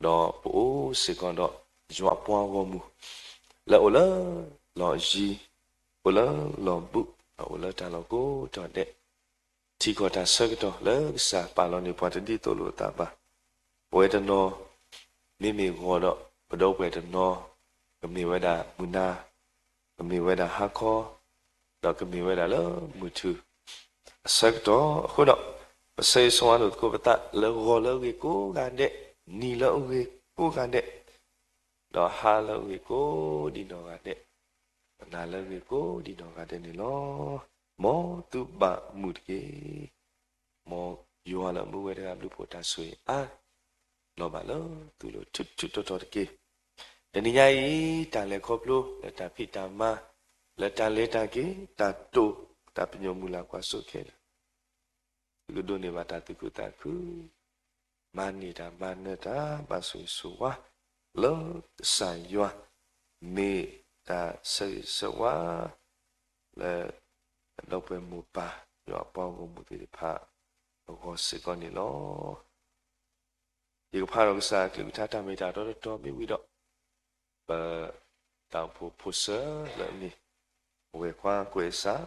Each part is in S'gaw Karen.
ဒီးပအိၣ်စ့ၢ်ကီးဒီးယွၤအပှၤဂီၢ်မုၢ် လၢအိၣ်လၢလီၢ်ယံၤ, အိၣ်လၢလီၢ်ဘူး, ဒီးအိၣ်လၢတၢ်လီၢ်ကိးတီၤဒဲး, ထံကီၢ်တၢ်ဆၢကတီၢ်လၢကစၢ်ပာ်လီၤန့ၢ်ပှၤတဒ်သိးလိာ်အသးဘၣ်. ပဝဲတနီၤ မ့မ့ၢ်ဂီၤဒီး ပဒီပုၢ်ဝဲၢ်တနီၤ ကမ့ၢ်ဝဲဒၣ်မုၢ်နၤ, ကမ့ၢ်ဝဲဒၣ်ဟါခီ, ဒီးကမ့ၢ်ဝဲဒၣ်လၢမုၢ်ထူၣ်အဆၢကတီၢ်အဃိဒီး, ပဆၢဂ့ၤဆၢဝါလိာ်သကိးပသးလၢဂီၤလၢအဂ့ၤကိးဂၤဒဲး, နံၤလၢအဂ့ၤကိးဂၤဒဲး, ဒီးဟါလၢအဂ့ၤကိးဒံးနီၢ်ဂၤဒဲး, မုၢ်နၤလၢအဂ့ၤကိးဒံးနီၢ်ဂၤဒဲးန့ၣ်လီၤ. မ်သုဘၣ်မုာ်တက့ၢ်. မ်ယွၤလၢအမူဝဲတဂၤဘျုးဖှိၣ်တၢ်ဆိၣ်ဂ့ၤအါ လီၤဘၣ်လၢသုလိၤထူးထူးတီၤတီၤတက့ၢ်. တနံၤညါအံၤ တၢ်လဲၤခီဖျိလၢတၢ်ဖံးတၢ်မၤ လၢတၢ်လဲၤတၢ်က့ၤ တၢ်တိာ် တၢ်ပညိၣ်မုၢ်လၢ်ကွၢ်စိခဲလၢာ် သုကဒိးန့ၢ်ဘၣ်တၢ်သူၣ်ခုသးခု မၤန့ၢ်တၢ်မၤနၢၤတၢ် ဘၣ်ဆိၣ်ဂ့ၤဆိၣ်ဝါ လၢကစၢ်ယွၤ မ့ၢ်တၢ်ဆၢဂ့ၤဆၢဝါ လၢ ဒီပုၢ်ဝဲၢ်မိၢ်ပၢ် ယွၤအပှၤဂီၢ်မုၢ်သ့ၣ်တဖၣ် အဂီၢ်စ့ၢ်ကီးန့ၣ်လီၤ. ယကဖးဒီးကစၢ်အကလုၢ်ကထါတၢ်မ့ၢ်တၢ်တီတီတီမ့ၢ်ဝံၤဒီး ပတၢ်အိၣ်ဖှိၣ်ဖိစၢၤလၢအမ့ၢ် အဝဲၢ်ခွါကွဲးစး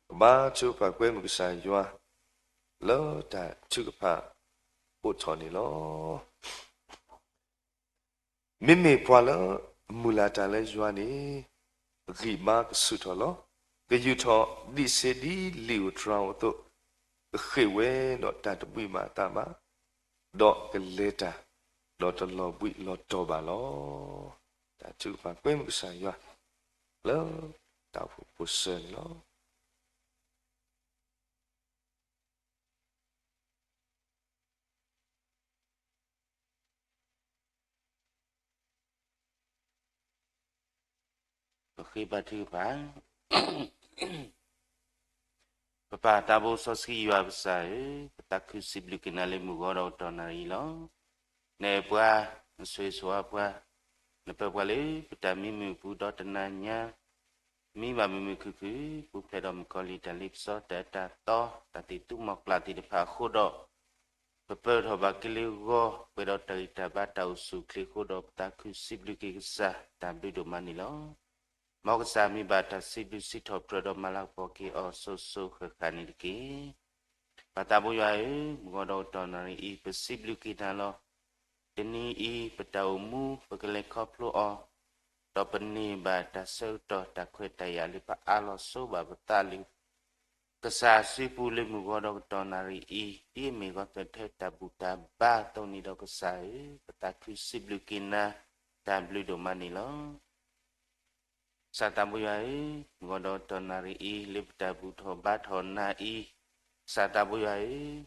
ကဘါထုကဖၣ်ကွဲမုာ်ကစၢ်ယွၤ လၢတၢ်ထုကဖၣ်အိၣ်ထီၣ်န့ၣ်လီၤ. မ့မ့ၢ်ပှၤလၢအမုၢ်လၢ်တၢ်လၢယွၤန့ၣ် ဂံၢ်ဘါကဆူၣ်ထီၣ်လီၤ. ကယူာ်ထီၣ်ဒံးဆ့ဒံးလံာ်ဧိၤတြၤဧိၤအသိး, ကဃ့ၢ်ဝဲဒီးတၢ်တဘှံးဘၣ်အသးဘၣ်, ဒီးကလဲၤတၢ် ဒီးတလီၤဘှံးလီၤတီၤဘၣ်လီၤ. တၢ်ထုကဖၣ်ကွဲမုာ်ကစၢ်ယွၤ လၢတၢ်အိၣ်ဖှိၣ်ဖိစၢၤန့ၣ်လီၤ. ပဃ့ဘါထုကဖၣ်. ပပၢ်သးဘိစီဆှံယွၤကစၢ်ဧၢ, ပသးခုစံးဘျုးက့ၤနၤလၢမုၢ်ဂီၤဒီးကတီၢ်နၣ်ရံၣ်လီၤ. နအဲၣ်ပှၤ, နဆိၣ်ဂ့ၤဆိၣ်ဝါပှၤ, နပၢၤပှၤလၢပတၢ်မံမုာ်အပူၤဒီးတနၤညါ မံဘၣ်မုာ်မုာ်ခုၣ်ခုၣ် ပူၤဖျဲးဒီးမုၣ်ကီၤလံၢ်တၢ်လ့ပစီတၢ်အၢတၢ်သီ တၢ်သ့ၣ်သူမီၤကျၢ်သ့ၣ်တဖၣ်အဃိဒီး ပပၢၤထီၣ်ဘၣ်က့ၤလၢဂီၤ ပှဲၤဒီးတၢ်ဂံၢ်တၢ်ဘါတၢ်အိၣ်ဆူၣ်အိၣ်ချ့အဃိဒီး ပသးခုစံးဘျုးက့ၤကစၢ် တၢ်ဘျုးဒိၣ်မးန့ၣ်လီၤ. မ်ကစၢ်မ့ၢ်ဘၣ်တၢ်စံးဘျုးစံးထီၣ်ပတြၢၤဒီးမၤလၤကပီၤက့ၤအီၤစိၤစိၤဃၣ်ဃၣ်န့ၣ်တက့ၢ်. ပၢ်သးဘိယွၤဧၢ, မုၢ်ဂီၤဒီးကတီၢ်နၣ်ရံၣ်အံၤ ပစံးဘျုးက့ၤနၤလီၤ. တနံၤအံၤ ပတၢ်အိၣ်မူ ပကလဲၤခီဖျိအီၤ, ဒီးပန့ၢ်ဘၣ်တၢ်ဆၢကတီၢ်တၢ်ခွဲးတၢ်ယာ်လၢပအးလီၤဆိဘၣ်ပသးလၢ ကစၢ်စုပူၤလၢမုၢ်ဂီၤဒီးကတီၢ်နၣ်ရံၣ်အံၤ ဒ်အမ့ၢ်ဂီၤသၢထၢတၢ်ဘူၣ်တၢ်ဘါအသိးန့ၣ်ဒီးကစၢ်ဧၢ, ပသးခုစံးဘျုးက့ၤနၤ တၢ်ဘျုးဒိၣ်မးန့ၣ်လီၤ. ကစၢ်သးဘိယွၤဧၢ, မုၢ်ဂီၤဒီးကတီၢ်နၣ်ရံၣ်အံၤ လၢပတၢ်ဘူၣ်ထီၣ်ဘါထီၣ်နၤအံၤ, ကစၢ်သးဘိယွၤဧၢ,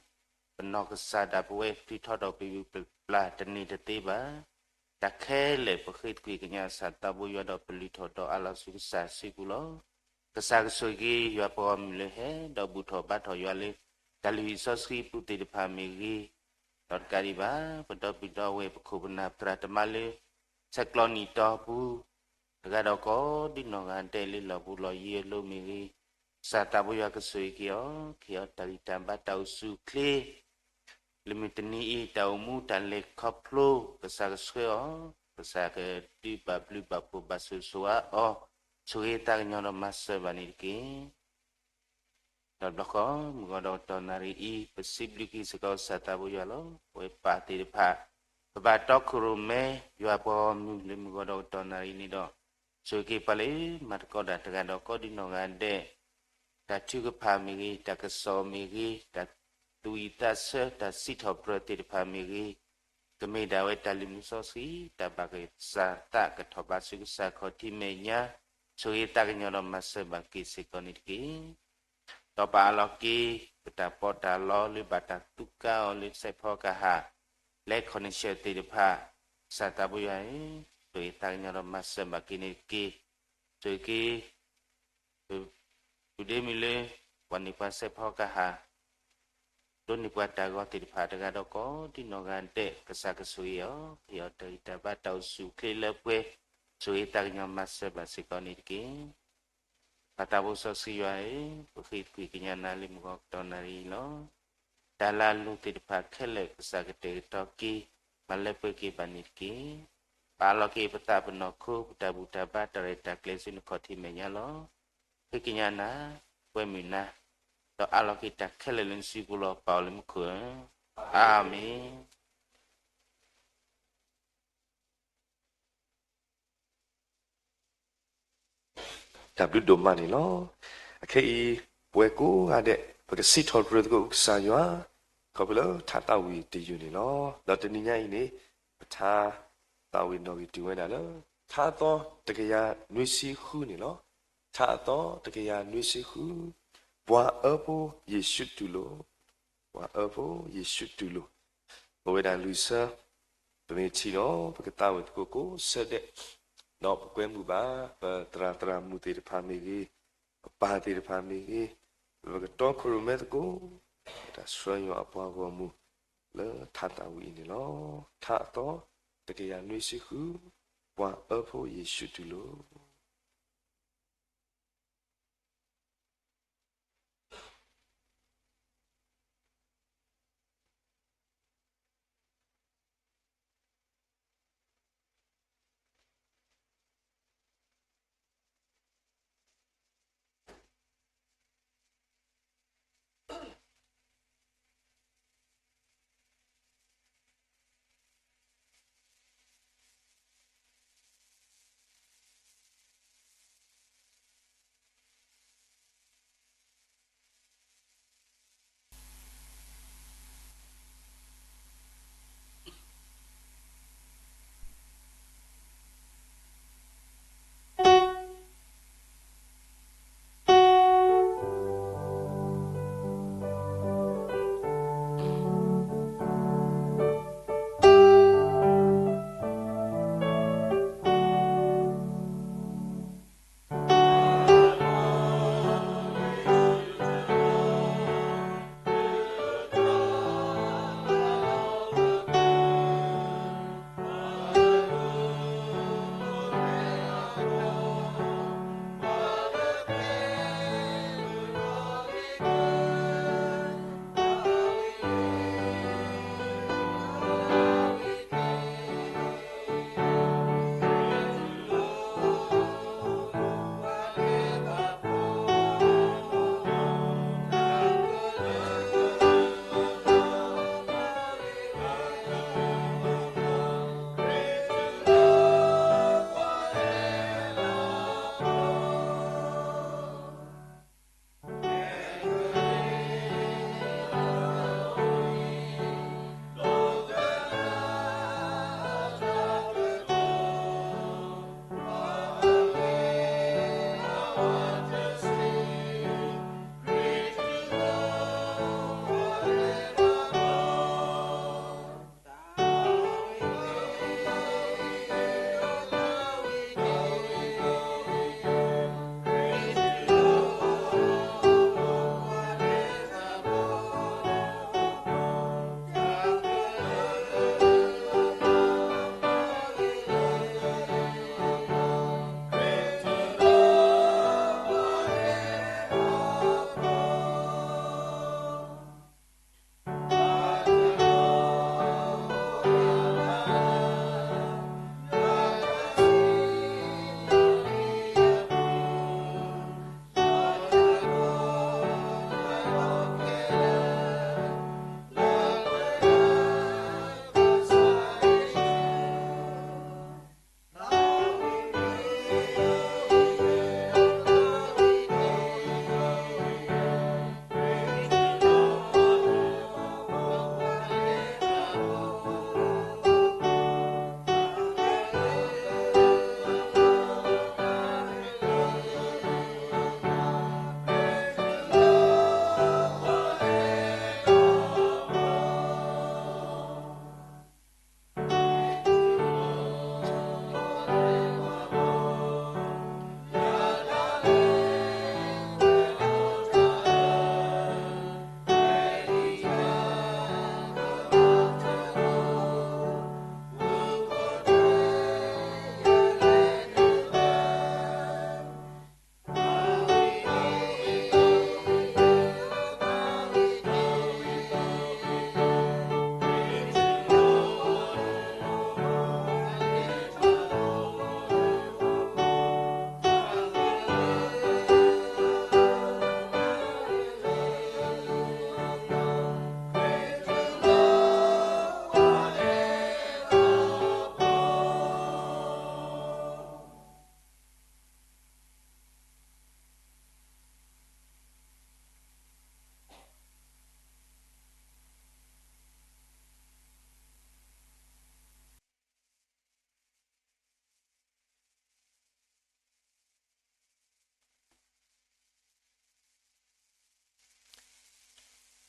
ပနီၢ်ကစၢ်ဒၣ်ပဝဲ ပထုးထီၣ်ဒီးပပျၢ်တန့ၢ်တသ့ဘၣ်. တၢ်ခဲလၢာ်ပဃ့သကွံာ်ကညး ကစၢ်သးဘိယွၤဒီးပလုၢ်ထီၣ်ဒီးအးလီၤဆူကစၢ်စုပူၤလီၤ. ကစၢ်ကဆိၣ်ဂ့ၤက့ၤယွၤပှၤဂီၢ်မုၢ်လၢဟဲဒီးဘူၣ်ထီၣ်ဘါထီၣ်ယွၤလၢ တၢ်လုၢ်ဟံၣ်စီဆှံပူၤသ့ၣ်တဖၣ်မ့ၢ်ဂ့ၤ, ဒီးတကးဒံးဘၣ် ပဒီပုၢ်ဒီဝဲၢ်ပခိၣ်ပနၢ်ပသရၣ်သမါလၢ ဆဲးကျိးနံၣ်တီပူၤ တဂၤဒီးကိးဒံနီၢ်ဂၤဒဲးလၢလီၢ်ဘူးလီၢ်ယံၤအလိၤမ့ၢ်ဂ့ၤ, ကစၢ်သးဘိယွၤကဆိၣ်ဂ့ၤက့ၤအီၤ, ကဟ့ၣ်အီၤတၢ်ဂံၢ်တၢ်ဘါတၢ်အိၣ်ဆူၣ်အိၣ်ချ့ လၢမုၢ်တနံၤအံၤ တၢ်အိၣ်မူတၢ်လဲၤခီဖျိ ကစၢ်ကဆှၢအီၤ, ကစၢ်ကဒုးဘၣ်ဘျုးဘၣ်ဖှိၣ်ဘၣ်ဆိၣ်ဂ့ၤဆိၣ်ဝါအီၤ, ဆိၣ်ဂ့ၤသးကညီၤဒီးမၤစၢၤဘၣ်န့ၣ်တက့ၢ်. ဒီးတဘျီဃီ မုၢ်ဂီၤဒီးကတီၢ်နၣ်ရံၣ်အံၤ ပစံးဘျုးက့ၤစ့ၢ်ကီးကစၢ်သးဘိယွၤလီၤ. ပဝဲပၢ်သ့ၣ်တဖၣ် ပဘၣ်တီခိၣ်ရိၣ်မဲ ယွၤပှၤဂီၢ်မုၢ်လၢမုၢ်ဂီၤဒီးကတီၢ်နၣ်ရံၣ်န့ၣ်ဒီး ဆိၣ်ဂ့ၤက့ၤပှၤလၢမၤသကိးတၢ်တဂၤဒီးကိးဒံနီၢ်ဂၤဒဲး တၢ်ထုကဖၣ်မ့ၢ်ဂ့ၤ, တၢ်ကစီၣ်မ့ၢ်ဂ့ၤ, တၢ်သူၣ်ဝံၣ်သးဆၢ, တၢ်စံးထီၣ်ပတြၢၤသ့ၣ်တဖၣ်မ့ၢ်ဂ့ၤ, ကမ့ၢ်ဒၣ်ဝဲတၢ်လုၢ်မူစီဆှံ တၢ်ဘၣ်ကစၢ်သးကထီၣ်ဘးဆူကစၢ်ခီၣ်ထံးမဲာ်ညါ, ဆိၣ်ဂ့ၤသးကညီၤဒီးမၤစၢၤဘၣ်က့ၤစ့ၢ်ကီးန့ၣ်တက့ၢ်. ဒီးပအးလီၤက့ၤ ပတၢ်ပီးတၢ်လီလၢဘၣ်တၢ်သူကါအီၤလၢစဲးဖီကဟၣ် လၢခီၣ်နံၣ်ဆၢၣ်သ့ၣ်တဖၣ်, ကစၢ်သးဘိယွၤဧၢ, ဆိၣ်ဂ့ၤသးကညီၤဒီးမၤစၢၤဘၣ်က့ၤန့ၣ်တက့ၢ်. ဆိၣ်ဂ့ၤက့ၤ ပူၤဒ့မုၢ်လၢ ပှၤန့ၢ်ပှၤစဲးဖီကဟၣ် ဒိးန့ၢ်ပှၤတၢ်ဂီၤသ့ၣ်တဖၣ်တဂၤဒီးကိးဒံနီၢ်ဂၤဒဲး ကစၢ်ကဆိၣ်ဂ့ၤအီၤ, ဟ့ၣ်အီၤတၢ်ဂံၢ်တၢ်ဘါတၢ်အိၣ်ဆူၣ်အိၣ်ချ့လၢပှဲၤ, ဆိၣ်ဂ့ၤသးကညီၤမၤစၢၤဘၣ်စ့ၢ်ကီးန့ၣ်တက့ၢ်. ပၢ်သးဘိစီဆှံယွၤဧၢ, ပဃ့သကွံာ်ကညးနၤလၢမုၢ်ဂီၤကတီၢ်နၣ်ရံၣ်လီၤ. တၢ်လၢအလိၤသ့ၣ်တဖၣ်ခဲလၢာ် ကစၢ်ကတဲာ်ကတီၤက့ၤ, မၤလၢပှဲၤက့ၤဘၣ်န့ၣ်တက့ၢ်. ပအးလီၤက့ၤပသးပနီၢ်ခိ ပတၢ်ဘူၣ်တၢ်ဘါ တၢ်ရဲၣ်တၢ်ကျဲၤဆူနခီၣ်ထံးမဲာ်ညါလီၤ. ဃ့ကညးနၤ, ကွဲမုာ်နၤ, ဒီးအးလီၤက့ၤတၢ်ခဲလၢာ်လၢနစုပူၤလီၤ. ပၢ်အိၣ်လၢမူခိၣ်ဧၢ, အၤမ့ၣ်. တၢ်ဘျုးဒိၣ်မးန့ၣ်လီၤ. အခဲအံၤ ပဝဲကိးဂၤဒဲး ပကစံးထီၣ်ပတြၢၤသကိးကစၢ်ယွၤ ခီဖျိလၢထါသးဝံၣ်တယုၢ်န့ၣ်လီၤ. ဒီးတနံၤညါအံၤန့ၣ် ပထါသးဝံၣ်နီၣ်ဂံၢ်တုၤဝဲဒၣ်လၢ ထါအသီတကယၤနွံဆံဃုန့ၣ်လီၤ. ထါအသီတကယၤနွံဆံဃု, ပှၤအၢဖိယ့ၣ်ၡူးတူၢ်လိာ်, ပှၤအၢဖိယ့ၣ်ၡူးတူၢ်လိာ်. ပဝဲဒၣ်လွံၢ်ဆၢ ပမ့ၢ်ထံၣ်ဒီး ပကသးဝံၣ်သကိးကိးဆၢဒဲး, ဒီးပကွဲမုာ်ဘၣ် ပသရၣ်သရၣ်မုၣ်သ့ၣ်တဖၣ်မ့ၢ်ဂ့ၤ, ပပၢ်သ့ၣ်တဖၣ်မ့ၢ်ဂ့ၤ, ပကတီခိၣ်ရိၣ်မဲသကိး တၢ်ဆှၢယွၤအပှၤဂီၢ်မုၢ် လၢထါသးဝံၣ်အံၤန့ၣ်လီၤ. ထါအသီတကယၤနွံဆံဃု, ပှၤအၢဖိယ့ၣ်ၡူးတူၢ်လိာ်.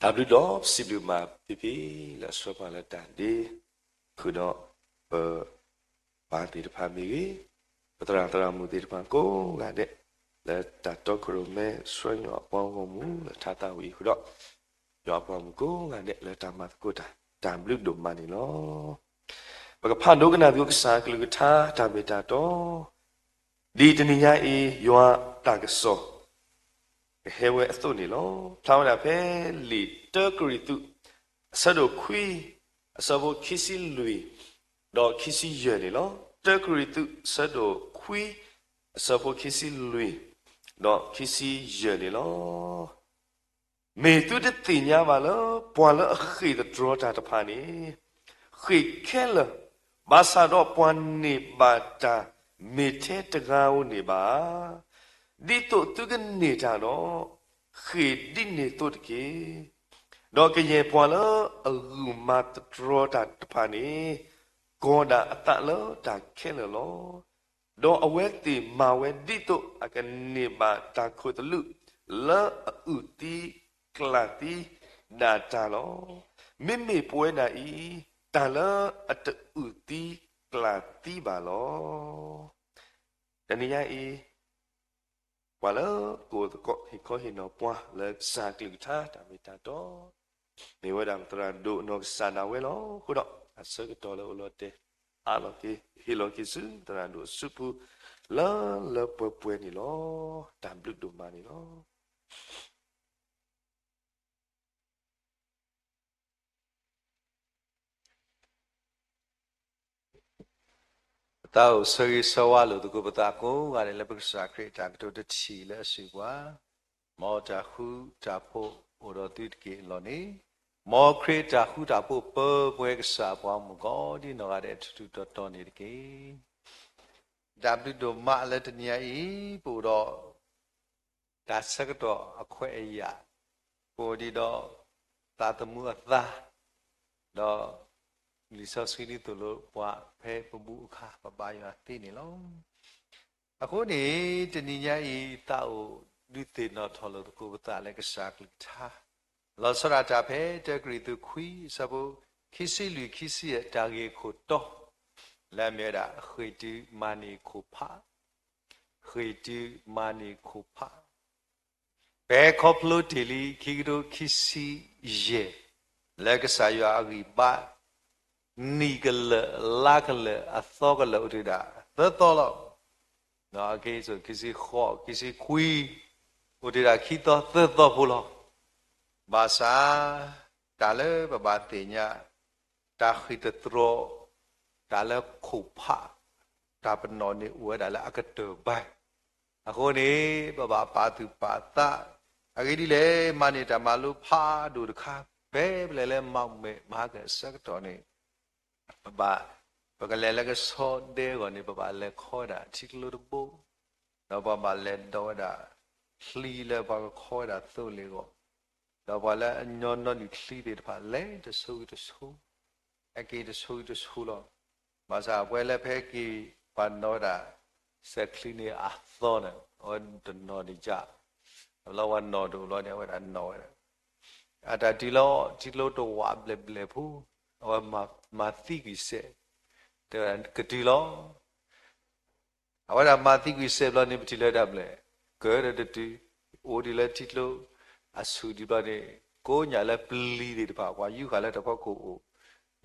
တၢ်ဘျုးဒီးစံးဘျုးမးဖံဖံ လၢအဆှၢပှၤလၢတၢ်ဒ့ ဃုာ်ဒီး ပ ပၢ်သ့ၣ်တဖၣ်မ့ၢ်ဂ့ၤ, ပသရၣ်သရၣ်မုၣ်သ့ၣ်တဖၣ်ကိးဂၤဒဲး လၢတၢ်တီခိၣ်ရိၣ်မဲဆှၢညီအပှၤဂီၢ်မုၢ်လၢထါသးဝံၣ်အဃုာ်ဒီး ယွၤအပှၤမုၣ်ကိးဂၤဒဲးလၢတၢ်မၤသကိးတၢ် တၢ်ဘျုးဒိၣ်မးန့ၣ်လီၤ. ပကဖးဒိကနၣ်သကိးကစၢ်အကလုၢ်ကထါတၢ်မ့ၢ်တၢ်တီ ဒ်တနံၤညါအံၤ ယွၤတၢ်ကစီၣ် ကဟဲဝဲအသိးန့ၣ်လီၤ. ဖျါဝဲဒၣ်ဖဲလံာ်တၢကရံၣ်သူး အဆၢဒိၣ်ခွံ အဆၢဖိခံဆံလွံၢ် ဒီးခံဆံယဲၢ်န့ၣ်လီၤ. တၢကရံၣ်သူး အဆၢဒိၣ်ခွံ အဆၢဖိခံဆံလွံၢ် ဒီးခံဆံယဲၢ်န့ၣ်လီၤ. မ့ၢ်သုတသ့ၣ်ညါဘၣ်လၢ ပှၤလၢအဃ့ၢ်သတြီတၢ်တဖၣ်န့ၣ် ဃ့ၢ်ခဲလၢာ်, ဘၣ်ဆၣ်ဒီးပှၤန့ၢ်ဘၣ်တၢ် မ့ၢ်ထဲတဂၤဧိၤန့ၣ်ဘၣ်. ဒ်သိးသုကန့ၢ်တၢ်ဒီး ဃ့ၢ်ဒ်န့ၣ်အသိးတက့ၢ်. ဒီးကယဲၢ်ပှၤလၢအဂုာ်မၤသတြီတၢ်တဖၣ်န့ၣ် ကီၤဒၣ်အသးလၢတၢ်ခဲလၢာ်လီၤ. ဒီးအဝဲသ့ၣ်မၤဝဲဒ်သိးအကန့ၢ်ဘၣ်တၢ်ခိၣ်သလုး လၢအအုၣ်သံကျၣ်သံဒၣ်တၢ်လီၤ. မ့မ့ၢ်ပဝဲဒၣ်အံၤ တၢ်လၢအတအုၣ်သံကျၣ်သံဘၣ်လီၤ. တနံၤညါအံၤ ပှၤလၢကအိၣ်သကိးဟ့ၣ်ခီဟ့ၣ်နီၤပှၤလၢကစၢ်အကလုၢ်ကထါ တၢ်မ့ၢ်တၢ်တီ မ့ၢ်ဝဲဒၣ်ပသရၣ်ဒိၣ်နီၢ်ကစၢ်ဒၣ်ဝဲလီၤ. အဃိဒီး အဆၢကတီၢ်လၢအိၣ်လီၤတဲာ်အါလီၤက့ၤ ဟ့ၣ်လီၤက့ၤဆူသရၣ်ဒိၣ်အစုပူၤ လၢလၢပှဲၤပှဲၤန့ၣ်လီၤ. တၢ်ဘျုးဒိၣ်မးန့ၣ်လီၤ. ပသးအိၣ်ဆၢဂ့ၤဆၢဝါလိာ်သကိးပသးကိးဂၤဒဲးလၢပကစၢ်ခရံာ်အတၢ်ကတိၤတထံၣ်လၢအစံးပှၤ, မ်တၢ်ဃူတၢ်ဖိးအိၣ်ဒီးသုတက့ၢ်အလီၢ်န့ၣ်, မ်ခရံာ်အတၢ်ဃူတၢ်ဖိးပၢၤပှဲၤကစၢ်ပှၤမုၣ်ကီၤဒ်နီၢ်ဂၤဒဲးထူးထူးတီၤတီၤန့ၣ်တက့ၢ်. တၢ်ဘျုးဒိၣ်မးလၢတနံၤအံၤ ပအိၣ်ဒီး တၢ်ဆၢကတီၢ်အခွဲးအယာ်, ပအိၣ်ဒံးဒီး သးသမူအသး, ဒီး လံာ်စီဆှံဒ်သိးလိပှၤဖဲပဘူအခါ ပဘါယွၤသ့န့ၣ်လီၤ. အဃိန့ၣ် တနံၤညါအံၤ သးအိၣ်ဒုးသ့ၣ်နီၣ်ထီၣ်လိာ်သကိးပသးလၢကစၢ်ကလုၢ်ကထါ, လီၤဆီဒၣ်တၢ်ဖဲတၢကရံၣ်သူးခွံ အဆၢဖိ ခံဆံလွံၢ် ခံဆံယဲၢ် တၢ်ဂ့ၢ်ခိၣ်တီ လၢအမ့ၢ်ဝဲဒၣ် ဃ့ၢ်တုၤမၤန့ၢ်ခိၣ်ဖး ဃ့ၢ်တုၤမၤန့ၢ်ခိၣ်ဖး, ပဟဲခီဖျိတ့ၢ်လံ ခံကထိခံဆံယဲၢ် လၢကစၢ်ယွၤအဂံၢ်ဘါ နံၣ်ကလၢာ် လါကလၢာ် အသီကလၢာ် အိၣ်တ့ၢ်ဒၣ်သၢသီလီၤ. အက့ၢ်စိ ခံဆံဃိး ခံဆံခွံ အိၣ်တ့ၢ်ဒၣ်ခံသီသၢသီဖိလီၤ. ဘၣ်ဆၣ် တၢ်လၢပဘၣ်သ့ၣ်ညါ တၢ်ဃ့ၢ်သတြီၤ တၢ်လၢခိၣ်ဖး တၢ်ပနီၣ်န့ၣ်အိၣ်ဝဲဒၣ်လၢအကတၢၢ်ဘၣ်. အဃိန့ၣ် ပဘၣ်ပာ်သူၣ်ပာ်သး, အဂ့ၢ်ဒ်လဲၣ် မၤန့ၢ်တၢ်မၤလိဖးဒိၣ်တခါ ဖဲပလဲၤလၢမၤမဲာ်မၤကၢၢ်အဆၢကတီၢ်န့ၣ် ပဘၣ် ပကလဲၤလၢကဆီဒဲအဂီၢ်န့ၣ် ပဘၣ်လဲၤခီဝဲဒၣ်ထံကျိတဘိ, ဒီးပှၤဘၣ်လဲၤဒိးဝဲဒၣ် ချံလၢပှၤကခီဝဲဒၣ်သိလ့ၣ်အဂီၢ်, ဒီးပှၤလၢအညီနီနုၢ်ချံသ့ၣ်တဖၣ် လဲၤတဆိဂံၤတဆိ ဟဲက့ၤတဆိဂံၤတဆိလီၤ. ဘၣ်ဆၣ်ပဝဲလၢဖဲက့ၤ ပှၤနီၣ်ဝဲဒၣ် စဲးချံန့ၣ်အသီန့ၣ် အဝဲတနီၣ်န့ၣ်ယါ, အလီၤဝဲနီၣ်တအိၣ်လီၤန့ၣ် အဝဲဒၣ်နီၣ်ဝဲဒၣ် အတၢ်တုၤလီၤ ထံကျိတဝးဘျဲၣ်ဘျဲၣ်ဖိ, အဝဲမၤသံကွံာ်စဲး, တဲဝဲဒၣ်ကတုၤလီၤ. အဝဲဒၣ်မၤသံကွံာ်စဲးဘျီန့ၣ် ပထံၣ်လၢတၢ်ဘျဲၣ်, ကၢၤဒီးတတုၤ, အိၣ်ဒံးလၢထံကျိအဆူၣ်ဒံးဘျီန့ၣ် ကိးညၣ်လၢပျံၤသ့ၣ်တဖၣ် ပှၤယူၤဃာ်လၢတၢ်ဖီခိၣ်အိၣ်,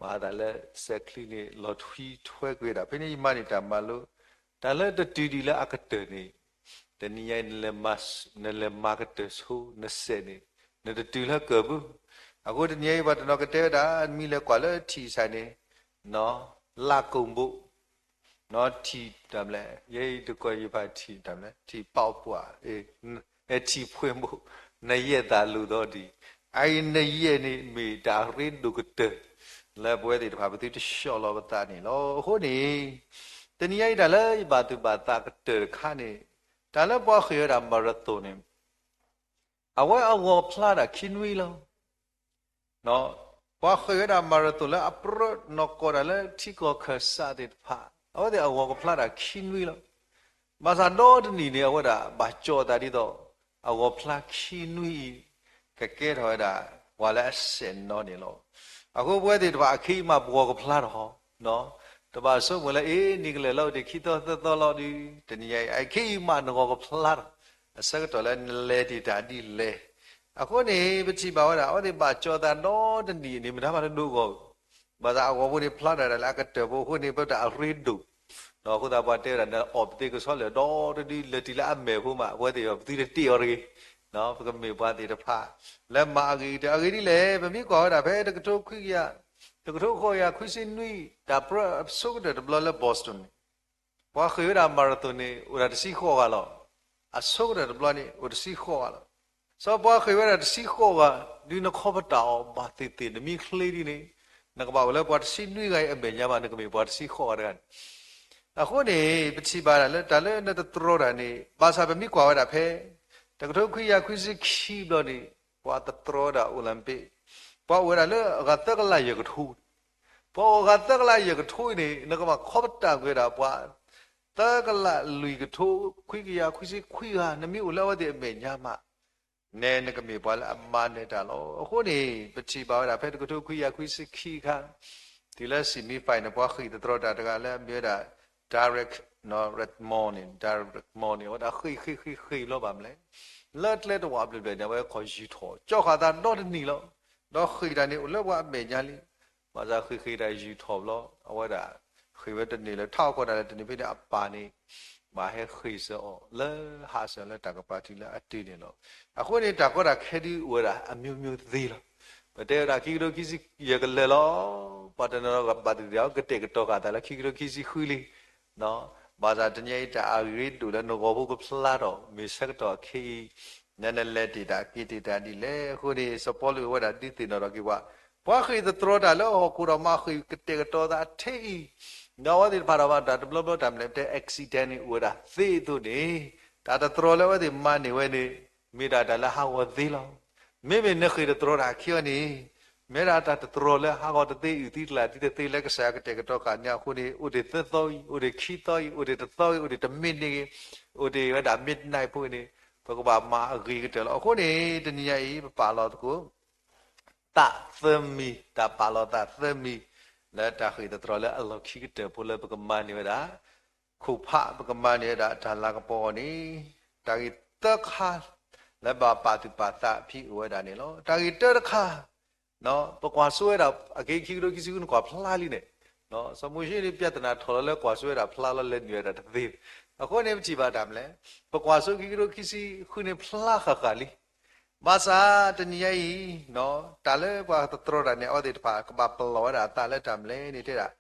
မၤသးလၢစဲးချံန့ၣ် လီၤထွံထွဲကွံာ်ဝဲဒၣ်. ဖဲန့ၣ်ယမၤန့ၢ်တၢ်မၤလိ, တၢ်လၢတတုၤဒံးလၢအကတၢၢ်န့ၣ်, တနံၤညါအံၤ နလဲၤမၤကတၢၢ်ဆိနစဲးန့ၣ်, နတတုၤလၢကၢၤဘၣ်. အဃိတနံၤအံၤ ပှၤတနီၤကတဲဝဲဒၣ် မ့ၢ်လဲၤကွၢ်လၢထံၣ်စးန့ၣ် လၢကိၣ်ဘိၣ်, ထံၣ်တၢ်ဘျဲၣ်, ယဲအံၤတကွၢ်ယဖးထံၣ်တၢ်ဘျဲၣ်, ထံၣ်ပီၣ်ပှၢ်, ထံၣ်ဖှဲဘိၣ်, နယဲၢ်သးလိာ်သီဒံး, အအံၤနယဲၢ်န့ၣ်မ့ၢ်တၢ်ရ့ဒိၣ်ကတၢၢ် လၢပဝဲသ့ၣ်တဖၣ် ပသုတဆှီလီၤပသးန့ၣ်လီၤ. အဃိန့ၣ် တနံၤညါအံၤတၢ်လၢယဘၣ်သူၣ်ဘၣ်သးကတၢၢ်တခါန့ၣ်, တၢ်လၢပှၤဃ့ၢ်ဝဲဒၣ် marathon န့ၣ် အဝဲအဂီၤဖျါဒၣ်ခံနွံလီၤ. ပှၤဃ့ၢ်ဝဲဒၣ် marathon လၢအပြၢနီၢ်ကီၢ်တၢ်လၢထံကီၢ်ခၢၣ်စးသ့ၣ်တဖၣ် အဝဲသ့ၣ်အဂီၤကဖျါဒၣ်ခံနွံလီၤ. ဘၣ်ဆၣ်ဒီတနံၣ်န့ၣ် အဝဲဒၣ်ဘၣ်ကၠီၣ်အသးဒ်သိး အဂီၤဖျါခံနွံအံၤ ကကဲထီၣ်ဝဲဒၣ် ပှၤလၢအစဲးနီၣ်န့ၣ်လီၤ. အဃိပဝဲသ့ၣ်တဖၣ်အခ့အံၤမးပဂီၢ်ကဖျါထီၣ်, တဘၣ်ဆိကမိၣ်လၢ အ့ နံၣ်ကလဲာ်လၢအိၣ်တ့ၢ်ခံသီသၢသီလီၤဒီး တနံၤညါအံၤ အခ့အံၤမးနဂီၢ်ကဖျါထီၣ်, အဆၢကတီၢ်လၢနလဲၤတ့ၢ်တၢ်ဒ်လဲၣ်. အဃိန့ၣ် ပထံၣ်ဘၣ်ဝဲဒၣ် အဝဲသ့ၣ်ဘၣ်ကၠီသးဒီတနံၣ်န့ၣ် မတၤမးတဒိၣ်အဂီၢ် ဘၣ်ဆၣ်အဂီၢ်ဖိန့ၣ်ဖျါထီၣ်ဒၣ်လၢအကတၢၢ်ဖိအဃိန့ၣ် ပတၢ်အရ့ဒိၣ်, အဃိသတးပှၤတဲဝဲဒၣ် နအီၣ်ပသ့ကဆီလၢာ်ဒီတဒု လဲၤတုၤလၢအမဲာ်ဖိမး အဝဲသ့ၣ်ပသုတတ့ၢ်အီၤတဂ့ၤ, ပကမ့ၢ်ပှၤသ့ၣ်တဖၣ် လၢမၤအဂ့ၤကတၢၢ် အဂ့ၢ်ဒ်လဲၣ် ပမ့ၢ်ကွၢ်ဝဲဒၣ်ဖဲတကထိခွံကယၤ, တကထိဃိးကယၤခွံဆံနွံ တၢ်ပြၢအဆိကတၢၢ်တဘျီလၢ Boston န့ၣ် ပှၤဃ့ၢ်ဝဲဒၣ် marathon န့ၣ် အိၣ်ဒၣ်တဆံဃိးဂၤလီၤ. အဆိကတၢၢ်တဘျီန့ၣ် အိၣ်တဆံဃိးဂၤလီၤ. စီၤပှၤဃ့ၢ်ဝဲဒၣ်တဆံဃိးဂၤ ဒုးနခီပတာ်အီၤ ဘၣ်သ့ၣ်သ့ၣ် နမ့ၢ်ချ့ဒ်န့ၣ် နကဘၣ်အိၣ်လၢပှၤတဆံနွံဂၤအံၤအမဲာ်ညါမး နကမ့ၢ်ပှၤတဆံဃိးဂၤတဂၤန့ၣ် အဃိန့ၣ် ပထံၣ်ဘၣ်ဒၣ်လၢတၢ်လၢနတတြီတၢ်န့ၣ် ဘၣ်ဆၣ်ပမ့ၢ်ကွၢ်ဝဲဒၣ်ဖဲ တကထိခွံကယၤခွံဆံခံဘျီန့ၣ် ပှၤတတြီဝဲဒၣ် Olympic ပှၤအိၣ်ဝဲဒၣ်လၢအဂၤသၢကလးယဲၢ်ကထိ ပှၤအိၣ်အဂၤသၢကလးယဲၢ်ကထိအံၤန့ၣ် နကဘၣ်ခီပတာ်ကွံာ်ဝဲဒၣ်ပှၤ သၢကလးလွံၢ်ကထိ ခွံကယၤခွံဆံခွံဂၤ နမ့ၢ်အိၣ်လၢအဝဲသ့ၣ်အမဲာ်ညါမး နဲနကမ့ၢ်ပှၤလၢအမၤနၢၤတၢ်လီၤ. အဃိန့ၣ် ပထံၣ်ဘၣ်ဝဲဒၣ်ဖဲတကထိခွံကယၤခွံဆံခံအခါ တုၤလၢ semi final န့ၣ် ပှၤဃ့ၢ်သတြီတၢ်တဂၤလၢအမ့ၢ်ဝဲဒၣ် Derek Redmond န့ၣ် Derek Redmond န့ၣ် အဝဲဒၣ်ဃ့ၢ်ဃ့ၢ်ဃ့ၢ်ဃ့ၢ်လီၤဘၣ်မလဲၣ် လၢကျဲတဝာ်ဘျ့ဘျ့န့ၣ် အဝဲခီၣ်ယုၢ်ထီၣ် ကၠီဃာ်သးဒီတနံၤလီၤ. ဒီးဃ့ၢ်တၢ်န့ၣ်အိၣ်လၢပှၤအမဲာ်ညါလံ ဘၣ်ဆၣ်ဃ့ၢ်ဃ့ၢ်တၢ်ယုၢ်ထီၣ်ဘျီ အဝဲဒၣ် ဃ့ၢ်ဝဲတန့ၢ်လၢၤ ထးအိၣ်ခိးတၢ်လၢတန့ၢ်ဖဲန့ၣ် အပၢ်န့ၣ် ဘၣ်ဟဲဃ့ၢ်စၢၤအီၤ လၢဟးစၢၤလၢတၢ်ကပၤတုၤလၢအတုၤန့ၣ်လီၤ. အဃိန့ၣ် တၢ်ကီတၢ်ခဲဒုးအိၣ်ဝဲဒၣ်အမျိုးမျိုးသ့လီၤ. ပတဲဝဲဒၣ်ခံကထိခံဆံယဲၢ်ကလၢာ်လီၤ. ပှၤတနီၤနီၤဘၣ်သ့ၣ်သ့ၣ် ကတဲာ်ကတီၤဃာ်သးလၢခံကထိခံဆံဃုလံ ဘၣ်ဆၣ်တနံၤအံၤ တၢ်အဂ့ၤဒိၣ်လၢနဂီၢ်ဖိကဖျါထီၣ် မ့ၢ်ဆၢကတီၢ်အခ့အံၤ နနလဲၤတ့ၢ်တၢ်က့ၤတ့ၢ်တၢ်ဒ်လဲၣ်. အဃိန့ၣ် စီၤပီလူးအဝဲဒၣ်ဒုးသ့ၣ်နီၣ်ထီၣ်က့ၤပှၤ ပှၤဃ့ၢ်သတြီတၢ်လၢဟီၣ်ခိၣ်ဒီးမၤဃ့ၢ်ကတဲာ်ကတီၤသးထဲအံၤ ဒီးအဝဲသ့ၣ်တဖၣ်ဒီးဘၣ်တၢ်တဘျီဘျီတၢ်မနုၤလဲၣ် ပတဲ accident န့ၣ်အိၣ်ဝဲဒၣ်သ့အသိးန့ၣ် တၢ်တတြီလၢအဝဲသ့ၣ်မၤန့ၢ်ဝဲန့ၣ် မ့ၢ်ဒၣ်တၢ်လၢဟးဂီၤသ့လီၤ. မ့မ့ၢ်နဃ့ၢ်သတြီတၢ်ခံအီၤန့ၣ် မ့ၢ်ဒၣ်တၢ်တတြီလၢဟးဂီၤတသ့ အုၣ်သံတလၢ်သံတသ့လၢကစၢ်ယွၤကတဲာ်ကတီၤဃာ်န့ၣ်အဃိန့ၣ် အိၣ်တ့ၢ်သၢသီအံၤ အိၣ်တ့ၢ်ခံသီအံၤ အိၣ်တ့ၢ်တသီအံၤ အိၣ်တ့ၢ်တမံးနံးအံၤ အိၣ်တ့ၢ်ဝဲဒၣ် midnight ဖိအံၤန့ၣ် ပကဘၣ်မၤအဂ့ၤကတၢၢ်လီၤ. အဃိန့ၣ် တနံၤညါအံၤ ပပာ်လီၤသကိး သးသၢမံၤ တၢ်ပာ်လီၤသးသၢမံၤ လၢတၢ်ဃ့ၢ်သတြီလၢအလီၢ်ခံကတၢၢ်ဖိလၢပကမၤန့ၢ်ဝဲဒၣ် ခိၣ်ဖး ပကမၤန့ၢ်ဝဲဒၣ်တၢ်လၤကပီၤအဂီၢ်န့ၣ် တၢ်ဂ့ၢ်သၢခါ လၢဘၣ်ပာ်သူၣ်ပာ်သးဖဲအိၣ်ဝဲဒၣ်န့ၣ်လီၤ. တၢ်ဂ့ၢ်တၢတခါ ပကွၢ်စိဝဲဒၣ် အက့ခံကထိခံဆံဃုန့ၣ်ကွၢ်ဖျါလံန့ၣ် စီၤမိၤၡ့န့ၣ် ပြဿနာထီၣ်လီၤလၢကွၢ်စိဝဲဒၣ်ဖျါလီၤ လဲၤနုာ်ဝဲဒၣ်တသ့. အဃိန့ၣ် ပထံၣ်ဘၣ်တၢ်မနုၤလဲၣ် ပကွၢ်စိခံကထိခံဆံဃုန့ၣ်ဖျါဃၣ်ဃၣ်လံ ဘၣ်ဆၣ်တနံၤညါအံၤ တၢ်လၢပှၤသတြီတၢ်န့ၣ် အဝဲသ့ၣ်တဖၣ်ကဘၣ်ပလီၢ်ဝဲဒၣ်အသးလၢတၢ်မနုၤလဲၣ်န့ၣ်တဲဒၣ်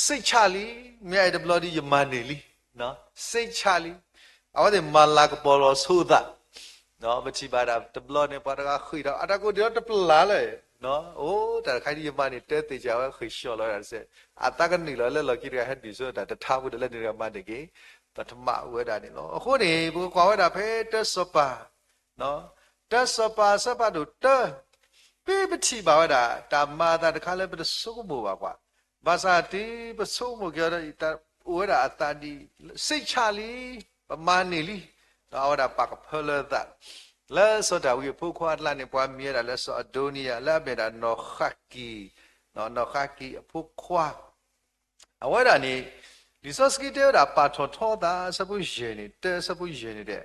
စိတ်ချလံ, မ့ၢ်အံၤတဘျီဒီးယမၤန့ၢ်လံ, စိတ်ချလံ. အဝဲသ့ၣ်မၤလၤကပီၤလီၤဆိအသး ပထံၣ်ဘၣ်ဒၣ်တဘျီန့ၣ် ပှၤတဂၤဃ့ၢ်ဒီး အတၢ်ကိၢ်ဒံးလီၤတပျၢ်လၢၤ, အိၣ်တၢ်တခါဒ်ယမၤန့ၢ်တၢ်သ့ၣ်ညါဝဲဃ့ၢ်ဆှီလီၤဝဲဒၣ်တစဲး, အသးကနုာ်လီၤလၢလီၢ်ခံတဂၤဟဲဒုးဆိတၢ်တထါဖိဒီးလၢန့ၣ်တဂၤမၤန့ၢ်က့ၤ, ပထမးအိၣ်ဝဲဒၣ်န့ၣ်လီၤ. အဃိန့ၣ် ပကကွၢ်ဝဲဒၣ်ဖဲတၢစီၤပၤ တၢစီၤပၤအဆၢဖးဒိၣ်တၢ, ဖဲပထံၣ်ဘၣ်ဝဲဒၣ် တၢ်မၤအသးတခါလၢပတဆိကမိၣ်ဘၣ်ကွၢ်, ဘၣ်ဆၣ်တုၤပဆိကမိၣ်က့ၤအီၤဒီး တၢ်အိၣ်ဝဲဒၣ်အသးဒ် စိတ်ချလံ, ပမၤန့ၢ်လံ, ဒီးအဝဲဒၣ်ပာ်ကဖၢလၢအသး, လၢစီၤဒၤဝံးအဖိခွါအကျါန့ၣ် ပှၤမံၤဝဲဒၣ်လၢစီၤအဒိနံယၤ လၢအမ့ၢ်ဒၣ်နီၢ်ဃးကံၢ်, နီၢ်ဃးကံၢ်အဖိခွါ အဝဲဒၣ်န့ၣ် လံာ်စီဆှံတဲဝဲဒၣ် ပာ်ထီၣ်ထီအသး အဆၢဖိယဲၢ်န့ၣ် တၢ အဆၢဖိယဲၢ်န့ၣ်တဲ,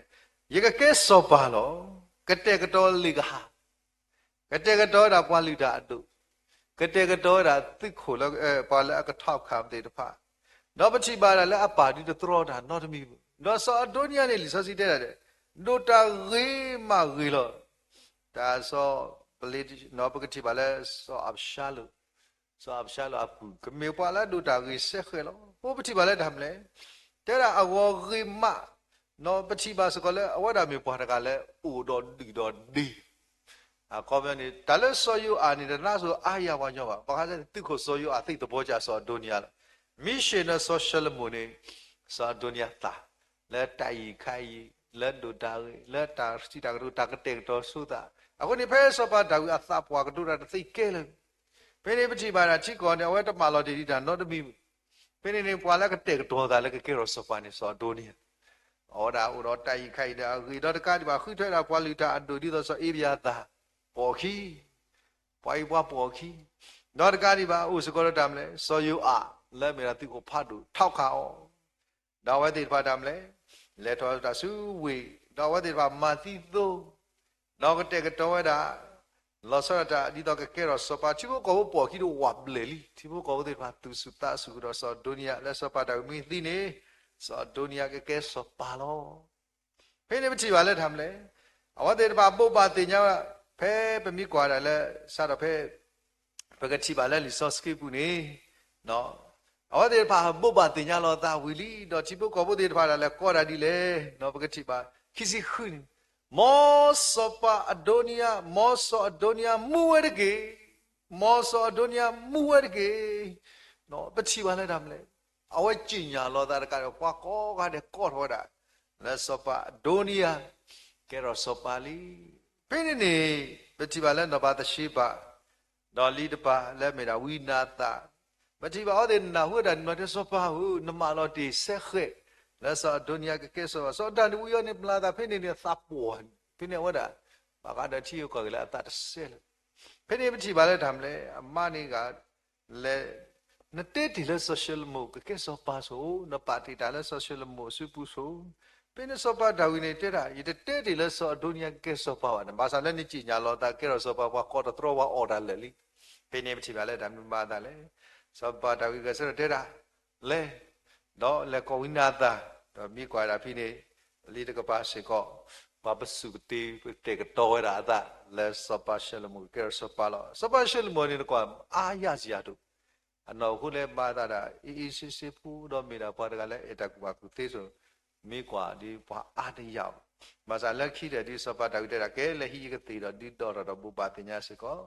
ယကကဲစီၤပၤလီၤ. ကတဲာ်ကတီၤလံာ်ကဟၣ်, ကတဲာ်ကတီၤဝဲဒၣ်ပှၤလုၢ်တၢ်အဒိၣ်, ကတဲာ်ကတီၤဝဲဒၣ်သုးခိၣ်လၢ ပှၤလၢအကထီၣ်ခၣ်သ့ၣ်တဖၣ်, ဒီးပထံၣ်ဘၣ်ဒၣ်လၢအပၢ်ဒုးတတြီတၢ်နီတမံၤဘၣ်. ဒီးစီၤအဒိနံယၤန့ၣ် လံာ်စီဆှံတဲဒၣ်ဒဲး ဒိၣ်တၢ်ဂ့ၤမးဂ့ၤလီၤ. တၢ်စီၤ ပကထံၣ်ဘၣ်လၢစီၤအၤဘၡါလိၣ် စီၤအၤဘၡါလိၣ်အပုၢ် ကမ့ၢ်ပှၤလၢအဒိၣ်တၢ်ဂ့ၤစဲဃဲးလီၤ. အဃိပထံၣ်ဘၣ်လၢတၢ်မနုၤလဲၣ်, တဲဒၣ်အဂီၤဂ့ၤမး, ပထံၣ်ဘၣ်စ့ၢ်ကီးလၢအဝဲဒၣ်မ့ၢ်ပှၤတဂၤလၢအိၣ်ဒီးဒုၣ်ဒီးဒ့, အခီပညီန့ၣ် တၢ်လၢစီၤယိၤအၤန့ၣ် တနါစိၤအါယၤပှၤညီဘၣ်, ဘၣ်ဃးလၢသုးခိၣ်စီၤယိၤအၤသ့ၣ်သဘီကၢ်စီၤအဒိနံယၤလီၤ. မ့ၢ်ရှ့ၣ်နီၤစီၤၡလိၤမိၣ်န့ၣ် စီၤအဒိနံယၤသၣ် လၢတၢ်အံၣ်ခါအံၣ် လၢဒိၣ်တၢ်ဂ့ၤ လၢတၢ်စံးတၢ်ကတိၤ တၢ်ကတဲာ်ကတီၤဆိသး, အဃိန့ၣ် ဖဲစီၤပၤဒၤဝံးအသးပှၢ်ကဒိးတၢ်တသ့ကဲလၢာ်, ဖဲန့ၣ်ပထံၣ်ဘၣ်ဒၣ်ထံကီၢ်န့ၣ် အဝဲတမၢလီၤတ့ၢ်ဒံးတၢ်နီတမံၤ, ဖဲန့ၣ်န့ၣ် ပှၤလၢကတဲာ်ကတီၤသးလၢကကဲထီၣ်စီၤပၤန့ၣ် စီၤအဒိနံယၤ အဝဲဒၣ်အိၣ်ဒီးတၢ်အံၣ်ခါအံၣ်ဒီးအဂ့ၤဒီးတကးဒံးဘၣ် ဃုထၢဝဲဒၣ်ပှၤလုၢ်တၢ်အဒိၣ်ဒ်သိးစီၤအ့ဘယၤသၣ် ပိာ်ခံ, ပှၤအံၤပှၤပိာ်အခံ, ဒီးတကးဒံးဘၣ် အိၣ်စ့ၢ်ကီးဒီးတၢ်မနုၤလဲၣ်, စီၤယိၤအး လၢမ့ၢ်ဒၣ်သုးခိၣ်ဖးဒိၣ် ထောက်ခံအီၤ, ဒီးအဝဲသ့ၣ်တဖၣ်တၢ်မနုၤလဲၣ်, လဲၤထီၣ်တၢ်ဆူဝ့ၢ်, ဒီးအဝဲသ့ၣ်တဖၣ်မၤသံသိ, ဒီးကတဲာ်ကတီၤဝဲဒၣ် လီၤဆီဒၣ်တၢ် ဒ်သိးကကဲထီၣ်စီၤပၤ, ထံဖိကီၢ်ဖိပိာ်အခံတအိၣ်ဘျဲၣ်လံ, ထံဖိကီၢ်ဖိသ့ၣ်တဖၣ်သူၣ်ဆူၣ်သးဆူၣ်ကဒီးစီၤအဒိနံယၤ, လၢစီၤပၤတၢ်ဝံၤမ့ၢ်သံန့ၣ်, စီၤအဒိနံယၤကကဲစီၤပၤလီၤ. ဖဲန့ၣ်ပထံၣ်ဘၣ်လၢတၢ်မနုၤလဲၣ်, အဝဲသ့ၣ်တဖၣ်ဘိးဘၣ်သ့ၣ်ညါဝဲဒၣ်, ဖဲပမ့ၢ်ကွၢ်ဒၣ်လၢ စးထီၣ်ဖဲ ပကထံၣ်ဘၣ်လၢလံာ်စီဆှံပူၤန့ၣ်, အဝဲသ့ၣ်တဖၣ်ဘိးဘၣ်သ့ၣ်ညါလီၤအသးဝံၤလံ, ဒီးထံဖိကီၢ်ဖိသ့ၣ်တဖၣ်ဒၣ်လဲာ်ကိးတၢ်ဒ်လဲၣ်, ပကထံၣ်ဘၣ် ခံဆံဃုန့ၣ်, မ်စီၤပၤအဒိနံယၤ, မ်စီၤအဒိနံယၤမူဝဲတက့ၢ်, မ်စီၤအဒိနံယၤမူဝဲတက့ၢ်. ပထံၣ်ဘၣ်လၢတၢ်မနုၤလဲၣ်, အဝဲစံၣ်ညီၣ်လီၤအသးတကးဒီး ပှၤကိးဂၤဒဲးကိးထီၣ်ဝဲဒၣ် လၢစီၤပၤအဒိနံယၤ ကဲထီၣ်စီၤပၤလံ. ဖဲန့ၣ်န့ၣ် ပထံၣ်ဘၣ်လၢနီၢ်ဘၤသရှ့ဘၤ ဒီးလံတပၤလၢမ့ၢ်ဒၣ်ဝံနၤသၣ်, ပထံၣ်ဘၣ်အဝဲသ့ၣ်နၢ်ဟူဝဲဒၣ်န့ၣ်လီၤတဲ စီၤပၤဧၢ, နမၢလီၤတ့ၢ်ဆဲဃဲး လၢစီၤအဒိနံယၤကကဲစီၤပၤ, စီၤဒၤဝံးအံၤန့ၣ် ပျၢ်သးဖဲန့ၣ်န့ၣ် အသးပှီၢ်န့ၣ်, ဖဲန့ၣ်အဝဲဒၣ် ဘၣ်ဃးဒီးထံဂုၤကီၢ်ဂၤလၢအသးတစဲးလၢၤ. ဖဲန့ၣ်ပထံၣ်ဘၣ်လၢတၢ်မနုၤလဲၣ်, အမါန့ၣ်ဂၤ လဲၤ, နတဲတ့ၢ်လၢစီၤၡလိၤမိၣ်ကကဲစီၤပၤဆိ, နပာ်တ့ၢ်တၢ်လၢစီၤၡလိၤမိၣ်အစုပူၤဆိ. ဖဲန့ၣ်စီၤပၤဒၤဝံးန့ၣ်တဲဒၣ်, ယတတဲတ့ၢ်လၢစီၤအဒိနံယၤကကဲစီၤပၤဘၣ်န့ၣ်, ဘၣ်ဆၣ်လၢနစံၣ်ညီၣ်လီၤသးကဲထီၣ်စီၤပၤ ပှၤကိးတတြီပှၤအီၣ်တၢ်လၢာ်လံ. ဖဲန့ၣ်ပထံၣ်ဘၣ်လၢတၢ်မနုၤမၤအသးလဲၣ်, စီၤပၤဒၤဝံးဂဲၤဆၢထၢၣ်တဲဒၣ်, လဲၤ ဒီးလဲၤကိးဝံနၤသၣ်, ဒီးမ့ၢ်ကွၢ်ဒၣ်ဖဲန့ၣ် လံာ်တကပၤစ့ၢ်ကီး ပှၤပစူၢ်ကတ့ၤ ပတဲာ်ကတီၤဝဲဒၣ်အသး လၢစီၤပၤၡလိၤမိၣ်ကကဲထီၣ်စီၤပၤလီၤ. စီၤပၤၡလိၤမိၣ်န့ၣ်တကွၢ် အါယၢ်စယၤဒိၣ်, အနီၢ်ခိလၢဘၣ်သးဒၣ် အ့ၣ်အ့ၣ်ဆ့ဆ့ဖိ ဒီးမ့ၢ်ဒၣ်ပှၤတဂၤလၢအဲၣ်တၢ်ကူၣ်ဘၣ်ကူၣ်သ့ဆိ, မ့ၢ်ကွၢ်ဒ်ပှၤအါန့ၢ်ယၤအီၤ, ဘၣ်ဆၣ်လၢခံကတၢၢ်ဒ်စီၤပၤဒၤဝံးတဲဒၣ် ကဲလဲၤဟံးယကသ့ၣ်ဒီးဒုးဒီထီၣ်ဒီးဘိးဘၣ်သ့ၣ်ညါစ့ၢ်ကီး လံာ်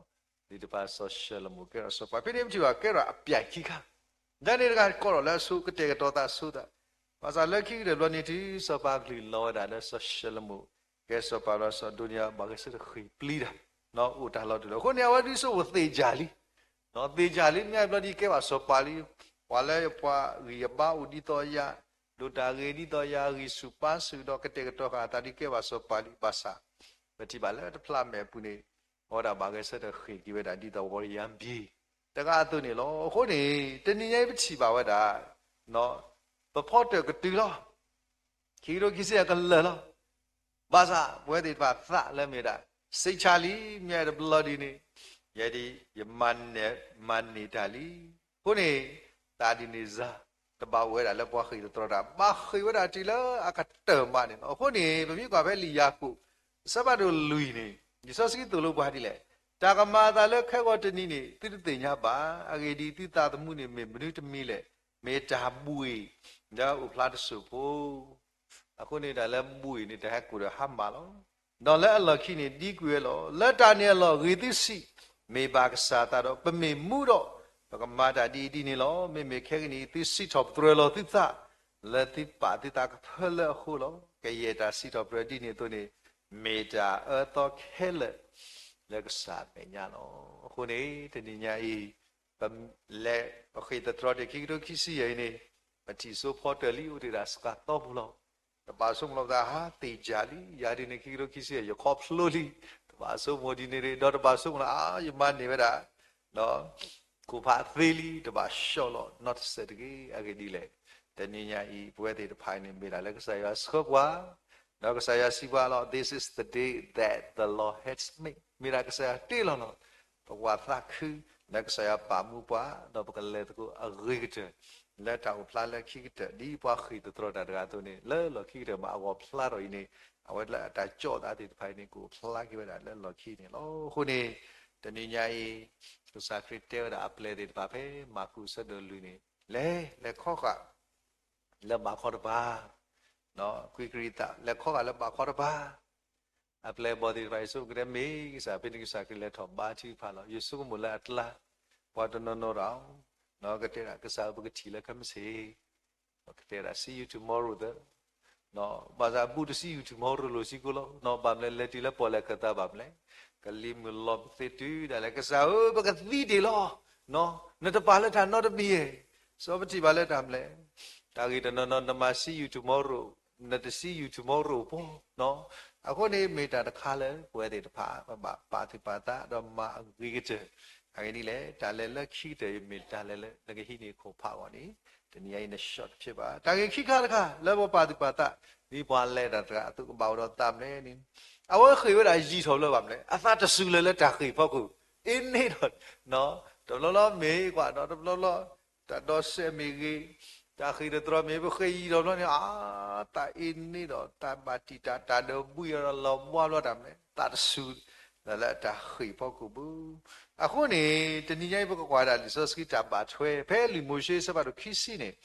တကပၤစီၤၡလိၤမိၣ်ကဲထီၣ်စီၤပၤ. ဖဲန့ၣ်ပထံၣ်ဘၣ်ကဲထီၣ်အပျဲၢ်ခံခါ, ဒ်န့ၣ်တဂၤကိးထီၣ်လၢအဆိ ကတဲာ်ကတီၤသးဆိသး, ဘၣ်ဆၣ်လၢခံကတၢၢ်ဘျီန့ၣ်တုၤ စီၤပၤကလုၢ်လီၤဝဲဒၣ်လၢစီၤၡလိၤမိၣ် ကဲစီၤပၤလီၤ. စီၤအဒိနံယၤဘၣ်ဂဲၤဆၢထၢၣ်ဃ့ၢ်ပျံၤတၢ် အိၣ်တၢ်လီၤတူာ်လီၤ. အဃိန့ၣ် အဝဲဒုးဆိကမိၣ်သ့ၣ်ညါလံ, သ့ၣ်ညါလံ မ့ၢ်ဘျီဒ်ကဲဘၣ်စီၤပၤလံ, ပှၤလၢပှၤဂံၢ်အဘါအိၣ်ဒ်သိးယၤ, ဒိၣ်တၢ်ဂ့ၤဒ်သိးယၤ, ဂံၢ်ဆူၣ်ပၢ်ဆူၣ်ဒီးကတဲာ်ကတီၤဃာ်အသးဒ်ကဲဘၣ်စီၤပၤလံ. ဘၣ်ဆၣ် ပထံၣ်ဘၣ်လၢတဖျါမဲာ်အပူၤန့ၣ် အဝဲဒၣ်ဘၣ်ဂဲၤဆၢထၢၣ်ဃ့ၢ်က့ၤဝဲဒၣ်ဒ်သိးဝီၤရံယါဘ့ၣ် တဂၤအသိးန့ၣ်လီၤ. အဃိန့ၣ် တနံၤညါအံၤပထံၣ်ဘၣ်ဝဲဒၣ် ပဖီတၢၣ်ကတုၤလီၤ. ခံကထိခံဆံယဲၢ်ကလၢာ်လီၤ. ဘၣ်ဆၣ်ပဝဲသ့ၣ်တဖၣ်သးလၢမ့ၢ်ဒၣ် စံးဆါလံ မ့ၢ်တဘျီဒ်န့ၣ် ယဲဒ်ယမၤန့ၢ်တၢ်လံ. အဃိန့ၣ် သးဒ်န့ၣ်စါ တဘၣ်အိၣ်ဝဲဒၣ်လၢပှၤဃ့ၢ်သတြီတၢ်, ဘၣ်ဃ့ၢ်ဝဲဒၣ်တုၤလၢအကတၢၢ်မးန့ၣ်လီၤ. အဃိန့ၣ် ပမ့ၢ်ကွၢ်ဖဲလံာ်ယၤကိာ် အဆၢဖးဒိၣ်လွံၢ်န့ၣ် လံာ်စီဆှံသိၣ်လိပှၤဒ်လဲၣ်, တၢ်ကမၤအသးလၢခဲဂီၤတနံၤန့ၣ် သုတသ့ၣ်ညါဘၣ်. အဂ့ၢ်ဒ်အံၤ, သုသးသမူန့ၣ်မ့ၢ်မနုၤတမံၤလဲၣ်. မ့ၢ်တၢ်ဘှ့ၣ် လၢအိၣ်ဖျါတစိၢ်ဖိ အဃိန့ၣ် တၢ်လၢဘှ့ၣ်န့ၣ် တၢ်ဟဲကိၣ်ဒီးဟါမၢ်လီၤ. ဒီးလၢအလီၢ်ခံန့ၣ် ဒံကွံာ်ဝဲလီၤ. လၢတၢ်န့ၣ်အလီၢ် ဂ့ၤသုစံး, မ့ၢ်ဘၣ်ကစၢ်အသးဒီး ပမ့ၢ်မူဒီး ပကမၤတၢ်ဒ်အံၤဒ်န့ၣ်လီၤ. မ့မ့ၢ်ခဲကနံၣ်အံၤ သုစံးထီၣ်ပတြၢၤလီၤသုသး လၢသုပာ်သုသးကဖၢလၢအဃိလီၤ. ကယဲၢ်တၢ်စံးထီၣ်ပတြၢၤဒ်န့ၣ်အသိးန့ၣ် မ့ၢ်တၢ်အၢသီခဲလၢာ် လၢကစၢ်အမဲာ်ညါလီၤ. အဃိန့ၣ် တနံၤညါအံၤ ပလဲၤပဃ့ၢ်သတြီတ့ၢ်ခံကထိခံဆံယဲၢ်အံၤန့ၣ် ပထံၣ်စိဖီတၢၣ်လံ အိၣ်တ့ၢ်ဒၣ်စှၤသီပူၤလီၤ. တဘၣ်ဆိကမိၣ်လီၤပသး ဟးသ့ၣ်ညါလံ, ယၤဒ်န့ၣ် ခံကထိခံဆံယဲၢ် ယခီဖျိလံ, တဘၣ်ဆိကမိၣ်ဒ်န့ၣ်ရ့ၣ်, ဒီးတဘၣ်ဆိကမိၣ်လီၤ အါ ယမၤန့ၢ်ဝဲဒၣ် ခိၣ်ဖးသ့လံ, တဘၣ်ဆှီလီၤနီတစဲးတဂ့ၤ. အဂ့ၢ်ဒ်လဲၣ်, တနံၤညါအံၤ ပဝဲသ့ၣ်တဖၣ်န့ၣ် မ့ၢ်ဒၣ်လၢကစၢ်ယွၤဆှၢပှၤ, ဒီးကစၢ်ယွၤစံးပှၤလီၤ, This is the day that the Lord has made, မ့ၢ်ဒၣ်ကစၢ်ယွၤတ့လီၤလီၤ. ပကွၢ်သးခု လၢကစၢ်ယွၤပာ်မူပှၤ ဒီးပကလဲၤသကိးအဂ့ၤကတၢၢ် လၢတၢ်အိၣ်ဖျါလၢခံကတၢၢ် ဒ်ပှၤဃ့ၢ်သတြီတၢ်တဂၤအသိးန့ၣ် လၢလီၢ်ခံကတၢၢ်မး အဂီၢ်ဖျါထီၣ်အံၤန့ၣ် အဝဲလၢအတၢ်ကၠီၣ်သးသ့ၣ်တဖၣ်အံၤန့ၣ် ကအိၣ်ဖျါက့ၤဝဲဒၣ်လၢလီၢ်ခံန့ၣ်လီၤ. အဃိန့ၣ် တနံၤညါအံၤ ကစၢ်ခရံာ်တဲဝဲဒၣ်အပျဲၢ်သ့ၣ်တဖၣ်ဖဲ မၢ်ကူးအဆၢဒိၣ်လွံၢ်န့ၣ် လဲၤ လဲၤခီဃာ် လၢဘးခီတပၤ, ကွံကရံၣ်သး လဲၤခီဃာ်လၢဘးခီတပၤ. အပျဲၢ်အဘီၣ်သ့ၣ်တဖၣ် ယဆိကမိၣ်ကဒဲမ့ၢ်ကစၢ် ဖဲန့ၣ်ကစၢ်ခရံာ်လဲၤထီၣ်ဘါထုကဖၣ်လီၤ. ယဆိကမိၣ်လၢအကျါ ပှၤတနီၤနီၤဒီး ကတဲဒၣ်ကစၢ်ဧၢ ပကထံၣ်လၢခဲမုၢ်ဆ့ၣ်, ပကတဲဒၣ် see you tomorrow သၢ, ဘၣ်ဆၣ်ဘူးတ see you tomorrow လိၤစ့ၢ်ကီးလီၤ. ဘၣ်မနုၤလဲၣ် လဲၤတုၤလၢပီၣ်လဲၣ်ခၢၣ်သးဘၣ်မနုၤလဲၣ်, ကလံၤမုၢ်လီၤပသ့တုၤဒၣ်လဲာ် ကစၢ်ဧၢ ပကသံဒံးလီၤ. နတပာ်လၢထးနီတမံၤဧါ. စီၤပထံၣ်ဘၣ်လၢတၢ်မနုၤလဲၣ်, တၢ်ဂ့ၢ်တနီၤနီၤ နမၤ see you tomorrow, နတ see you tomorrow ပီၤ, အဃိန့ၣ်မ့ၢ်တၢ်တခါလၢပဝဲသ့ၣ်တဖၣ် ပဘၣ်ပာ်သူၣ်ပာ်သးဒီးမၤအဂ့ၤကတၢၢ်. အဂ့ၢ်ဒ်လဲၣ်, တၢ်လဲၤလၢခံကတၢၢ်အံၤ မ့ၢ်တၢ်လဲၤလၢနကဟံးန့ၢ်ခိၣ်ဖးအဂီၢ်န့ၣ်, တနံၤညါအံၤန short တဖျၢၣ်ဘၣ်. တၢ်ဂ့ၢ်ခံခါတခါလၢပပာ်သူၣ်ပာ်သး ဒ်ပှၤလဲၤတၢ်တဂၤအသိး ကဘၣ်အိၣ်ဒီးသးမနုၤလဲၣ်န့ၣ်, အဝဲဃ့ၢ်ဝဲဒၣ်ယံာ်ထီၣ်ဘျီဘၣ်မနုၤလဲၣ်, အသးတစူၤလၢၤလၢတၢ်ဃ့ၢ်ဖီခိၣ်, အ့န့ၣ်ဒီး, တဘျီဘျီမ့ၢ်ကွၢ်ဒီး တဘျီဘျီ တၢ်ဒီးစဲးမ့ၢ်ဂ့ၤ, တၢ်ဃ့ၢ်တတြီမ့ၢ် ပဃ့ၢ်ယံာ်ထီၣ်ဘျီန့ၣ် အါ, သးအ့န့ၣ်ဒီး တၢ်ဘၣ်တံာ်တာ်တၢ်ဒီးဘှံးအီၤဒီး လီၤဘှါဘျီတၢ်မနုၤလဲၣ်, သးတစူၤလၢၤလၢတၢ်ဃ့ၢ်ဖီခိၣ်ဘၣ်. အဃိန့ၣ် တနံၤညါအံၤ ပကကွၢ်ဒၣ်လံာ်စီဆှံတၢ်ဘၣ်ထွဲ ဖဲလံာ်မိၤၡ့အဆၢဖးဒိၣ်ခံဆံန့ၣ်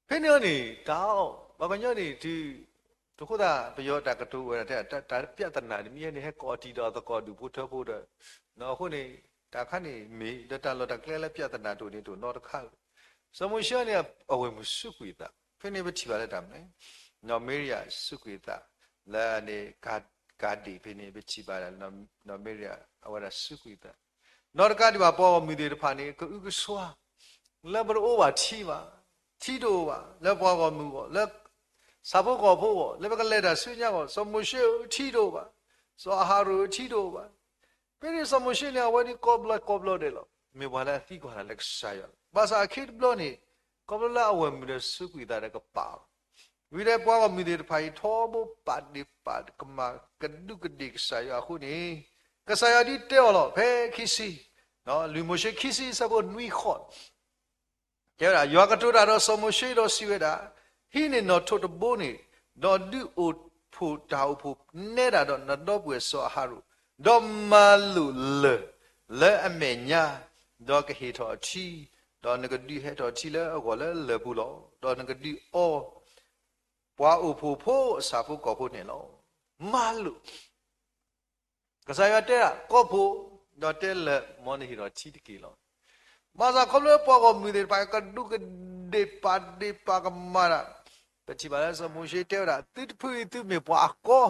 ဖဲန့ၣ်အီၤန့ၣ် တၢ်အီၣ် ပှၤကညီန့ၣ် တုၤ, တဃိသတး ပယီၤတၢ်ကတိၤဝဲဒၣ်တဲ တၢ်ပြဿနာတမံၤန့ၣ် ဟဲကိးအီၤတံၢ်ဒီးသကိးဒူၣ်ဖိထၢဖိဒီး, အဃိန့ၣ် တၢ်ခါန့ၣ်မ့ၢ်ဒီးတၢ်လီၢ်တၢ်ကျဲလၢပြဿနာတအိၣ်န့ၣ် တအိၣ်နီတခါဧိၤ. စီၤမိၤၡ့န့ၣ် အဝဲၢ်မုၢ်စူးကွံာ်အသး, ဖဲန့ၣ်ပထံၣ်ဘၣ်လၢတၢ်မနုၤလဲၣ်, နီၢ်မံရယၤစူးကွံာ်အသး, လၢန့ၣ် ကၤဒ့ၣ်ဖဲန့ၣ် ပထံၣ်ဘၣ်ဒၣ် နီၢ်မံရယၤအဝဲဒၣ်စူးကွံာ်အသး နီၢ်တကးဒံးဘၣ် ပှၤဂီၢ်မုၢ်သ့ၣ်တဖၣ်န့ၣ် ကအုကစွါ လၢပတအိၣ်ဘၣ်ထံဘၣ်, ထံတအိၣ်ဘၣ်, လၢပှၤဂီၢ်မုၢ်အဂီၢ်, လၢဆၣ်ဖိကီၢ်ဖိအဂီၢ်, လၢပကလဲၤတၢ်ဆူညါအဂီၢ်, စီၤမိၤၡ့ဧၢ ထံတအိၣ်ဘၣ်, စီၤအၤဟရိၣ်ဧၢ ထံတအိၣ်ဘၣ်. ဖဲန့ၣ်စီၤမိၤၡ့န့ၣ် အဝဲဒၣ်ကိးဘျီကိးဘျီဒဲးလီၤ. မ့ၢ်ပှၤလၢအသံကွၢ်တၢ်လၢကစၢ်ယွၤ, ဘၣ်ဆၣ်အခ့တဘျီန့ၣ် ကိးဘျီလၢအဝဲၢ်မုၢ်ဒီးစူးကွံာ်သးဒီးကပာ်အီၤ ဝံၤဒီးပှၤဂီၢ်မုၢ်သ့ၣ်တဖၣ်အံၤ ထီဘိပာ်ဒ့ၣ်ပာ်ကမၣ်ကဒူးကဒ့ၣ်ကစၢ်ယွၤအဃိန့ၣ်, ကစၢ်ယွၤဒ်တဲအီၤလီၤ ဖဲခံဆံ, လံာ်မိၤၡ့ခံဆံအဆၢဖိနွံဃိး, တဲဝဲဒၣ်, ယွၤကတိၤတၢ်ဒီးစီၤမိၤၡ့ဒီးစံးဝဲဒၣ်, ဟံးန့ၢ်နီၣ်ထိးတဘိန့ၣ်, ဒီးဒုးအိၣ်ဖှိၣ်တၢ်အိၣ်ဖှိၣ်နဲဒၣ်ဒီးနဒီပုၢ်ဝဲၢ်စီၤအၤဟရိၣ်, ဒီးမၤလိာ်လၢၢ်လၢအမဲာ်ညါ, ဒီးကဟ့ၣ်ထီၣ်အထံ, ဒီးနကဒုးဟဲထီၣ်ထံလၢအဂီၢ်လၢလၢၢ်ပူၤလီၤ. ဒီးနကဒုးအီ ပှၤအိၣ်ဖှိၣ်ဖိအဆၣ်ဖိကီၢ်ဖိန့ၣ်လီၤ. မၤလိာ် ကစၢ်ယွၤတဲဒၣ် ကိးဖှိၣ်, ဒီးတဲလၢာ် မ်နဟ့ၣ်ထီၣ်ထံတက့ၢ်လီၤ. ဘၣ်ဆၣ်ခီဖျိပှၤဂီၢ်မုၢ်သ့ၣ်တဖၣ် ကဒူးကဒ့ၣ်ပာ်ဒ့ၣ်ပာ်ကမၣ်တၢ်, ပထံၣ်ဘၣ်လၢစီၤမိၤၡ့တဲဝဲဒၣ်, သုတဖုအံၤသုမ့ၢ်ပှၤအကီ,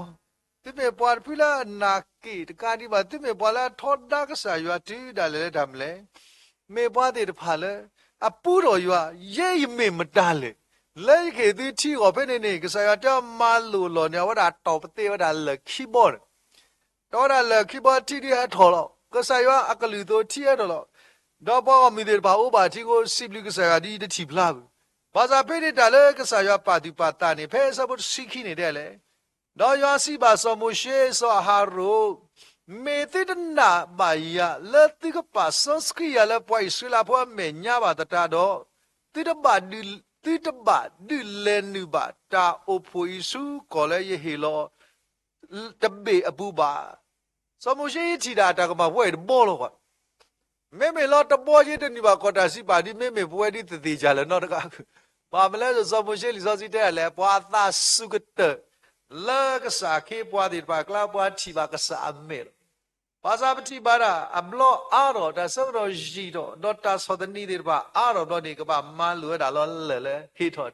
သုမ့ၢ်ပှၤတဖုလၢအနာ်က့ၣ်တကးဒံးဘၣ်, သုမ့ၢ်ပှၤလၢအထီဒါကစၢ်ယွၤတုၤဒၣ်လဲာ်လၢတၢ်မနုၤလဲၣ်, မ့ၢ်ပှၤသ့ၣ်တဖၣ်လၢ အပူထီၣ်ယွၤ, ယဲယမ့ၢ်မတၤလဲၣ်, လၢယကဟ့ၣ်သုထံအဂီၢ်ဖဲန့ၣ်န့ၣ်, ကစၢ်ယွၤတဲအီၤမၤလိာ်လီၤန့ၣ် အဝဲဒၣ်တီၢ်ပသ့ဝဲဒၣ်လၢၢ်ခံဘီန့ၣ်, ဒီးဝဲဒၣ်လၢၢ်ခံဘီထံဒုးဟဲထီၣ်လီၤ. ကစၢ်ယွၤအကလုၢ်အသိးထံဟဲထီၣ်လီၤ. ဒီးပှၤဂီၢ်မုၢ်သ့ၣ်တဖၣ်အိၣ်ဘၣ်ထံအဃိ စံးဘျုးကစၢ်ယွၤဒ်အံၤတထံၣ်ဖျါဘၣ်. ဘၣ်ဆၣ်ဖဲန့ၣ်တၢ်လၢကစၢ်ယွၤပာ်သူၣ်ပာ်သးန့ၣ် ဖဲအဆၢဖိတဆံခံန့ၣ်ဒ်လဲၣ်, ဒီးယွၤစံးဘၣ်စီၤမိၤၡ့, စီၤအၤဟရိၣ်, မ့ၢ်သုတနာ်ဘၣ်ယၤလၢသုကပာ်စီဆှံယၤလၢပှၤအံၣ်စရ့လးဖိအမဲာ်ညါဘၣ်သတးဒီး, သုတဘၣ်ဒုး, သုတဘၣ်ဒုးလဲၤနုာ်ဘၣ်တၢ်အိၣ်ဖှိၣ်အံၤဆူကီၢ်လၢယဟ့ၣ်လီၤတဘ့ၣ်အပူၤဘၣ်. စီၤမိၤၡ့ထံၣ်ဒၣ်တၢ်ကမၣ်ဝဲအံၤတဘီလီၤဘၣ်. မ့မ့ၢ်လီၤတဘီယ့တနုာ်ဘၣ်ကီၢ်တၢ်စံးပာ်ဒ် မ့မ့ၢ်ပဝဲဒ်သ့ၣ်သ့ၣ်ယၤလၢၤနီတဂၤ, ဘၣ်မနုၤလဲၣ် စီၤမိၤၡ့လံာ်စီဆှံတဲဒ်လဲၣ်, ပှၤအသးစူၤကတၢၢ်လၢကစၢ်ခ့ပှၤသ့ၣ်တဖၣ်အကျါ ပှၤထံၣ်ဘၣ်ကစၢ်အမဲာ်လီၤ. ဘၣ်ဆၣ်ပထံၣ်ဘၣ်ဒၣ် အဘျီအါထီၣ် တၢ်ဆၢကတီၢ်ယံာ်ထီၣ် ဒီးတၢ်ဆီၣ်သနံးသ့ၣ်တဖၣ်အါထီၣ်ဘျီန့ၣ် ကဘၣ်မၤလိာ်ဝဲဒၣ်လီၤလၢၢ်လၢဟ့ၣ်ထီၣ်ထံ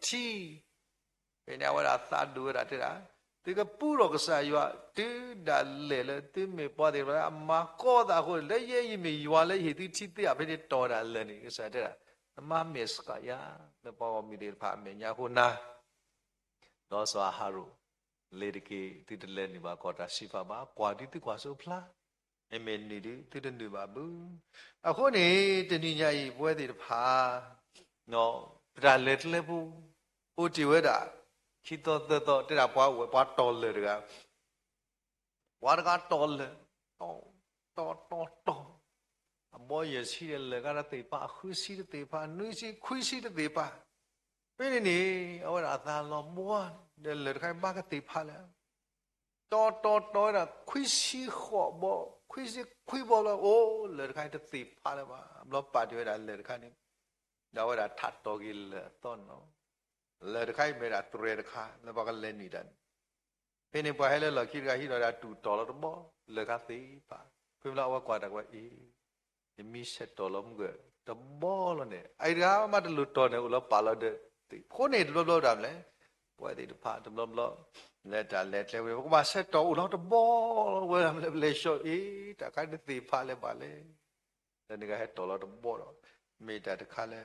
ဖဲန့ၣ်အဝဲဒၣ်သးဒိၣ်ဝဲဒၣ်တဲဒၣ်, သုကပူထီၣ်ကစၢ်ယွၤ တုၤဒၣ်လဲာ်လၢသုမ့ၢ်ပှၤသ့ၣ်တဖၣ်လၢအမၤကီသးအဃိန့ၣ်, လၢယဲယမ့ၢ်ယွၤလၢယဟ့ၣ်သုထံသ့ဧါ, ဖဲန့ၣ်တီၢ်ဝဲဒၣ်လၢၢ်န့ၣ် ကစၢ်ယွၤတဲဒၣ်, နမၤမဲာ်ဆှးယၤ လၢပှၤဂီၢ်မုၢ်သ့ၣ်တဖၣ်အမဲာ်ညါအဃိနၤ ဒီးစီၤအၤဟရိၣ်, လ့ၤတက့ၢ်, သုတလဲၤနုာ်ဘၣ်ကီၢ်တၢ်စံးပာ်ဘၣ်, ကွၢ်ဒ်သုကွၢ်စိဖျါ, မ့မ့ၢ်နုာ်ဒုး သုတနုာ်ဘၣ်ဘၣ်. အဃိန့ၣ် တနံၤညါအံၤ ပဝဲသ့ၣ်တဖၣ် ပတၢ်လဲၤကျဲဖိ အိၣ်တ့ၢ်ဝဲဒၣ် ခံသီသၢသီ တဲဒၣ်ပှၤအိၣ်ဝဲ ပှၤတီၢ်လၢၢ်တဂၤ, ပှၤတဂၤတီၢ်လၢၢ်, တီၢ်, တီၢ်, တီၢ်, တီၢ်, အဘီယဲၢ်ဆံဒီးလၢၢ်ဂၤတသ့ၣ်ဖး, အဃုဆံတသ့ၣ်ဖး, နွံဆံ, ခွံဆံတသ့ၣ်ဖး, ဖဲန့ၣ်န့ၣ် အဝဲဒၣ်အသးလီၤဘှါ, ဒီးလၢၢ်တခါအံၤဘၣ်ကသ့ၣ်ဖးလၢၤ တီၢ်တီၢ်တီၢ်ဝဲဒၣ် ခွံဆံဃိးဘီ, ခွံဆံခွံဘီလီၤ, အိၣ်လၢၢ်တခါအံၤတသ့ၣ်ဖးလၢၤဘၣ်, ဘျီပာ်တ့ၢ်ဝဲဒၣ်လၢၢ်တခါန့ၣ်, ဒီးအဝဲဒၣ်ထးတီၢ်က့ၤလၢၢ်အသီန့ၣ်လီၤ. လၢၢ်တခါအံၤမ့ၢ်ဒၣ်တြဲၤတခါ လၢပှၤကလဲၤနုာ်တၢ်န့ၣ်, ဖဲန့ၣ်ပှၤဟဲလၢလီၢ်ခံတဂၤဟံးဒီးဒၣ်တူၢ်တီၢ်လီၤတဘီ, လၢၢ်ခါသ့ၣ်ဖး, ဖဲမ့ၢ်လၢအဝဲကွၢ်တၢ်ကွၢ်အံၤ ယမ့ၢ်ဆဲးတီၢ်လီၤမုၢ်ကတဘီလီၤန့ၣ် အအံၤတဂၤမးတလိၣ်တီၢ်န့ၣ် အိၣ်လီၤပာ်လီၤဒီးသ့ၣ်, အဃိန့ၣ်တဘျီဘျီဒၣ်မလဲၣ်, ပဝဲသ့ၣ်တဖၣ်တဘျီဘျီ လၢတၢ်လဲၤကျဲဝဲ ပကဘၣ်ဆဲးတီၢ်အိၣ်လီၤတဘီလီၤဝဲဒၣ်မလဲၣ်, ပလဲၤဆှီအ့ၣ် တၢ်ခါတသ့ၣ်ဖးလၢၤဘၣ်လဲၣ်, လၢန့ၣ်ကဟဲတီၢ်လီၤတဘီဒီး မ့ၢ်တၢ်တခါလၢ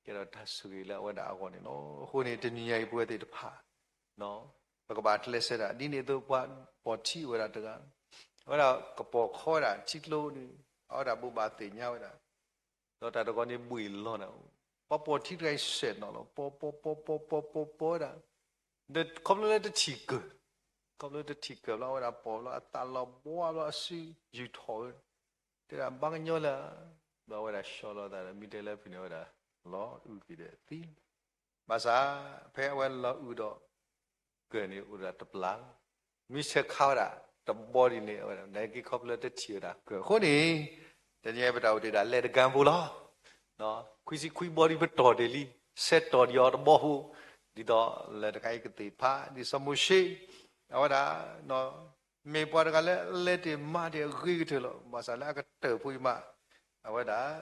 ကဲထီၣ်တၢ်ဆိၣ်ဂ့ၤလၢအဝဲဒၣ်အဂီၢ်န့ၣ်လီၤ. အဃိန့ၣ် တနံၤညါအံၤပဝဲသ့ၣ်တဖၣ် ပကဘၣ်ကျဲးစၢးဒၣ် ဒ်န့ၣ်အသိးပှၤပိာ်ထံအိၣ်ဝဲဒၣ်တဂၤ, အဝဲဒၣ်ကပိာ်ခီဝဲဒၣ်ထံကျိန့ၣ် အဝဲဒၣ်ဘိးဘၣ်သ့ၣ်ညါဝဲဒၣ်, ဒီးတၢ်တဂီၤန့ၣ်ဘှံးလီၤနၤ, ပှၤပိာ်ထံတဂၤအံၤစဲးနီၤလီၤ, ပိာ်ပိာ်ပိာ်ပိာ်ပိာ်ပိာ်ပိာ်ဝဲဒၣ်, ဒီးခီဖျိလၢတထံၣ်ကၢၢ်, ခီဖျိတထံၣ်ကၢၢ်ဘျီ အဝဲဒၣ်ပိာ်ဘျီ အသးလီၤဘှါဘျီ အစုယူာ်ထီၣ်ဝဲ, တဲဒၣ်ဘၣ်ကညီလၢ, ဘျီအဝဲဒၣ်ဆှီလီၤသးဒီး မ့ၢ်တဲလၢဖုန့ၣ် အဝဲဒၣ်လီၤအုၣ်က့ၤဒီးသံလီၤ. ဘၣ်ဆၣ် ဖဲအဝဲလီၤအုၣ်ဒီး ကၢၢ်န့ၣ်အိၣ်ဒၣ်တပျၢ်လီၤ. မ့ၢ်ဆဲးခါဝဲဒၣ်တဘီဒ်န့ၣ် အဝဲဒၣ် နက့ခီဖျိတထံၣ်ဝဲဒၣ်ကၢၢ်အဃိန့ၣ်, တနံၤအံၤပတၢ်အိၣ်တ့ၢ်ဒၣ်လဲၤတကၢၢ်ပူၤလီၤ. ခွံဆံခွံဘီဒ်ပတီၢ်တ့ၢ်လံ, ဆဲးတီၢ်ဒံးအီၤတဘီဖိ, ဒ်သိးလၢတခါအံၤကသ့ၣ်ဖး ဒ်စီၤမိၤၡ့, အဝဲဒၣ် မ့ၢ်ပှၤတဂၤလၢလဲၤတ့ၢ်မၤတ့ၢ်အဂ့ၤကတၢၢ်လီၤ. ဘၣ်ဆၣ်လၢအကတၢၢ်ဖိအံၤမး, အဝဲဒၣ်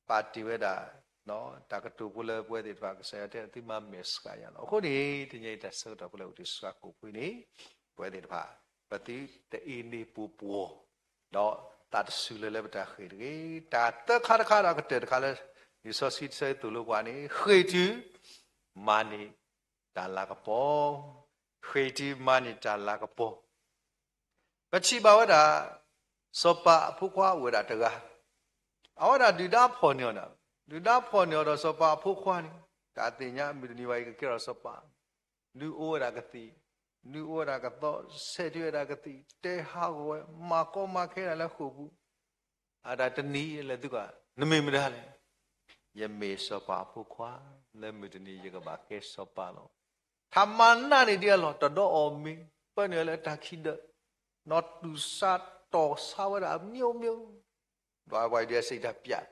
ပာ်တ့ၢ်ဝဲဒၣ် တၢ်ကတိၤဖိလၢပဝဲသ့ၣ်တဖၣ် ကစၢ်ယွၤတဲသုမၤမဲာ်ဆှးယၤလီၤ. အဃိန့ၣ် တနံၤအံၤတၢ်ဆၢကတီၢ်ဖိလၢအိၣ်တ့ၢ်ဆှးကိာ်ဖိန့ၣ်, ပဝဲသ့ၣ်တဖၣ် ပသုတအ့န့ၢ်ပူၤပှီၢ်, ဒီးသးတစူၤလၢလၢပတၢ်ဃ့ၢ်တဂ့ၤ. တၢ်သၢခါတခါဒီးအကတၢၢ်တခါလၢ လံာ်စီဆှံတဆၢသိၣ်လိပှၤန့ၣ် ဃ့ၢ်တုၤ မၤန့ၢ်တၢ်လၤကပီၤ, ဃ့ၢ်တုၤမၤန့ၢ်တၢ်လၤကပီၤ ပထံၣ်ဘၣ်ဝဲဒၣ် စီၤပၤအဖိခွါအိၣ်ဝဲဒၣ်တဂၤ, အဝဲဒၣ်ဒုၣ်ဒါဖီၣ်န့ၢ်အီၤဒီး, ဒုၣ်ဒါဖီၣ်န့ၢ်အီၤဒီးစီၤပၤအဖိခွါန့ၣ် တၢ်သ့ၣ်ညါမုၢ်တနံၤဝဲအံၤကကဲထီၣ်စီၤပၤ, ဒုးအိၣ်ဝဲဒၣ်ကသံၣ်, ဒုးအိၣ်ဝဲဒၣ်ကသီ, ဆဲးထံဝဲဒၣ်ကသံၣ်, တဲဟးဂီၤဝဲ, မၤကီမၤခဲဒၣ်လၢဃိာ်ပူၤ, အတၢ်တနံၤအံၤလဲၤသုကွၢ်, နမ့ၢ်မတၤလဲၣ်, ယမ့ၢ်စီၤပၤအဖိခွါ, လၢမုၢ်တနံၤယကဘၣ်ကဲစီၤပၤလီၤ. ထးမၤနးန့ၢ်ဒံးအလီၢ်, တဒီးအီၣ်မ့ၤ, ပၢနုာ်လၢတၢ်ခံဒၢး, နီၢ်တူၢ်စးတီၢ်ဆါဝဲဒၣ်အမျိုးမျိုး, ဒီးအဝဲဒၣ်စံးတၢ်ပျး,